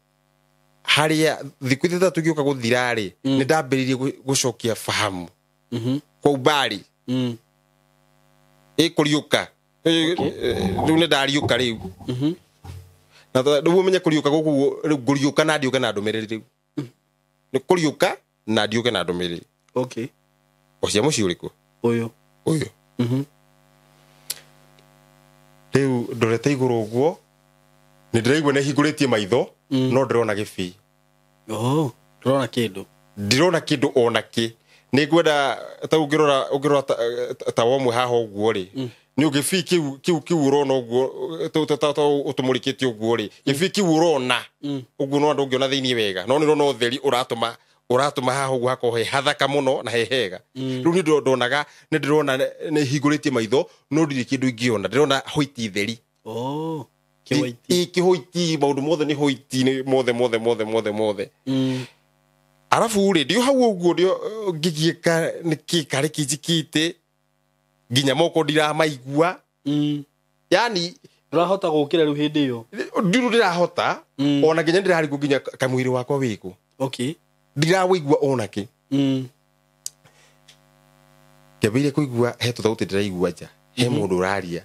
harĩa thikũ 6 igĩũka gũthira rĩ, nĩ ndambĩrĩirie gũcokia fahamu kwa umbari. Ĩkũriũka rĩu, nĩ ndariũka rĩu. Na rĩu ũmenye kũriũka gũkũ, rĩu ngũriũka na ndiũke na ndũmĩrĩri. Rĩu nĩ kũriũka na ndiũke na ndũmĩrĩri. O cia mũciĩ ũrĩkũ? Ũyũ. Ũyũ. Rĩu ndorete igũrũ ũguo, nĩ ndĩraigua nĩ hingũrĩtie maitho, no ndĩrona gĩbii. Oh, ndũrona kĩndũ. Ndirona kĩndũ ona kĩ. Nĩ ngwenda ta ũngĩrora ta womwe haha ũguo rĩ, nĩ gĩbii kĩu ũrona ũguo, ta ũtũmũrĩkĩte ũguo rĩ, gĩbii kĩu ũrona ũguo, no andũ ũngĩona thĩinĩ wega, no nĩ ũrona ũtheri ũratũma haha ũguo hakorwo he hathaka mũno na he hega. Rĩu nĩ ndonaga, nĩ ndĩrona nĩ hingũrĩtie maitho, no ndirĩ kĩndũ ingĩona, ndĩrona hoiti theri. Oh, kĩwaiti. Ĩ, kĩhoiti, maũndũ mothe nĩ hoiti, nĩ mothe mothe mothe mothe mothe. Arabu rĩ, ndio hau ũguo ndio ngĩgiĩka nĩkĩ karĩ kĩnjikĩte nginya moko ndiramaigua. Yani Ndũrahota gũkĩra rĩu hĩndĩ ĩyo. Ndiru ndĩrahota ona nginya ndĩrarigwo nginya kamwĩrĩ wakwa wĩkũ. Ndirawĩigua ona kĩ. Ngĩambĩrĩria kũigua he tũthauti ndĩraigua nja, he mũndũ ũraria.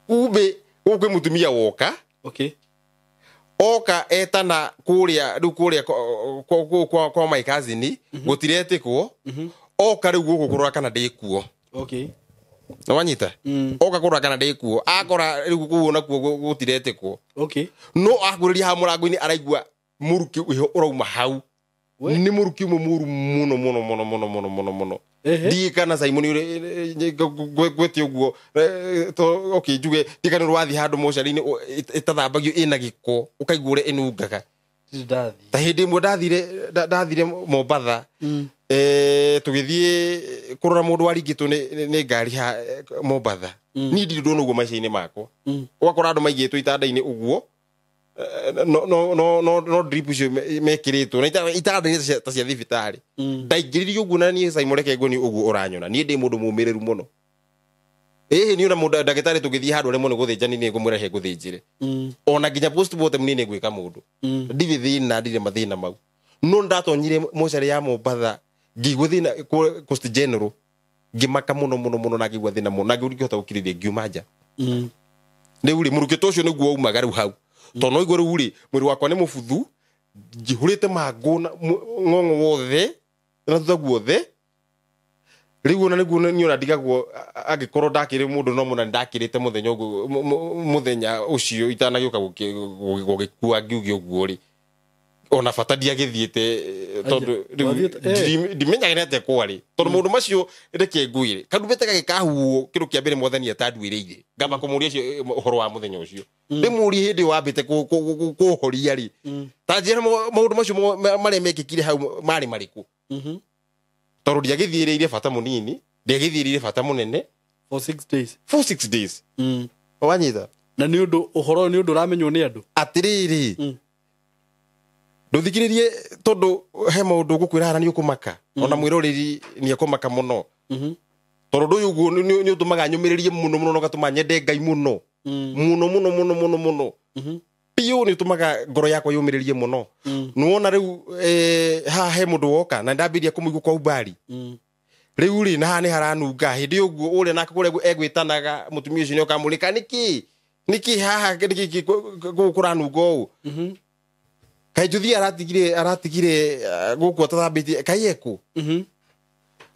Kumbe gũkũ kwĩ mũtumia woka. Oka etana kũrĩa, rĩu kũrĩa kwa my cousin gũtiretĩkwo. Oka rĩu gũkũ kũrora kana ndĩkuo. Nĩwanyita? Oka kũrora kana ndĩkuo, akora rĩu kũu onakuo gũtiretĩkwo. No akuhĩrĩria haha mũrango-inĩ, araigua mũrukĩ wĩho ũrauma hau. Nĩ mũrukĩ ũmwe mũru mũno mũno mũno mũno mũno mũno mũno. Ndiĩ kana Simon ngwĩte ũguo, okay, njuge ndiĩ kana ũrathiĩ handũ mocarĩ-inĩ ĩtathambagio, ĩna gĩko, ũkaigua ũrĩa ĩnungaga. Ndirĩ ndathiĩ. Ta hĩndĩ ĩmwe ndathire Mombatha, tũgĩthiĩ kũrora mũndũ waringĩtwo nĩ ngari ha Mombatha. Niĩ ndirĩ ndona ũguo maica-inĩ makwa. Ũgakora andũ maigĩtwo itanda-inĩ ũguo, no no no no no drip icio mekĩrĩtwo na itanda-inĩ ta cia thibitarĩ. Ndaingĩririe ũguo, na niĩ Simon, reke nguo, ũguo ũranyona niĩ ndĩ mũndũ mũmĩrĩru mũno. Ĩhĩ, niĩ ona mũndũ ndagĩtarĩ tũngĩthiĩ handũ aremwo nĩ gũthĩnja, niĩ nĩngũmwĩra he ngũthĩnjĩre. Ona nginya postmortem niĩ nĩngwĩka mũndũ. Ndirĩ thĩna, ndirĩ mathĩna mau. No ndatonyire mocarĩ ya Mombatha, ngĩigua thĩna Coast General, ngĩmaka mũno mũno mũno na ngĩigua thĩna mũno na ngĩhota gũkirĩrĩria, ngiuma nja. Rĩu rĩ, mũrukĩ ta ũcio nĩguo waumaga rĩu hau, tondũ no igua rĩu rĩ, mwĩrĩ wakwa nĩ mũbuthu, njihũrĩte mangũ na ng'ong'o wothe na thutha guothe. Rĩu ona nĩguo niĩ ona ndigagwo angĩkorwo ndakĩrĩ mũndũ no mũna ndakĩrĩte mũthenya ũguo, mũthenya ũcio itanagĩũka gũgĩkua, ngiuge ũguo rĩ, ona bata ndiagĩthiĩte, tondũ rĩu Wathiĩte, eh. ndimenyaga nĩ atĩa kwarĩ, tondũ maũndũ macio, reke ngwĩre, karumbete gagĩkahuo kĩndũ kĩa mbere mwathani atanduĩrĩire, ngamba kũmũria ũcio, ũhoro wa mũthenya ũcio, ndĩmũrie hĩndĩ ĩyo wambĩte kũhoria rĩ, ta njĩra maũndũ macio marĩa mekĩkire hau marĩ marĩkũ, tondũ ndiagĩthiĩrĩire bata mũnini, ndiagĩthiĩrĩire bata mũnene. For 6 days. For 6 days. Wanyita? Na nĩ ũndũ ũhoro ũyũ nĩ ũndũ ũramenywo nĩ andũ. Atĩrĩrĩ, ndũthikĩrĩrie, tondũ he maũndũ ngũkwĩra haha nĩ ũkũmaka, ona mwĩroreri nĩ ekũmaka mũno, tondũ ũndũ ũyũ ũguo nĩ ũtũmaga nyũmĩrĩrie mũno mũno na ũgatũma nyende Ngai mũno mũno mũno mũno mũno mũno biũ. Nĩ ũtũmaga ngoro yakwa yũmĩrĩrie mũno. Nĩwona rĩu, haha he mũndũ woka na ndambĩrĩria kũmũigua kwa umbari. Rĩu rĩ, na haha nĩ haranunga hĩndĩ ĩyo ũguo ũrĩa nake kũrĩa egwĩtanaga, mũtumia ũcio nĩ okamũrĩka, nĩkĩ nĩkĩ haha, nĩkĩ gũkũ kũranunga ũũ? Kaĩ njuthi aratigire gũkũ atathambĩtie, kaĩ ekũ?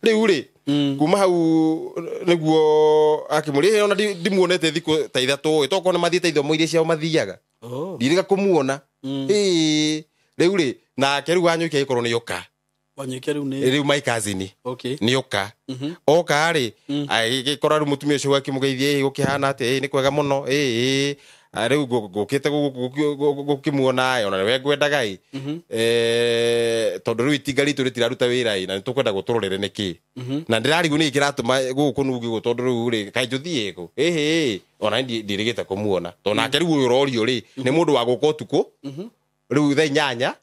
Rĩu rĩ, kuma hau nĩguo akĩmũria, ona ndimuonete thikũ ta 3 ĩ, tokorwo nĩ mathiĩte ithomo iria ciao mathiaga. Oh. Ndirĩga kũmuona. Ĩĩ, rĩu rĩ, nake rĩu Wanyũki agĩkorwo nĩ oka. Wanyũki rĩu nĩ? Rĩu my cousin. Nĩ oka. Oka rĩ, agĩkora rĩu mũtumia ũcio akĩmũgeithia, "Ĩ, gũkĩhana atĩa? Ĩ, nĩ kwega mũno." Ĩ, ĩ, Rĩu ngũkĩte gũkĩmuona ona nĩwe ngwendaga ĩ. Tondũ rĩu itinga ritũ rĩtiraruta wĩra ĩ, na nĩtũkwenda gũtũrorere nĩkĩ. Na ndĩrarigwo nĩkĩ kĩratũma gũkũ kũnungi ũguo, tondũ rĩu rĩ kaĩ njũthiĩ kũ? Ĩhĩ, ona niĩ ndirĩgĩte kũmuona. Tondũ nake rĩu ũyũ ũrorio rĩ, nĩ mũndũ wa gũka ũtukũ. Rĩu thaa 8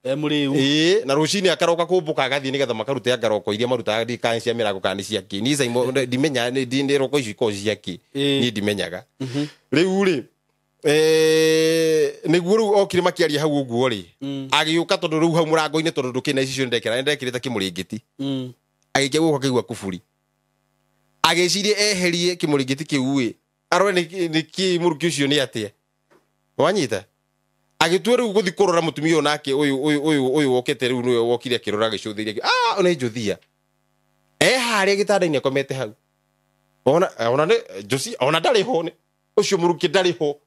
Mũrĩu. Ĩĩ, na rũcinĩ akaroka kũmbũka agathiĩ nĩgetha makarute ngaroko iria marutaga ndi kana cia mĩrango kana nĩ cia kĩ. Niĩ Saimo ndimenya nĩ roko icio ikoragwo cia kĩ. Niĩ ndimenyaga. Rĩu rĩ, nĩguo rĩu okire makĩaria hau ũguo rĩ, agĩũka tondũ rĩu hau mũrango-inĩ tondũ ndũkĩrĩ na icicio nĩndekĩra, nĩndekĩrĩte kĩmũrĩngĩti. Agĩikia guoko akĩigua kuburi. Agĩciria eherie kĩmũrĩngĩti kĩu ĩ, arore nĩkĩ mũrukĩ ũcio nĩ atĩa. Wanyita? Agĩtua rĩu gũthiĩ kũrora mũtumia ũyũ nake ũyũ wokĩte rĩu nĩwe wokire akĩrora agĩcũthĩrĩria, nĩ njũthia. Harĩa gĩtanda-inĩ akomete hau. Ona nĩ Josia, ona ndarĩ ho, ũcio mũrukĩ ndarĩ ho.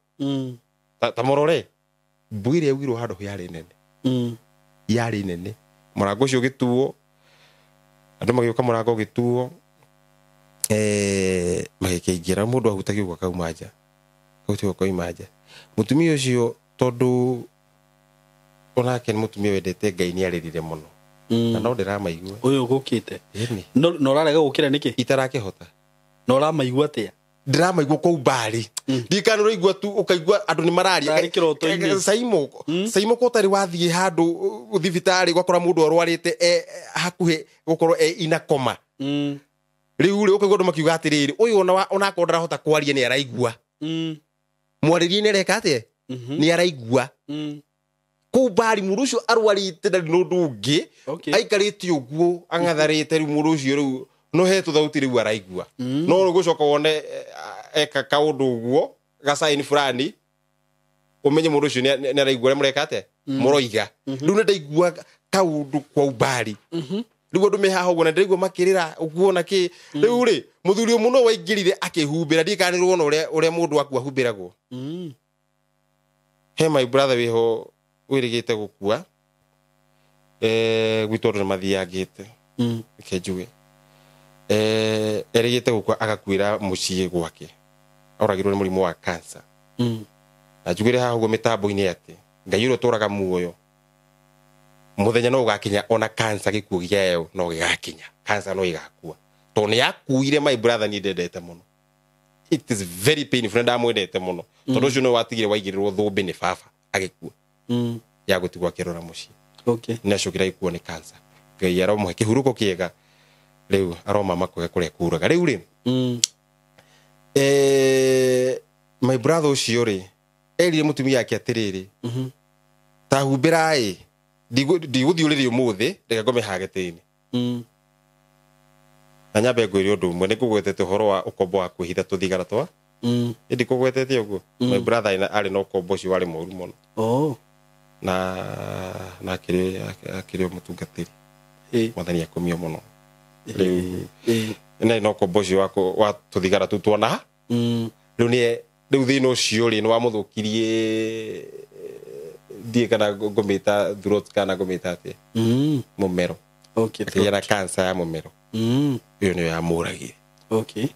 Ta mũrore, mbui ĩrĩa yaugirwo handũ yarĩ nene. Yarĩ nene. Mũrango ũcio ũgĩtuo, andũ magĩũka mũrango ũgĩtuo, magĩkĩingĩra, mũndũ ahutagia ũguo akauma nja. Ahutagia ũguo akauma nja. Mũtumia ũcio tondũ onake nĩ mũtumia wendete Ngai nĩ arĩrire mũno. Na no ndĩramaigua. Ũyũ ũgũkĩte. Ĩni. No ũrarega gũkĩra nĩkĩ? Itarakĩhota. Na ũramaigua atĩa? Ndĩramaigua kũu mbarĩ. Ndikana ũraigua tu ũkaigua andũ nĩ mararia. Tarĩ kĩroto-inĩ. Saimo, Saimo ko ũtarĩ wathiĩ handũ thibitarĩ ũgakora mũndũ arwarĩte hakuhĩ gũkorwo e ina koma. Rĩu rĩ ũkaigua andũ makiuga atĩrĩrĩ, ũyũ onakorwo ndarahota kwaria nĩ araigua. Mwarĩrie nĩ areka atĩa? Nĩ araigua. Kũu mbari mũndũ ũcio arwarĩte ndarĩ na ũndũ ũngĩ. Aikarĩte ũguo ang'atharĩte rĩu mũndũ ũcio rĩu no he tũthauti rĩu araigua. No ũgũcoka wone eka kaũndũ ũguo gacaini fulani ũmenye mũndũ ũcio nĩ araigua ũrĩa mũreka atĩa? Mũroiga. Rĩu nĩ ndaigua kaũndũ kwa umbari. Rĩu andũ me haha ũguo na ndĩraigua makĩrĩra ũguo na kĩ. Rĩu rĩ mũthuri ũmwe no waingĩrire akĩhumbĩra, ndiũĩ kana nĩ ruona ũrĩa mũndũ akua ahumbĩragwo. He my brother wĩho wĩrĩgĩte gũkua, gwitũ andũ nĩ mathiangĩte. Reke njuge. Erĩgĩte gũkua agakuĩra mũciĩ gwake. Oragirwo nĩ mũrimũ wa cancer. Na njugĩre haha ũguo mĩtambo-inĩ atĩ Ngai ũrĩa ũtũraga muoyo mũthenya no ũgakinya ona cancer gĩkuũ gĩayo no gĩgakinya. Cancer no ĩgakua. Tondũ nĩ yakuire my brother niĩ ndendete mũno. It is very painful, ndamwendete mũno. Tondũ ũcio nĩwe watigire waigĩrĩrwo thũmbĩ nĩ baba agĩkua. Ya gũtigwo akĩrora mũciĩ. Nĩ acokire agĩkuo nĩ cancer. Ngai aromũhe kĩhurũko kĩega. Rĩu aroma makwega kũrĩa kuraga. Rĩu rĩ, my brother ũcio rĩ, erire mũtumia ake atĩrĩrĩ, ta humbĩra ĩ, ndigũthiĩ ũrĩrĩ ũmũthĩ, reke ngome haha gĩtĩ-inĩ. Na nyambe ngwĩre ũndũ ũmwe, nĩ ngũgwetete ũhoro wa ũkombo wa kwĩhitha tũthigara twa. Ĩndĩ ngũgwetete ũguo. My brother arĩ na ũkombo ũcio warĩ mũru mũno. Na akĩrĩ o mũtungatĩri. Mwathani akumio mũno. Rĩu nĩ na ũkombo ũcio wa tũthigara tũu tuona. Rĩu nĩ rĩu thĩna ũcio rĩ nĩ wamũthũkirie, ndiĩ kana ngũmĩta throat kana ngũmĩta atĩa. Mũmero. Akĩgĩa na cancer ya mũmero. Ĩyo nĩyo yamũragire.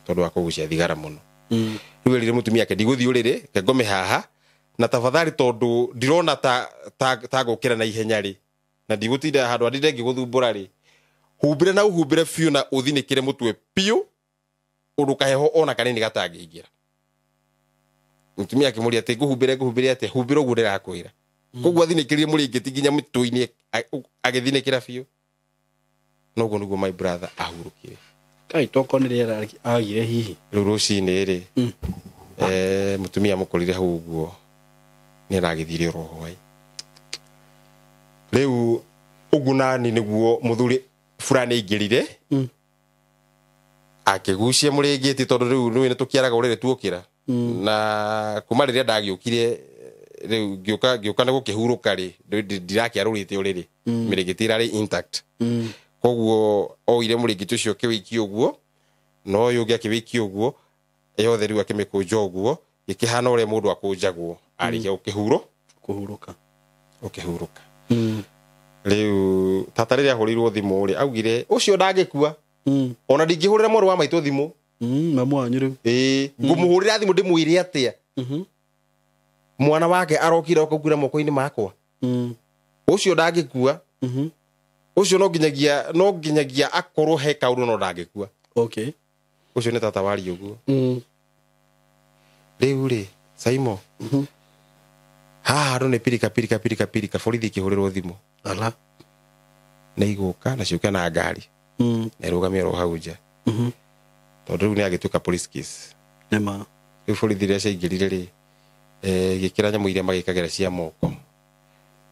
Tondũ wa kũgucia thigara mũno. Rĩu erire mũtumia ake ndigũthiĩ ũrĩrĩ, reke ngome haha, na tafadhali tondũ ndirona ta ngũkĩra na ihenya rĩ, na ndigũtinda handũ handinde ngĩgũthumbũra rĩ, humbĩra na ũhumbĩre biũ na ũthinĩkĩre mũtwe biũ, ũndũ kaheho ona kanini gatangĩingĩra. Mũtumia akĩmũria atĩ ngũhumbĩre, ngũhumbĩre atĩa? Humbĩra ũguo ndĩrakwĩra. Koguo athinĩkĩrire mũrĩngĩti nginya mũtwe-inĩ, agĩthinĩkĩra biũ. No ũguo nĩguo my brother ahurũkire. Kai tokorwo nĩ rĩera agire hihi. Rĩu rũcinĩ rĩ, mũtumia amũkorire hau ũguo, nĩ aragĩthire oro hwaĩ. Rĩu ũguo nani nĩguo mũthuri fulani aingĩrire, akĩgucia mũrĩngĩti tondũ rĩu nĩũĩ nĩtũkĩaraga ũrĩrĩ tuokĩra. Na kuma rĩrĩa ndagĩũkire, rĩu ngĩũka nĩ gũkĩhurũka rĩ, ndirakĩarũrĩte ũrĩrĩ. Mĩrĩngĩti ĩrarĩ intact. Koguo oire mũrĩngĩti ũcio akĩwĩikia ũguo, na ũyũ ũngĩ akĩwĩikia ũguo, yothe rĩu akĩmĩkũnja ũguo, ĩkĩhana ũrĩa mũndũ akũnjagwo arĩkia Kũhurũka. Ũkĩhurũka. Rĩu tata rĩrĩa ahũrĩirwo thimũ rĩ, augire ũcio ndangĩkua. Ona ndingĩhũrĩra mwarĩ wa maitũ thimũ. Mamu wanyu rĩu. Ĩĩ, ngũmũhũrĩra thimũ ndĩmwĩre atĩa? Mwana wake arokire okakuira moko-inĩ makwa. Ũcio ndangĩkua. Ũcio no nginyagia akorwo he kaũndũ no ndangĩkua. Okay. Ũcio nĩ tata waria ũguo. Rĩu rĩ Saimo, haha andũ nĩ pirika pirika pirika pirika, borithi ikĩhũrĩrwo thimũ. Ala. Nĩ igũka na ciũke na ngari. Na ĩrũgamie oro hau nja. Tondũ rĩu nĩ agĩtuĩka police case. Nĩma. Rĩu borithi rĩrĩa ciaingĩrire rĩ, igĩkĩra nyamũ iria magĩkagĩra cia moko.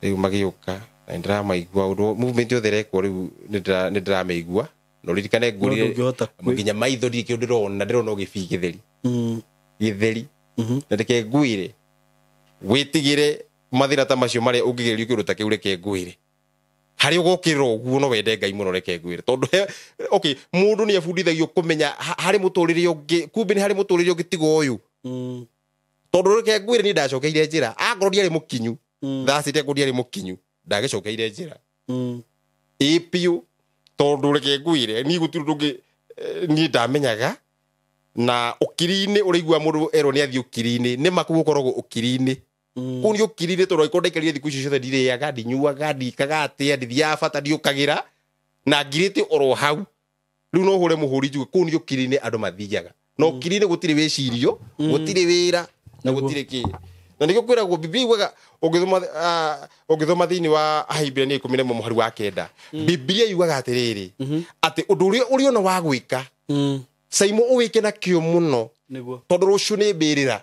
Rĩu magĩũka na nĩndĩramaigua ũndũ movement yothe ĩrekwo rĩu nĩ ndĩramĩigua. Na ũririkane ngũrire nginya maitho ndirĩ kĩndũ ndĩrona, ndĩrona o gĩbii gĩtheri. Gĩtheri. Na reke ngwĩre, wĩtigĩre mathĩna ta macio marĩa ũngĩgerio kĩũndũ ta kĩu, reke ngwĩre. Harĩa ũgokĩrĩra ũguo no wende Ngai mũno, reke ngwĩre. Tondũ okay, mũndũ nĩ abundithagio kũmenya harĩ mũtũrĩre ũngĩ, kumbe nĩ harĩ mũtũrĩre ũngĩ tiga ũyũ. Tondũ reke ngwĩre niĩ ndacokeire njĩra, akorwo ndiarĩ mũkinyu, thaa cita akorwo ndiarĩ mũkinyu, ndagĩcokeire njĩra. Ĩ biũ, tondũ reke ngwĩre, niĩ gũtirĩ ũndũ ũngĩ niĩ ndamenyaga. Na ũkiri-inĩ ũraigua mũndũ erwo nĩ athiĩ ũkiri-inĩ, nĩ ma kũu ũkoragwo ũkiri-inĩ. Kũu nĩ ũkiri-inĩ tondũ angĩkorwo ndaikarire thikũ icio ciothe ndirĩaga, ndinyuaga, ndikaga atĩa, ndithiaga bata, ndiũkagĩra, na ngirĩte oro hau. Rĩu no hũre mũhũri njuge kũu nĩ ũkiri-inĩ andũ mathiaga. Na ũkiri-inĩ gũtirĩ wĩcirio, gũtirĩ wĩra, na gũtirĩ kĩ. Na nĩkĩo kwĩragwo Bibilia yugaga ũngĩthoma thĩinĩ wa Ahibirania 11 mũhari wa 9, Bibilia yugaga atĩrĩrĩ, atĩ ũndũ ũrĩa ũrĩona wa gwĩka, Saimo ũwĩke na kĩo mũno, tondũ rũciũ nĩ mbĩrĩra.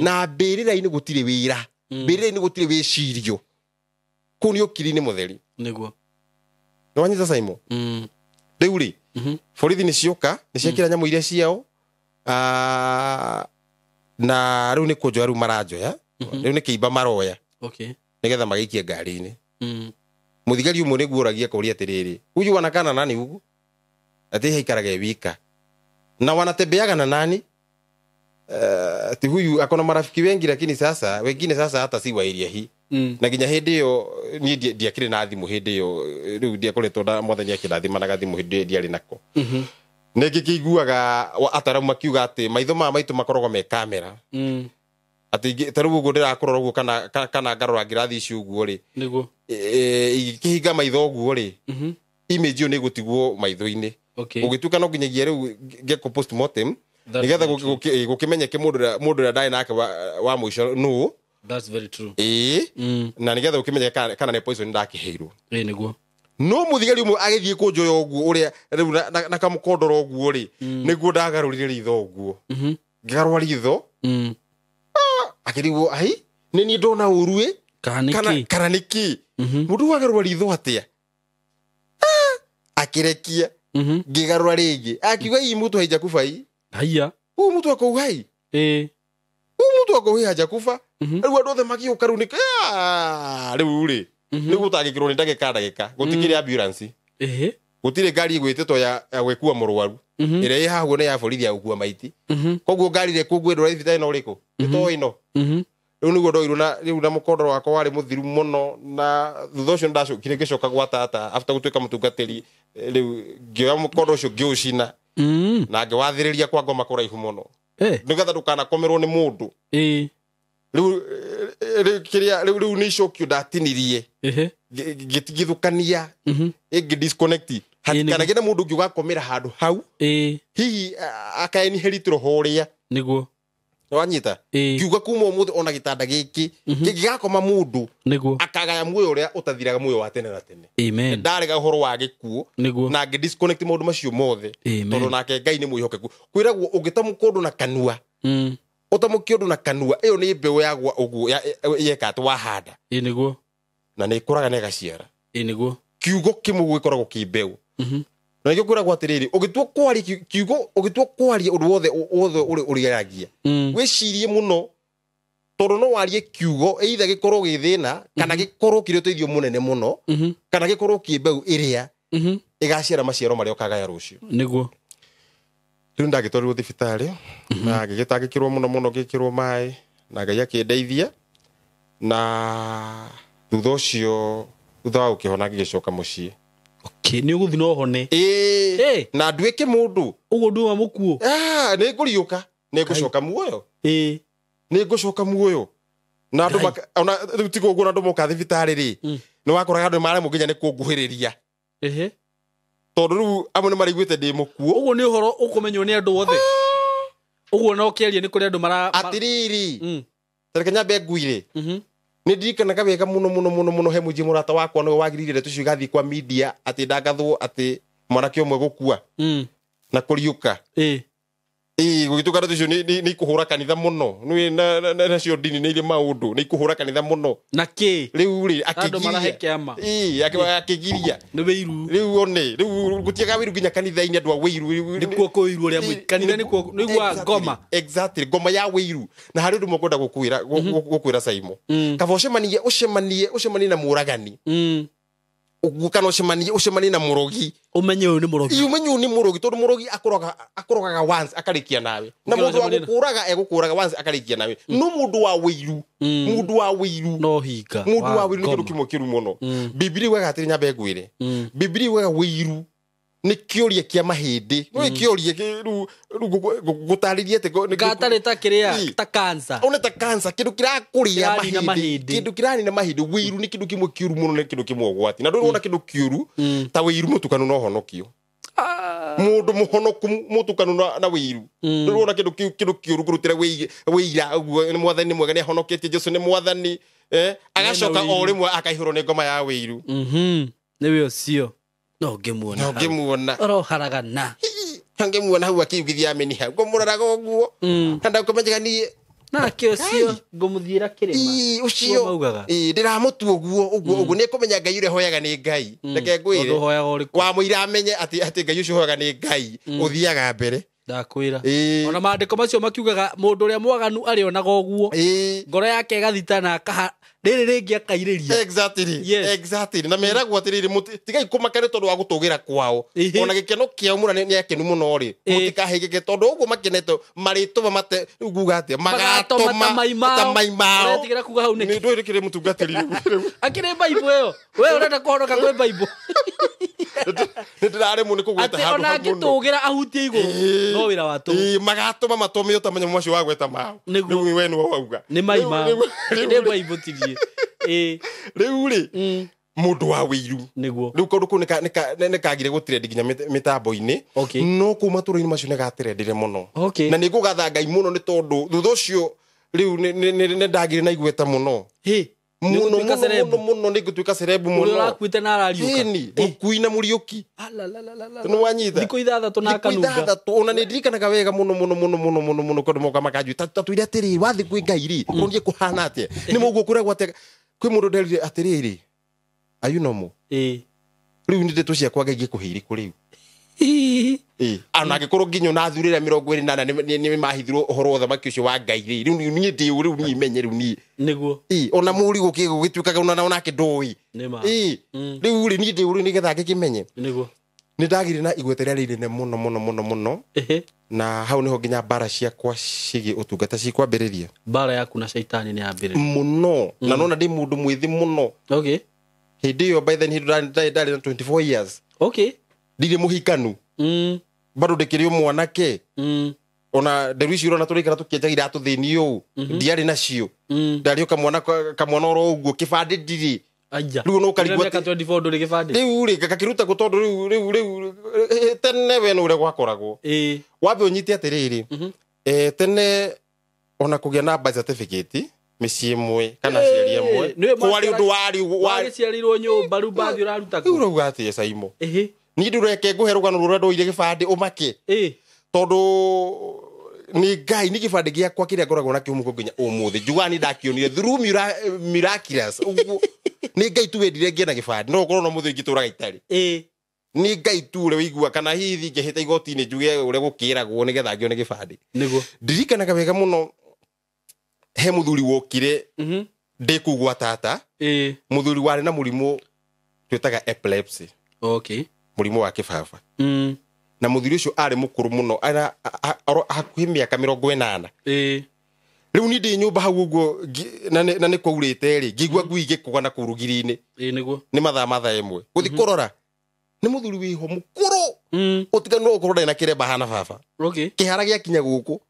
Na mbĩrĩra-inĩ gũtirĩ wĩra, mbĩrĩra-inĩ gũtirĩ wĩcirio, kũu nĩ ũkiri-inĩ mũtheri. Nĩguo. Nĩ wanyita Saimo? Rĩu rĩ, borithi nĩ cioka, nĩ ciekĩra nyamũ iria ciao, na rĩu nĩ kũnjoya rĩu maranjoya, rĩu nĩ kĩimba maroya. Okay. Nĩgetha magĩikie ngari-inĩ. Mũthigari ũmwe nĩguo ũragia akauria atĩrĩrĩ, huyu wanakana nani huku? Ati haikaraga e wika. Na wanatembeaga na nani? Ati huyu akona marafiki wengi, lakini sasa wengine sasa hata si wa area hii. Na nginya hĩndĩ ĩyo niĩ ndiakĩrĩ na thimũ hĩndĩ ĩyo, rĩu ndiakoretwo na mwathani akĩndathima na thimũ hĩndĩ ĩyo ndiarĩ nako. Nĩ ngĩkĩiguaga ataramu makiuga atĩ maitho maya maitũ makoragwo me kamera. Atĩ ta rĩu ũguo ndĩrakũrora ũguo kana ngarora ngirathi ici ũguo rĩ. Nĩguo. Ingĩkĩhinga maitho ũguo rĩ, image ĩyo nĩ ĩgũtigwo maitho-inĩ. Okay. Ũgĩtuĩka no nginyagia rĩu ngekwo postmortem, nĩgetha gũkĩmenyeke mũndũ ũrĩa ndarĩ nake wa mũico nũ. That's very true. Ĩĩ, na nĩgetha gũkĩmenyeke kana nĩ poison ndakĩheirwo. Ĩĩ nĩguo. No mũthigari ũmwe agĩthiĩ kũnjoya ũguo ũrĩa rĩu na kamũkondoro ũguo rĩ, nĩguo ndagarũrire ritho ũguo. Ngĩgarũra ritho, akĩrigwo, ai, nĩ niĩ ndona ũru ĩ? Kana nĩ kĩ? Mũndũ wagarũra ritho atĩa? Akĩrekia. Ngĩgarũra rĩngĩ. Akiuga hii mtu haijakufa hii. Haiya. Huu mtu ako uhai. Huu mtu ako uhai hajakufa. Rĩu andũ othe magĩũka rĩu nĩ rĩu rĩ, nĩ gũtangĩkĩrwo nĩ ndagĩka ndagĩka. Gũtikĩrĩ ambulance. Gũtirĩ ngari ĩgwĩtĩtwo ya gwĩkua mũrwaru. Ĩrĩa ĩ haha ũguo nĩ ya borithi ya gũkua maiti. Koguo ngari ĩrĩa ĩkũguĩrwo thibitarĩ no ĩrĩkũ? Nĩ to ĩno. Rĩu nĩguo ndoirwo na rĩu na mũkondoro wakwa warĩ mũthiru mũno, na thutha ũcio nĩndacokire ngĩcoka gwa tata after gũtuĩka mũtungatĩri. Rĩu ngĩoya mũkondo ũcio ngĩũcina, na ngĩwathĩrĩria kwa ngoma kũraihu mũno, nĩgetha ndũkanakomerwo nĩ mũndũ. Rĩu kĩrĩa rĩu nĩ icokio ndatinirie, ngĩtigithũkania, ĩngĩ disconnect, hatikanagĩe na mũndũ ũngĩ ũgakomera handũ hau, hihi akainherit roho ũrĩa. Nĩguo. Wanyita? Kiuga kuma ũmũthĩ ona gĩtanda gĩkĩ kĩngĩgakoma mũndũ, Nĩguo. akagaya muoyo ũrĩa ũtathiraga, muoyo wa tene na tene. Amen. Ndarega ũhoro wa gĩkuũ, Nĩguo. na ngĩ disconnect maũndũ macio mothe. Amen. Tondũ nake Ngai nĩ mwĩhokeku. Kwĩragwo ũngĩtamũka ũndũ na kanua, ũtamũke ũndũ na kanua, ĩyo nĩ mbeũ yagwa ũguo yeka atĩ wahanda. Ĩĩ nĩguo. Na nĩ ĩkũraga na ĩgaciara. Ĩĩ nĩguo. Kiugo kĩmwe gĩkoragwo kĩ mbeũ. Na nĩkĩo kwĩragwo atĩrĩrĩ, ũngĩtua kwaria kiugo, ũngĩtua kwaria ũndũ wothe wothe ũrĩaragia, wĩcirie mũno, tondũ no warie kiugo either gĩkorwo gĩ thĩna, kana gĩkorwo kĩrĩ ũteithio mũnene mũno, kana gĩkorwo kĩ mbeũ ĩrĩa ĩgaciara maciaro marĩa ũkagaya rũciũ. Nĩguo. Rĩu ndagĩtwarirwo thibitarĩ, na ngĩgĩtangĩkĩrwo mũno mũno, ngĩkĩrwo maĩ, na Ngai akĩndeithia. Na thutha ũcio, thutha wa gũkĩhona ngĩgĩcoka mũciĩ. Okay, nĩ ũgũthiĩ na ũhone. Ĩĩ. Na nduĩke mũndũ. Ũguo nduma mũkuũ. Nĩ ngũriũka, nĩ ngũcoka muoyo. Ĩĩ. Nĩ ngũcoka muoyo. Na andũ ona rĩu tiga ũguo na andũ moka thibitarĩ rĩ, nĩ wakoraga andũ maremwo nginya nĩ kũnguhĩrĩria. Ehe. Tondũ rĩu amwe nĩ maraiguĩte ndĩ mũkuũ. Ũguo nĩ ũhoro ũkũmenywo nĩ andũ othe. Ũguo no kĩaria nĩ kũrĩ andũ mara atĩrĩrĩ. Tareke nyambe nguire. Nĩ ndirikanaga wega mũno mũno mũno mũno he mũnjĩ mũrata wakwa nĩwe wagĩrĩire ndeto icio igathiĩ kwa media atĩ ndangathwo atĩ mwanake ũmwe gũkua na kũriũka. Ĩĩ gũgĩtuĩka ndeto icio nĩ ikũhũra kanitha mũno. Nĩ nacio ndini nĩ irĩ maũndũ, nĩ ikũhũra kanitha mũno. Na kĩ? Rĩu rĩ Andũ marahe kĩama. Ĩĩ akĩgiria. Nĩ wĩiru. Rĩu one, rĩu gũtiaga wĩiru nginya kanitha-inĩ andũ a wĩiru. Nĩkuo kũiru ũrĩa kanitha nĩkuo nĩguo ngoma. Exactly, ngoma ya wĩiru. Na harĩ ũndũ ũmwe ngwenda gũkwĩra Saimo. Kaba ũcemanie na mũragani. Ũguo kana ũcemanie na mũrogi. Ũmenye ũyũ nĩ mũrogi. Ũmenye ũyũ nĩ mũrogi tondũ mũrogi akũrogaga once akarĩkia nawe. Na mũndũ wa gũkũraga egũkũraga once akarĩkia nawe. No mũndũ wa wĩiru, mũndũ wa wĩiru no hinga. Mũndũ wa wĩiru nĩ kĩndũ kĩmwe kĩũru mũno. Bibilia yugaga atĩrĩ, nyambe ngwĩre. Bibilia yugaga wĩiru nĩ kĩũria kĩa mahĩndĩ. No kĩũria rĩu gũtarĩria atĩ gatarĩ ta kĩrĩa ta cancer. One ta cancer, kĩndũ kĩrakũrĩa mahĩndĩ. Kĩndũ kĩranina mahĩndĩ. Wĩiru nĩ kĩndũ kĩmwe kĩũru mũno, nĩ kĩndũ kĩmwe ũgwati. Na ndũrĩ wona kĩndũ kĩũru ta wĩiru mũtukanu no honokio. Mũndũ mũhonoku mũtukanu na wĩiru. Ndũrĩ wona kĩndũ kĩũru kũrutĩra wĩira ũguo nĩ mwathani mwega nĩ ahonoketie Jesũ nĩ mwathani. Agacoka o rĩmwe akaihũrwo nĩ ngoma ya wĩiru. Nĩ ũcio. No ngĩmuona. No ngĩmuona. Oroharagana. Ngĩmuona hau akiugithia ameni hau. Ngũmũroraga ũguo. Na ndakũmenyaga niĩ. Nake ũcio ngũmũthiĩra kĩrĩma. Ũcio. Ndĩramũtua ũguo ũguo ũguo nĩ kũmenya Ngai ũrĩa hoyaga nĩ Ngai. Reke ngwĩre. Wamũira amenye atĩ Ngai ũcio hoyaga nĩ Ngai. Ũthiaga mbere. Ndakwĩra. Ona maandĩko macio makiugaga mũndũ ũrĩa mwaganu arĩonaga ũguo. Ngoro yake ĩgathita na akaha rĩrĩ rĩngĩ akairĩria. Exactly. Yes. Exactly. Na meragwo atĩrĩrĩ tigai kũmaka nĩ tondũ wa gũtũgĩra kwao. Ona gĩkeno kĩao mũra nĩ akenu mũno rĩ. Mũtikahĩgĩke tondũ ũguo makenete marĩtũma mate nguga atĩa magatũma ta mai mao. Ũretigĩra kuga hau nĩkĩ? Nĩ ndũĩ kĩrĩ mũtungatĩri rĩu. Akĩrĩ Bible ĩyo. We ũrenda kũhonoka kwĩ Bible. Nĩ ndĩraremwo nĩ kũgweta handũ hau mũno. Atĩ ona angĩtũgĩra ahutie igũrũ no wĩra wa tũhũ. Magatũma matũmĩo ta manyamũ macio wagweta mao. Rĩu we nĩwe wauga. Nĩ mai mao. Nĩ Bible tirie. Rĩu rĩ mũndũ wa wĩiru. Nĩguo. Rĩu kaũndũ kau nĩ kagire gũtrend nginya mĩtambo-inĩ. No kũu matũũra-inĩ macio nĩ gatrendire mũno. Na nĩ ngũgatha Ngai mũno nĩ tondũ thutha ũcio rĩu nĩ ndagire na igweta mũno. Mũno mũno mũno nĩ ngũtuĩka cerebu mũno. Ũrĩa ũrakuĩte na arariũka. Mũkui na mũriũki. Nĩ wanyita. Thikũ ithathatũ na akanunga. Thikũ ithathatũ ona nĩ ndirikanaga wega mũno mũno mũno mũno mũno mũno kũndũ moka makanjui ta twĩre atĩrĩrĩ wathiĩ kwĩ Ngai rĩ ũronire kũhana atĩa. Nĩ mũguo kũragwo atĩa kwĩ mũndũ nderire atĩrĩrĩ are you normal? Rĩu nĩ ndeto ciakwa Ngai ngĩkũhe irĩkũ rĩu. Ona angĩkorwo nginya ona athuri arĩa 24 nĩ mahithirwo ũhoro wa ũthamaki ũcio wa Ngai rĩ rĩu niĩ ndĩ rĩu niĩ menye rĩu niĩ. Nĩguo. Ona mũri gũgĩtuĩkaga ona onake ndũĩ. Rĩu rĩ niĩ ndĩ rĩu nĩgetha ngĩkĩmenye. Nĩguo. Nĩ ndagire na igweta rĩarĩ inene mũno mũno mũno mũno. Na hau nĩho nginya mbara ciakwa ciĩgiĩ ũtungata cikwambĩrĩria. Mbara yaku na caitani nĩ yambĩrĩria. Mũno. Na nona ndĩ mũndũ mwĩthĩ mũno. Hĩndĩ ĩyo by then hĩndĩ ndarĩ na 24 years. Ndirĩ mũhikanu. Bado ndĩkĩrĩ o mwanake. Ona nderu icio ũrona tũraikara tũkĩenjaga iratũ thĩni ũũ. Ndiarĩ nacio. Ndarĩ o kamwana oro ũguo kĩbandĩ ndirĩ. Rĩu no ũkarigwo atĩ 24 ndũrĩ kĩbandĩ. Rĩu rĩ gakĩruta kũ tondũ rĩu tene we nĩ ũrĩa gwakoragwo. Wambe ũnyite atĩrĩrĩ. Tene ona kũgĩa na birth certificate mĩciĩ ĩmwe kana aciari amwe kwarĩ ũndũ warĩ wagĩciarĩirwo nyũmba rĩu mbathi ũraruta kũ. Rĩu ũrauga atĩa Saimo? Niĩ ndũreke ngũhe rũgano rũrĩa ndoire gĩbandĩ ũmake. Tondũ nĩ Ngai nĩ gĩbandĩ gĩakwa kĩrĩa ngoragwo nakĩo mũhuko nginya ũmũthĩ. Njugaga nĩ ndakĩonire through miraculous. Ũguo nĩ Ngai tu wendire ngĩe na gĩbandĩ no ũkorwo no mũthĩ ingĩtũraga itarĩ. Nĩ Ngai tu ũrĩa ũigua kana hihi ngĩhĩta igoti-inĩ njuge ũrĩa gũkĩragwo nĩgetha ngĩone gĩbandĩ. Nĩguo. Ndirikanaga wega mũno he mũthuri wokire ndĩ kũu gwa tata. Mũthuri warĩ na mũrimũ twĩtaga epilepsy. Mũrimũ wa kĩbaba. Na mũthuri ũcio arĩ mũkũrũ mũno hakuhĩ mĩaka 80. Rĩu niĩ ndĩ nyũmba hau ũguo na nĩ kwaurĩte rĩ ngĩigua ngui igĩkũga na kũu rũgiri-inĩ. Nĩguo. Nĩ mathaa 1 gũthiĩ kũrora nĩ mũthuri wĩho mũkũrũ. Ũtiganu no ũkorwo ndarĩ na kĩremba hana baba. Kĩhara gĩakinya gũkũ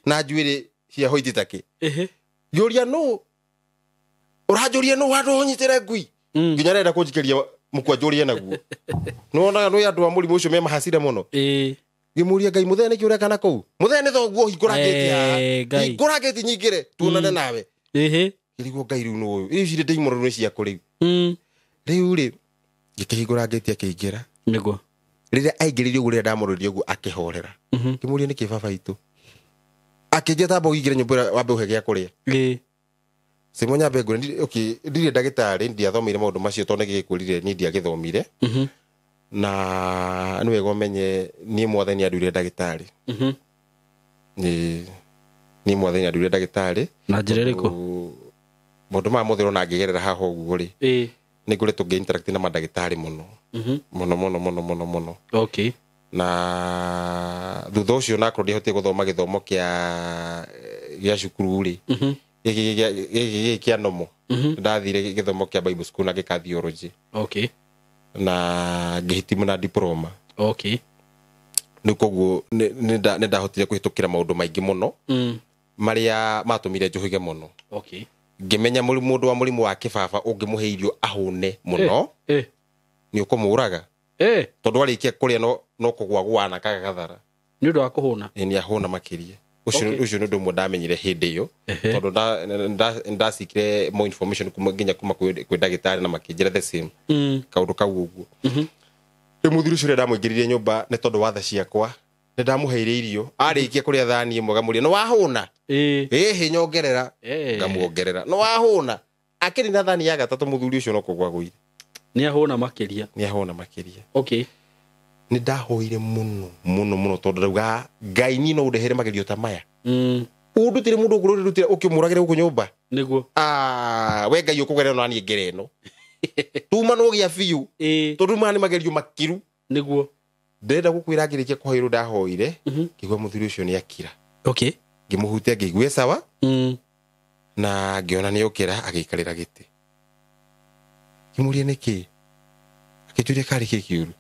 na njuĩrĩ cia hoiti takĩ. Ngĩũria nũ Ũranjũria nũ handũ ũnyitĩre ngui. Nginya arenda kũnjikĩria mũkwanjũrie naguo. Nĩwonaga nĩ andũ a mũrimũ ũcio me mahacira mũno. Ngĩmũria Ngai mũthee nĩkĩ ũreka na kũu? Mũthee nĩ thoguo hingũra ngĩti haha. Hingũra ngĩti nyingĩre tuonane nawe. Ngĩrigwo Ngai rĩu nũ ũyũ? Rĩu ici ndĩimũrũ nĩ ciaku rĩu. Rĩu rĩ ngĩkĩhingũra ngĩti akĩingĩra. Nĩguo. Rĩrĩa aingĩrire ũguo rĩrĩa ndamũrũririe ũguo akĩhorera. Ngĩmũria nĩkĩ baba itũ? Akĩnjĩra tamba ũingĩre nyũmba ĩrĩa wambe ũhe gĩa kũrĩa. Simo nyambe ngwĩre, okay, ndirĩ ndagĩtarĩ, ndiathomeire maũndũ macio tondũ nĩgĩkwĩrire niĩ ndiagĩthomire. Na nĩ wega ũmenye niĩ mwathani anduire ndagĩtarĩ. Niĩ mwathani anduire ndagĩtarĩ. Na njĩra ĩrĩkũ? Maũndũ maya mothe ũrona ngĩgerera haha ũguo rĩ, nĩ ngoretwo ngĩ interact na mandagĩtarĩ mũno. Mũno mũno mũno mũno mũno. Okay. Na thutha ũcio nakorwo ndiahotire gũthoma gĩthomo kĩa cukuru rĩ, gĩkĩ kĩa nomo. Ndathire gĩthomo kĩa Bible school na ngĩka theology. Okay. Na ngĩhitimu na diploma. Okay. Nĩ koguo nĩ ndahotire kũhĩtũkĩra maũndũ maingĩ mũno marĩa matũmire njũhĩge mũno. Okay. Ngĩmenya mũndũ wa mũrimũ wa kĩbaba ũngĩmũhe irio ahũne mũno nĩ ũkũmũraga. Tondũ arĩkia kũrĩa no kũgwagwana kagathara. Nĩ ũndũ wa kũhũna. Nĩ ahũna makĩria. Ũcio nĩ ũndũ ũmwe ndamenyire hĩndĩ ĩyo. Tondũ ndacikire more information kuma nginya kuma kwĩ ndagĩtarĩ na makĩnjĩra the same. Kaũndũ kau ũguo. Rĩu mũthuri ũcio ũrĩa ndamũingĩririe nyũmba nĩ tondũ wa tha ciakwa, nĩ ndamũheire irio. Arĩkia kũrĩa thani ĩmwe ngamũria, nĩ wahũna? Ĩhĩ nyongerera. Ngamuongerera. Nĩ wahũna? Akĩrĩ na thani ya gatatũ mũthuri ũcio no kũgwa agũire. Nĩ ahũna makĩria. Nĩ ahũna makĩria. Okay. Nĩ ndahoire mũno mũno mũno tondũ ndauga Ngai niĩ no ũndehere magerio ta maya. Ũndutĩre mũndũ ũngũrũrĩrutĩre ũkĩmũragĩre gũkũ nyũmba. Nĩguo. We Ngai ũkũgerera na niĩ ngere ĩno. Tuma no gĩa biũ. Tondũ maya nĩ magerio makiru. Nĩguo. Ndĩrenda gũkwĩra ngĩrĩkia kũhoerwo ndahoire, ngĩigua mũthuri ũcio nĩ akira. Okay. Ngĩmũhutia ngĩigua sawa. Na ngĩona nĩ okĩra agĩikarĩra gĩtĩ. Ngĩmũria nĩkĩ? Akĩnjũria karĩ kĩ kĩũru.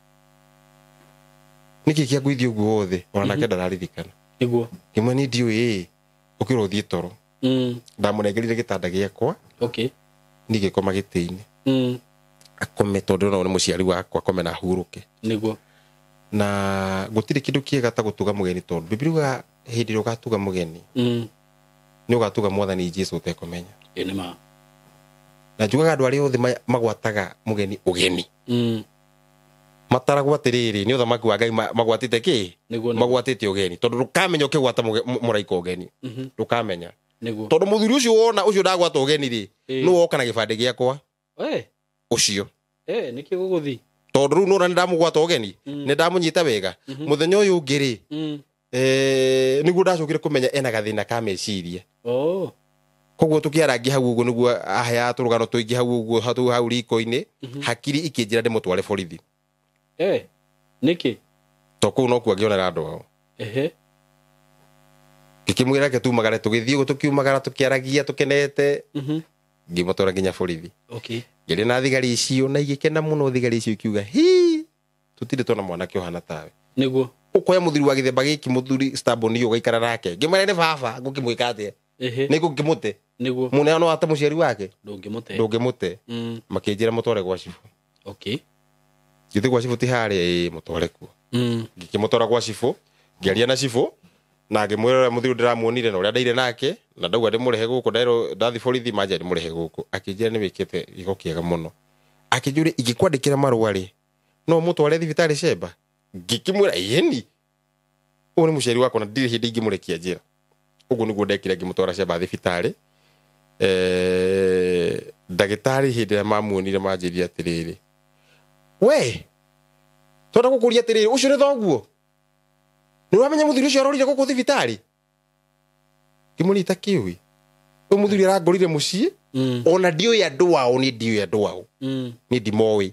Nĩkĩ kĩangũithia ũguo wothe? Ona nake ndararirikana. Nĩguo. Ngĩmwĩra niĩ ndiũĩ ĩ, ũkĩra ũthiĩ toro. Ndamũnengerire gĩtanda gĩakwa. Okay. Niĩ ngĩkoma gĩtĩ-inĩ. Akome tondũ no nĩ mũciari wakwa akome na ahurũke. Nĩguo. Na gũtirĩ kĩndũ kĩega ta gũtuga mũgeni tondũ Bibilia yugaga hĩndĩ ĩrĩa ũgatuga mũgeni, nĩ ũgatuga mwathani Jesũ ũtekũmenya. Ĩ nĩ ma. Na njugaga andũ arĩa othe magwataga mũgeni ũgeni. Mataragwo atĩrĩrĩ nĩ ũthamaki wa Ngai magwatĩte kĩ? Magwatĩte ũgeni tondũ ndũkamenya ũkĩgwata mũraika ũgeni. Ndũkamenya. Nĩguo. Tondũ mũthuri ũcio wona ũcio ndagwata ũgeni rĩ, nĩ woka na gĩbandĩ gĩakwa. Ũcio. Nĩkĩ gũgũthiĩ? Tondũ rĩu nĩwona nĩ ndamũgwata ũgeni, nĩ ndamũnyita wega. Mũthenya ũyũ ũngĩ rĩ, nĩguo ndacokire kũmenya ena gathĩna ka meciria. Koguo tũkĩarangia hau ũguo nĩguo aheaga tũrũgano tũingĩ hau ũguo hau riko-inĩ, hakiri ikĩnjĩra ndĩmũtware borithi. Nĩkĩ? To kũu nokuo angĩonera andũ ao. Ngĩkĩmwĩra reke tumagare, tũgĩthiĩ ũguo tũkiumagara tũkĩaragia tũkenete. Ngĩmũtwara nginya borithi. Okay. Ngĩaria na thigari icio na igĩkena mũno thigari icio ikiuga, hi, tũtirĩ tuona mwanake ũhana tawe. Nĩguo. Ũkoya mũthuri wa gĩthemba gĩkĩ mũthuri stubborn ũgaikara nake. Ngĩmwĩra nĩ baba, ngũkĩmwĩka atĩa? Nĩ ngũkĩmũte. Nĩguo. Mũneano no ate mũciari wake? Ndũngĩmũte. Ndũngĩmũte. Makĩnjĩra mũtware gwa cibũ. Okay. Ngĩthiĩ gwa cibũ ti harĩa, ĩĩ, mũtware kuo. Ngĩkĩmũtwara gwa cibũ, ngĩaria na cibũ, na ngĩmwĩra ũrĩa mũthuri ndĩramuonire na ũrĩa ndaire nake, na ndauga ndĩmũrehe gũkũ, nderwo ndathi borithi manjĩra ndĩmũrehe gũkũ. Akĩnjĩra nĩ wĩkĩte gĩko kĩega mũno. Akĩnjũria ingĩkwandĩkĩra marũa rĩ, no ũmũtware thibitarĩ Sheba? Ngĩkĩmwĩra ĩni, ũyũ nĩ mũciari wakwa na ndirĩ hĩndĩ ingĩmũrekia njĩra. Ũguo nĩguo ndekire ngĩmũtwara Sheba thibitarĩ. Ndagĩtarĩ hĩndĩ ĩrĩa mamuonire manjĩrire atĩrĩrĩ, we twenda gũkũria atĩrĩrĩ, ũcio nĩ thoguo? Nĩ ũramenya mũthuri ũcio arorire gũkũ thibitarĩ? Ngĩmũria itakĩũĩ. Ũyũ mũthuri arangorire mũciĩ, ona ndiũĩ andũ ao, niĩ ndiũĩ andũ ao. Niĩ ndimoĩ.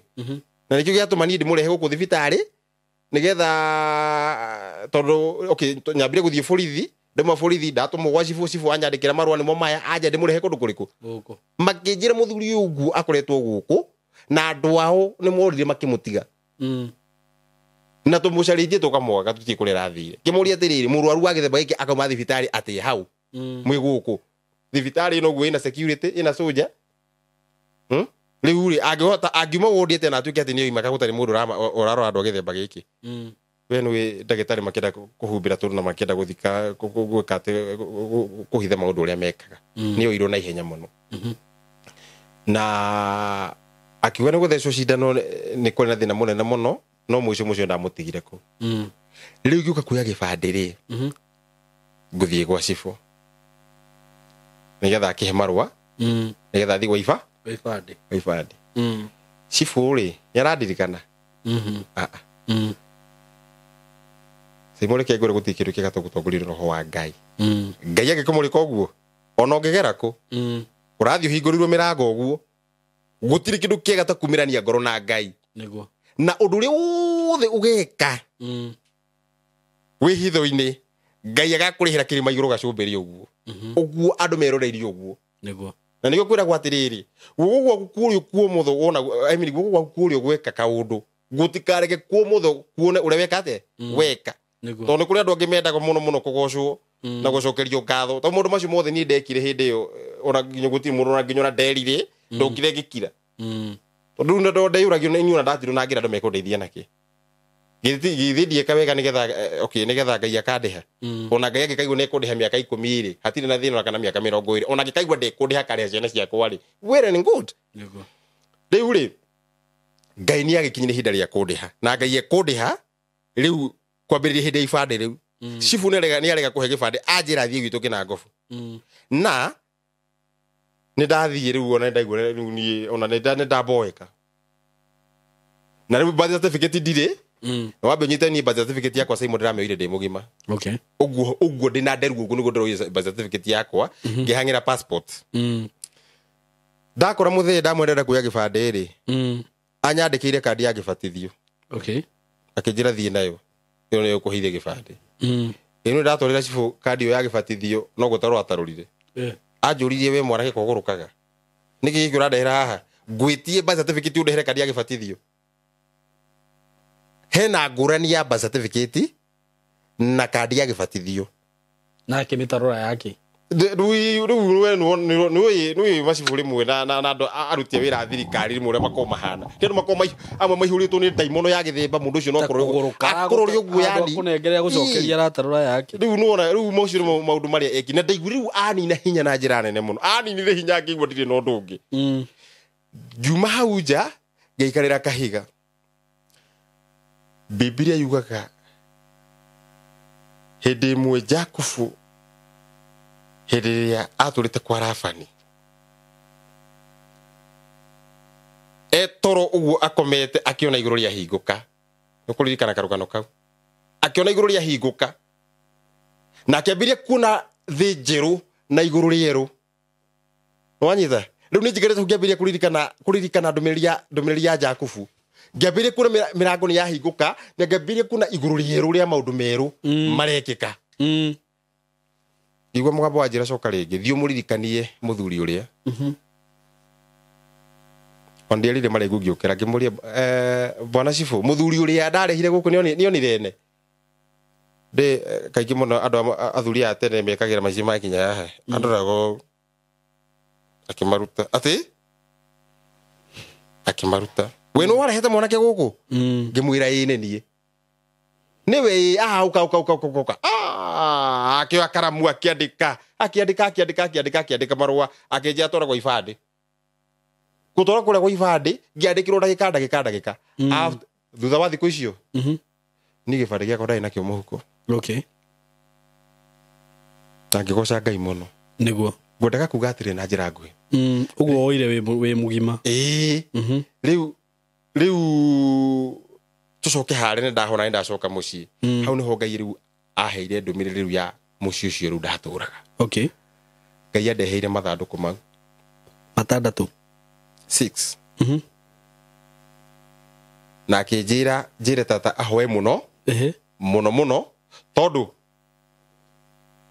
Na nĩkĩo gĩatũma niĩ ndĩmũrehe gũkũ thibitarĩ, nĩgetha tondũ, okay, nyambire gũthiĩ borithi, ndauma borithi, ndatũmwo gwa cibũ, cibũ anyandĩkĩra marũa nĩmo maya, anja ndĩmũrehe kũndũ kũrĩkũ? Gũkũ. Makĩnjĩra mũthuri ũyũ ũguo akoretwo gũkũ, na andũ ao nĩ morire makĩmũtiga. Na tũmũcarĩtie tũkamwaga tũtiĩ kũrĩa arathire. Ngĩmũria atĩrĩrĩ, mũrwaru wa gĩthemba gĩkĩ akauma thibitarĩ atĩ hau? Mwĩ gũkũ. Thibitarĩ ĩno ũguo ĩna security, ĩna soldier. Rĩu rĩ angĩhota angiuma wodi atĩa na atuĩke atĩ nĩ oima gũtarĩ mũndũ ũrarora andũ a gĩthemba gĩkĩ. We nĩ ndagĩtarĩ makĩenda kũhumbĩra tũndũ na makĩenda gũthika gwĩka atĩ kũhitha maũndũ ũrĩa mekaga. Nĩ oirwo na ihenya mũno. Na akiuga nĩ gũthecwo cindano nĩ kwarĩ na thĩna mũnene mũno no mũico mũcio ndamũtigire kũu. Rĩu ngĩũka kuoya gĩbandĩ rĩ ngũthiĩ gwa cibũ nĩgetha akĩhe marũa nĩgetha athiĩ gwa ibandĩ. Cibũ rĩ nĩ arandirikana. Simũ reke ngwĩre gũtirĩ kĩndũ kĩega ta gũtongorio roho wa Ngai. Ngai angĩkũmũrĩka ũguo ona ũngĩgera kũ ũrathiĩ ũhingũrĩirwo mĩrango ũguo gũtirĩ kĩndũ kĩega ta kumĩrania ngoro na Ngai. Nĩguo. Na ũndũ ũrĩa wothe ũgeka wĩ hitho-inĩ Ngai agakũrĩhĩra kĩrĩma igũrũ gacũmbĩrĩ ũguo. Ũguo andũ meroreirie ũguo. Nĩguo. Na nĩkĩo kwĩragwo atĩrĩrĩ guoko gwaku kũrĩa kuomotho wona I mean guoko gwaku kũrĩa gweka kaũndũ gũtikareke kuomotho kuone ũrĩa weka atĩa weka. Tondũ nĩ kũrĩ andũ angĩ mendaga mũno mũno kũgocwo na gũcokerio ngatho tondũ maũndũ macio mothe niĩ ndekire hĩndĩ ĩyo ona nginya gũtirĩ mũndũ ona nginya ona nderire ndokire ngĩkira. Tondũ rĩu ndeyũragio nĩ inyuĩ ona ndatirwo na ngĩra andũ mekũndeithia nakĩ. Githĩ ndieka wega nĩgetha okay nĩgetha Ngai akandĩha. Ona Ngai angĩkaigua nĩ ekũndĩha mĩaka 10 rĩ hatirĩ na thĩna ona kana mĩaka 20 ona angĩkaigua ndekũndĩha akarĩha ciana ciakwa rĩ well and good. Nĩguo. Rĩu rĩ Ngai nĩ agĩkinyire ihinda rĩa kũndĩha na Ngai ekũndĩha rĩu kwambĩrĩria hĩndĩ ya ibandĩ rĩu. Cibũ nĩ arega kũhe gĩbandĩ anjĩra thiĩ gwitũ Kĩnangobu. Na nĩ ndathiĩ rĩu ona ndaigua rĩu niĩ ona nĩ ndamboeka. Na rĩu birth certificate ndirĩ. Na wambe ũnyite niĩ birth certificate yakwa Simon ndĩramĩoire ndĩ mũgima. Okay. Ũguo ũguo ndĩna nderu ũguo nĩguo ndĩroire birth certificate yakwa ngĩhang'ĩra passport. Ndakora mũthee ndamwendera kuoya gĩbandĩ rĩ anyandĩkĩire kandi ya gĩbatithio. Okay. Akĩnjĩra thiĩ nayo ĩyo nĩyo ũkũheithia gĩbandĩ. Ĩno ndatwarĩra cibũ kandi ĩyo ya gĩbatithio no gũtarwo atarũrire. Anjũririe we mwanake kũgũrũkaga nĩkĩ gĩkĩ ũrandehera haha ngwĩtie birth certificate ũndehere kandi ya gĩbatithio. Hena ngũrani ya birth certificate na kandi ya gĩbatithio. Nake mĩtarũra yake. Rĩu we nĩũĩ macibũ rĩmwe na andũ aruti a wĩra a thirikari rĩmwe ũrĩa makoragwo mahana. Ti andũ makoragwo amwe maihũrĩtwo nĩ ndaimono ya gĩthemba mũndũ ũcio no akũrore ũguo yani. Kũnengerea gũcokeria aratarũra yake. Rĩu nĩwona rĩu macio nĩmo maũndũ marĩa eki na ndaigua rĩu anina hinya na njĩra nene mũno. Aninire hinya ngĩigua ndirĩ na ũndũ ũngĩ. Ngiuma hau nja ngĩikarĩra kahiga. Bibilia yugaga hĩndĩ ĩmwe Jakubu hĩndĩ ĩrĩa atũrĩte kwa Labani etoro ũguo akomete akĩona igũrũ rĩahingũka. Nĩũkũririkana karũgano kau. Akĩona igũrũ rĩahingũka na akĩambĩrĩria kuona thĩ njerũ na igũrũ rĩerũ. Nĩwanyita? Rĩu nĩ njikarĩte hau ngĩambĩrĩria kũririkana ndũmĩrĩri ya Jakubu. Ngĩambĩrĩria kuona mĩrango nĩ yahingũka na ngĩambĩrĩria kuona igũrũ rĩerũ rĩa maũndũ merũ marekĩka. Ngĩigua mũgambo wa njĩra coka rĩngĩ thiĩ ũmũririkanie mũthuri ũrĩa. Ona ndierire marĩngu ngĩũkĩra ngĩmũria bwana cibũ mũthuri ũrĩa ndarehire gũkũ nĩonire ene. Ndĩ kaingĩ mũno andũ athuri a tene mekagĩra maici makinya haha. Andoraga akĩmaruta atĩ akĩmaruta we nĩ warehete mwanake gũkũ. Ngĩmwĩra ĩĩ nĩ niĩ. Nĩwe ũka ũka ũka ũka ũka. Akĩoya karamu akĩandĩka akĩandĩka akĩandĩka akĩandĩka akĩandĩka marũa akĩnjĩra twara gwa ibandĩ. Gũtwara kũrĩa gwa ibandĩ ngĩandĩkĩrwo ndagĩka ndagĩka ndagĩka. Thutha wa thikũ icio niĩ gĩbandĩ gĩakwa ndarĩ nakĩo mũhuko. Okay. Na ngĩgoca Ngai mũno. Nĩguo. Ngwendaga kuga atĩrĩ na njĩra nguhĩ. Ũguo woire wĩ mũgima. Ĩĩ. Rĩu tũcoke harĩa nĩ ndahona nĩ ndacoka mũciĩ. Hau nĩho Ngai rĩu aheire ndũmĩrĩri rĩu ya mũciĩ ũcio rĩu ndatũraga. Okay. Ngai andeheire mathandũkũ mau. Matandatũ. 6. Na akĩnjĩra njĩre tata ahoe mũno. Mũno mũno tondũ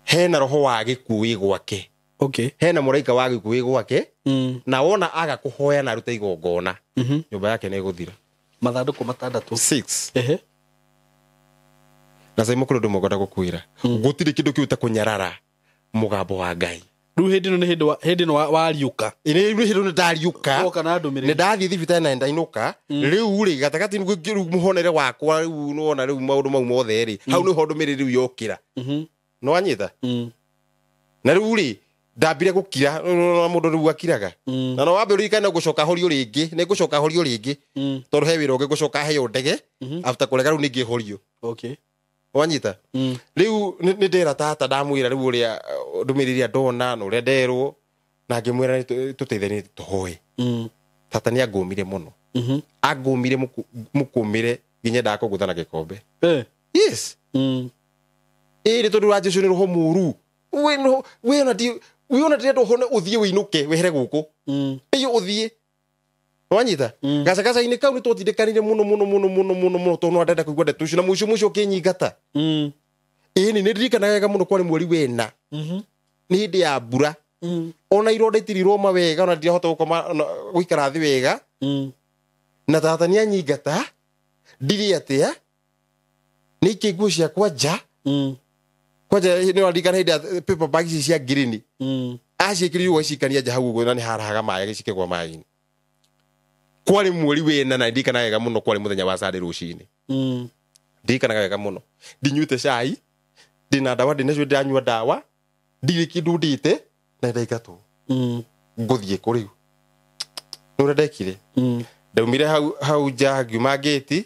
hena roho wa gĩkuũ wĩ gwake. Okay. Hena mũraika wa gĩkuũ wĩ gwake. Na wona aga kũhoya na arute igongona nyũmba yake nĩ ĩgũthira. Mathandũkũ matandatũ. 6. Na Simon kũrĩ ũndũ ũmwe ngwenda gũkwĩra. Gũtirĩ kĩndũ kĩu ta kũnyarara mũgambo wa Ngai. Rĩu hĩndĩ ĩno nĩ hĩndĩ hĩndĩ ĩno wariũka. Ĩ rĩu hĩndĩ ndariũka. Woka na ndũmĩrĩri. Nĩ ndathiĩ thibitarĩ na ndainũka. Rĩu rĩ gatagatĩ rĩu mũhonere wakwa rĩu nĩwona rĩu maũndũ mau mothe rĩ, hau nĩho ndũmĩrĩri rĩu yokĩra. Nĩwanyita? Na rĩu rĩ ndambire gũkira, nĩwona mũndũ rĩu akiraga. Na no wambe ũririkane ngũcoka horio rĩngĩ, nĩ ngũcoka horio rĩngĩ. Tondũ he wĩra ũngĩ ngũcoka heo ndege, after kũrega rĩu ningĩ horio. Wanyita? Rĩu nĩ ndera tata ndamwĩra rĩu ũrĩa ndũmĩrĩri ĩrĩa ndona na ũrĩa nderwo, na ngĩmwĩra tũteithanie tũhoe. Tata nĩ angũmire mũno. Angũmire mũkũmĩre nginya ndakũgũtha na gĩkombe. Yes. Ĩĩ nĩ tondũ wa Jesũ nĩ roho mũru. We no, we ona ndi, we ona ndĩrenda ũhone ũthiĩ wĩinũke wehere gũkũ. Ĩyo ũthiĩ. Wanyita? Gacagaca-inĩ kau nĩ twatindĩkanire mũno mũno mũno mũno mũno mũno tondũ no ndenda kũigua ndeto icio na mũico mũico ũkĩnyingata. Ĩĩ nĩ ndirikanaga wega mũno kwarĩ mweri wena. Nĩ hĩndĩ ya mbura. Ona ironda itiriroma wega, ona ndirahota gũkoma, ona gũikara thĩ wega. Na tata nĩ anyingata, ndirĩ atĩa, nĩ ikie nguo ciakwa nja. Kwanja nĩ waririkana hĩndĩ ya paper bag ici cia ngirini. Aciĩkĩrire ũguo agĩcikania nja hau ũguo na nĩ harahaga maĩ agĩcikĩgwa maĩ-inĩ. Kwarĩ mweri wena na ndirikanaga wega mũno kwarĩ mũthenya wa Sunday rũcinĩ. Ndirikanaga wega mũno. Ndinyuĩte cai, ndĩna ndawa, ndĩnacio ndĩranyua ndawa, ndirĩ kĩndũ ndĩte, na ndaingatwo. Ngũthiĩ kũ rĩu? Nĩ ũrĩa ndekire? Ndaumire hau nja ngiuma ngĩti,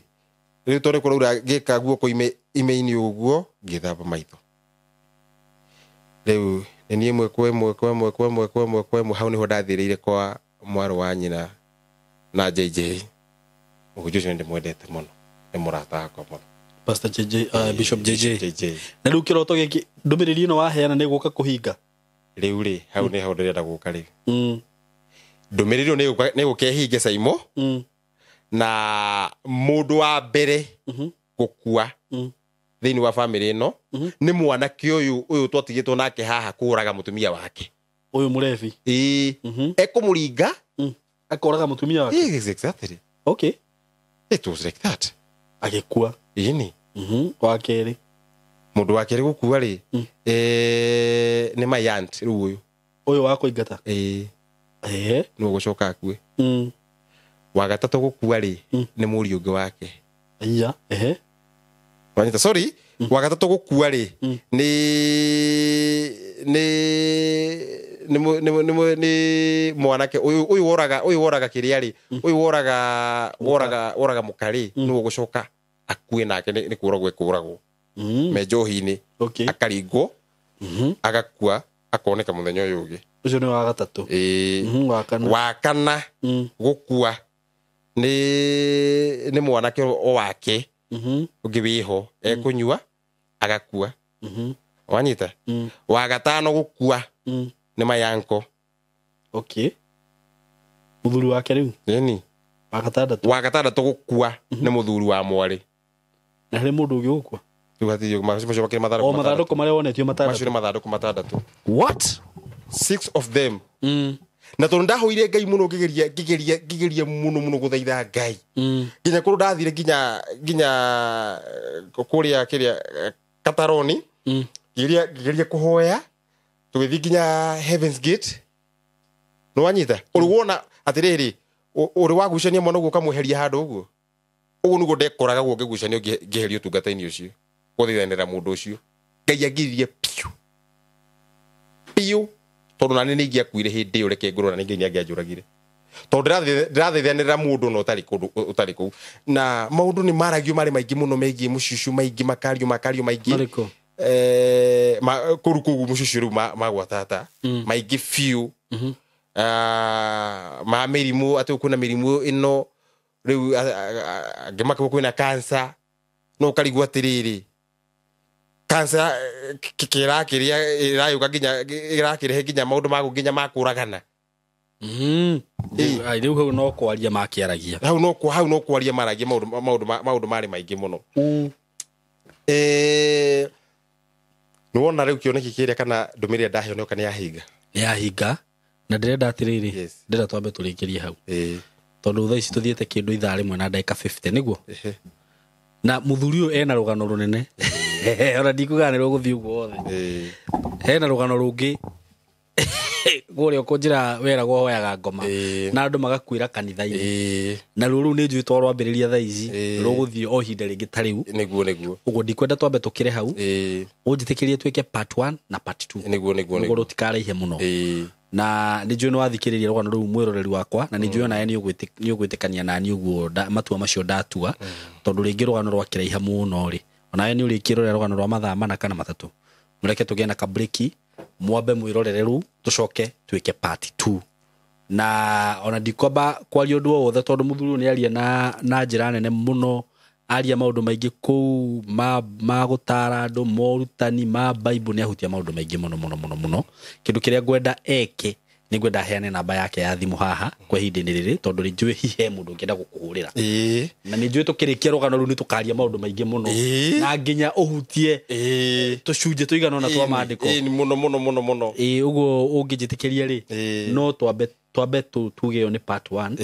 rĩu tondũ kũraura ngĩka guoko ime-inĩ ũguo, ngĩthamba maitho. Rĩu nĩ niĩ ĩmwe kwa ĩmwe kwa ĩmwe kwa ĩmwe kwa ĩmwe kwa ĩmwe, hau nĩho ndathĩrĩire kwa mwarĩ wa nyina na JJ. Mũhunjia ũcio nĩ ndĩmwendete mũno, nĩ mũrata wakwa mũno. Pastor JJ, Bishop JJ. JJ. Na rĩu kĩroto gĩkĩ, ndũmĩrĩri ĩno waheana nĩ gũka kũhinga? Rĩu rĩ, hau nĩho ndĩrenda gũka rĩu. Ndũmĩrĩri ĩyo nĩ gũka ĩhinge Saimo. Na mũndũ wa mbere gũkua thĩinĩ wa bamĩrĩ ĩno nĩ mwanake ũyũ twatigĩtwo nake haha kũraga mũtumia wake. Ũyũ mũrebi. Ĩĩ. Ekũmũringa. Akoraga mũtumia wake. Yes, exactly. It was like that. Agĩkua. Ĩni. Wa kerĩ. Mũndũ wa kerĩ gũkua rĩ, nĩ my aunt rĩu ũyũ. Ũyũ wa kũingata? Ĩĩ. Nĩwe ũgũcoka akue. Wa gatatũ gũkua rĩ, nĩ mũriũ ũngĩ wake. Aya, ehe. Wanyita, sorry, wa gatatũ gũkua rĩ, nĩ mwanake ũyũ woraga kĩrĩa rĩ, ũyũ woraga mũka rĩ, nĩwe ũgũcoka akue nake nĩ kũragwo ekũragwo. Me njohi-inĩ. Akaringwo, agakua, akoneka mũthenya ũyũ ũngĩ. Ũcio nĩ wa gatatũ. Ĩĩ. Wa kana. Wa kana gũkua nĩ mwanake o wake. Ũngĩ wĩho, ekũnyua, agakua. Wanyita? Wa gatano gũkua nĩ mayanko. Mũthuri wake rĩu? Ĩni. Wa gatandatũ. Wa gatandatũ gũkua nĩ mũthuri wa mwarĩ. Na harĩ mũndũ ũngĩ gũkua? Rĩu hatirĩ, macio makĩrĩ mathandũkũ O mathandũkũ marĩa wonetio matandatũ. Macio nĩ mathandũkũ matandatũ. What? 6 of them. Na tondũ ndahoire Ngai mũno, ngĩgeria mũno mũno gũthaitha Ngai. Nginya kũrĩa ndathire nginya kũrĩa kĩrĩa Kataroni. Ngĩgeria kũhoya, tũgĩthiĩ nginya Heaven's Gate. Nĩ wanyita? Ũrĩ wona atĩrĩrĩ, ũrĩ wagucania mwana ũguo ũkamweheria handũ ũguo? Ũguo nĩguo ndekoraga guo ngĩgucanio ngĩherio ũtungata-inĩ ũcio. Gũthaithanĩra mũndũ ũcio. Ngai angiririe piũ. Piũ. Tondũ nani nĩ ingĩakuire hĩndĩ ĩyo, reke ngũrwo na nĩ Ngai nĩangĩanjũragire. Tondũ ndĩrathaithanĩra mũndũ na ũtarĩ kũndũ, ũtarĩ kũu. Na maũndũ nĩ maragio marĩ maingĩ mũno megiĩ mũciĩ ũcio, maingĩ makario maingĩ. Marĩkũ? Kũu kũu mũciĩ ũcio rĩu magwa tata. Maingĩ biũ. Ma mĩrimũ, atĩ kwĩna mĩrimũ ĩno, rĩu, angĩ makiuga kwĩna cancer. No ũkarigwo atĩrĩrĩ, cancer, kĩrakĩrĩa, ĩrayũka nginya, ĩrakĩrehe nginya maũndũ ma nginya ma kũragana. Ai, rĩu hau no kwaria makĩaragia. Hau no hau no kwaria maragia maũndũ marĩ maingĩ mũno. Nĩ wona rĩu kĩoneki kĩrĩa kana ndũmĩrĩri ĩrĩa ndaheo nĩyoka nĩ yahinga? Nĩ yahinga. Na ndĩrenda atĩrĩrĩ, ndĩrenda twambe tũrĩkĩrie hau. Tondũ thaa ici tũthiĩte kĩndũ ithaa rĩmwe na ndagĩka 50, nĩguo? Na mũthuri ũyũ ena rũgano rũnene. Ona ndikuga nĩ rũgũthiĩ ũguo wothe. Hena rũgano rũngĩ Kũrĩa ũkũnjĩra weragwo hoyaga ngoma na andũ magakuĩra kanitha-inĩ, na ruo rũu nĩ njũĩ to rwambĩrĩria thaa ici, rũgũthiĩ o ihinda rĩngĩ ta rĩu. Nĩguo. Ũguo ndikwenda twambe tũkĩre hau, ũnjĩtĩkĩrie twĩke part 1 na part 2. Nĩguo. Nĩguo rũtikaraihe mũno. Na nĩ njũĩ nĩ wathikĩrĩria rũgano rũu mwĩroreri wakwa, na nĩ njũĩ onawe nĩ ũgwĩtĩkania nani ũguo matua macio ndatua, tondũ rĩngĩ rũgano rwakĩraiha mũno rĩ, onawe nĩ ũrĩkĩrorera rũgano rwa mathaa 4 kana 3. Mũreke tũgĩe na kabreki, mwambe mwĩrorere rũu, tũcoke twĩke part 2. Na ona ndikwamba kwaria ũndũ o wothe tondũ mũthuri ũyũ nĩ aria na njĩra nene mũno, aria maũndũ maingĩ kũu ma gũtara andũ, morutani ma Bible, nĩ ahutia maũndũ maingĩ mũno mũno mũno mũno. Kĩndũ kĩrĩa ngwenda eke nĩ ngwenda aheane namba yake ya thimũ haha kwa ihinda-inĩ rĩrĩ, tondũ nĩ njũĩ hihi he mũndũ ũngĩenda gũkũhũrĩra. Na nĩ njũĩ tũkĩrĩkia rũgano rũu nĩ tũkaria maũndũ maingĩ mũno, na nginya ũhutie tũcunjĩ tũigana ũna twa maandĩko. Mũno mũno mũno mũno. Ũguo ũngĩnjĩtĩkĩria rĩ, no twambe tuge ĩyo nĩ part 1,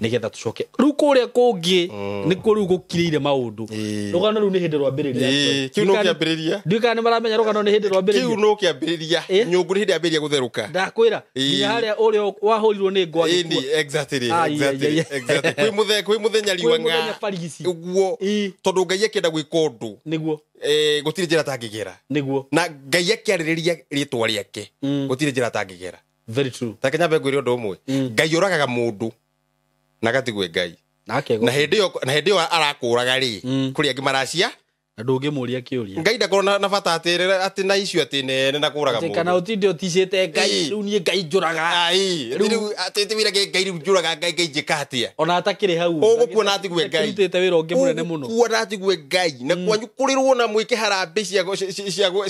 nĩgetha tũcoke rĩu kũrĩa kũngĩ nĩkuo rĩu gũkirĩire maũndũ. Rũgano rũu nĩ hĩndĩ rwambĩrĩria. Kĩu no kĩambĩrĩria. Ndiũĩ kana nĩ maramenya rũgano nĩ hĩndĩ rwambĩrĩria. Kĩu no kĩambĩrĩria. Nyũngũ nĩ hĩndĩ yambĩrĩria gũtherũka. Ndakwĩra nginya harĩa ũrĩa wahũrirwo nĩ ngwa gĩkua. Exactly. Kwĩ mũthenya riũa ng'a. Ũguo tondũ Ngai akĩenda gwĩka ũndũ. Nĩguo. Gũtirĩ njĩra atangĩgera. Nĩguo. Na Ngai akĩarĩrĩria rĩtwa rĩake. Gũtirĩ njĩra atangĩgera. Very true. Ta kenya ngwĩre ũndũ ũmwe. Ngai ũragaga mũndũ na gatigwe Ngai. Na hĩndĩ ĩyo arakũraga rĩ, kũrĩ angĩ maracia na ndũngĩmũria kĩũria. Ngai ndakorwo na bata atĩ na icio atĩ nene na kũraga mũndũ. Kana ũtinde ũticĩte Ngai rĩu niĩ Ngai njũraga. Rĩu atĩ wĩra Ngai rĩu njũraga Ngai Ngai njĩka atĩa. Ona atakĩrĩ hau. Ũgũkua na atigwe Ngai. Ũrutĩte wĩra ũngĩ mũnene mũno. Ũgũkua na atigwe Ngai. Na kwanyu kũrĩrwo na mwĩke harambĩ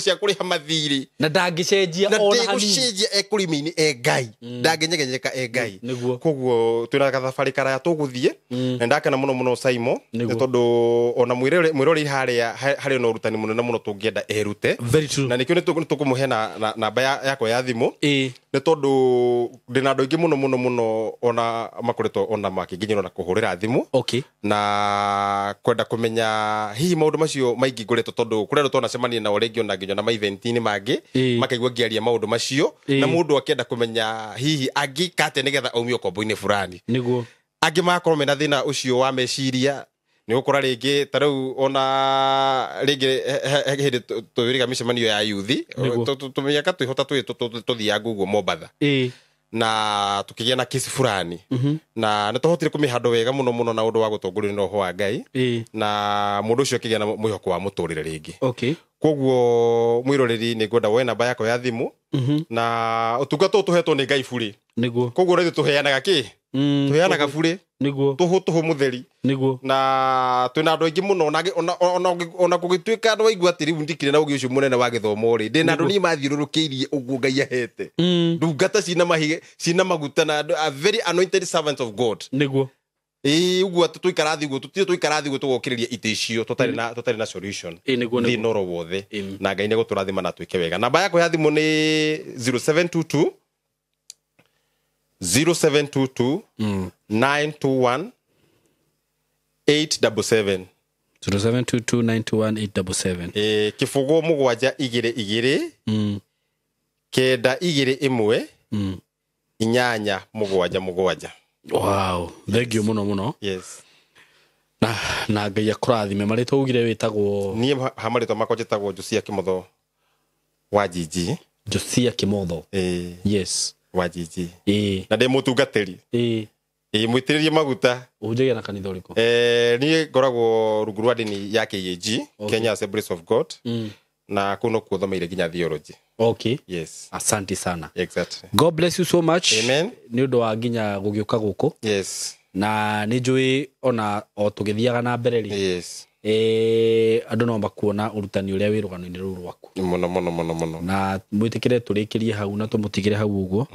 cia kũrĩha mathirĩ. Na ndangĩcenjia ona hanini. Na ndĩgũcenjia ekũrĩmi-inĩ e Ngai. Ndangĩnyegenyeka e Ngai. Nĩguo. Koguo twĩna gathabarĩ karaya tũgũthiĩ. Na ndakena mũno mũno Saimo, nĩ tondũ ona mwĩroreri harĩa harĩ na ũrutani mũnene mũno tũngĩenda erute. Very true. Na nĩkĩo nĩ tũkũmũhe na namba yakwa ya thimũ, nĩ tondũ ndĩna andũ aingĩ mũno mũno mũno ona makoretwo ona makĩnginyĩrwo na kũhũrĩra thimũ. Okay. Na kwenda kũmenya hihi maũndũ macio maingĩ ngoretwo, tondũ kũrĩ andũ twanacemania nao rĩngĩ ona nginya na ma-event-inĩ mangĩ, makaigua ngĩaria maũndũ macio, na mũndũ akĩenda kũmenya hihi angĩka atĩa nĩgetha aumio ũkombo-inĩ fulani. Nĩguo. Angĩ magakorwo mena thĩna ũcio wa meciria, nĩ gũkora rĩngĩ ta rĩu ona rĩngĩ hĩndĩ tũĩrĩga mĩcemanio ya yuthi, tũmĩaka twĩhota tũthianga ũguo Mombatha, na tũkĩgĩa na kesi fulani, na nĩ tũhotire kũmĩhandwo wega mũno mũno na ũndũ wa gũtongorio nĩ roho wa Ngai, na mũndũ ũcio akĩgĩa na mwĩhoko wa mũtũrĩre rĩngĩ. Koguo mwĩroreri nĩ ngwenda woe namba yakwa ya thimũ, na ũtungata ũyũ tũhetwo nĩ Ngai burĩ. Nĩguo. Koguo rĩu tũheanaga kĩ? Tũheanaga burĩ. Nĩguo. Tũhũ mũtheri. Nĩguo. Na twĩna andũ aingĩ mũno, ona kũgĩtuĩka andũ aigua atĩ rĩu ndikĩrĩ na ũgĩ ũcio mũnene wa gĩthomo rĩ, ndĩna andũ niĩ mathiũrũrũkĩirie ũguo Ngai ahete. Ndungata cina maguta na andũ a very anointed servants of God. Nĩguo. Ũguo atĩ tũikara thĩ ũguo, tũtirĩ tũikara thĩ ũguo tũgokĩrĩria itĩ icio tũtarĩ na solution. Nĩguo. Thĩna oro wothe. Na Ngai nĩegũtũrathima na twĩke wega. Namba yakwa ya thimũ nĩ 0722 0722 921 877. 0722 921 877. Kĩbũgũ 7 2 2 9 2 1 8 7 7. Wow, thank you mũno mũno. Yes. Na Ngai akũrathime. Marĩtwa ugire wĩtagwo? Niĩ ha marĩtwa makwa njĩtagwo Josia Kĩmotho wa Jiji. Josia Kĩmotho. Yes. Wa Jiji. Na ndĩ mũtungatĩri. Mũitĩrĩrie maguta. Ũhunjagia na kanitha ũrĩkũ? Niĩ ngoragwo rungu rwa ndini ya KAG, Kenya Assemblies of God. Na kũu nokuo thomeire nginya theology. Okay. Yes. Asante sana. Exactly. God bless you so much. Amen. Nĩ ũndũ wa nginya gũgĩũka gũkũ. Yes. Na nĩ njũĩ ona o tũgĩthiaga na mbere rĩ. Yes. Andũ no makuona ũrutani ũrĩa wĩ rũgano-inĩ rũu rwaku. Mũno mũno mũno mũno. Na mwĩtĩkĩre tũrĩkĩrie hau na tũmũtigĩre hau ũguo.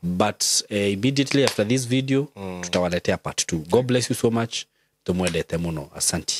But immediately after this video tutawaletea part 2. God bless you so much. Tumwendete mũno. Asante.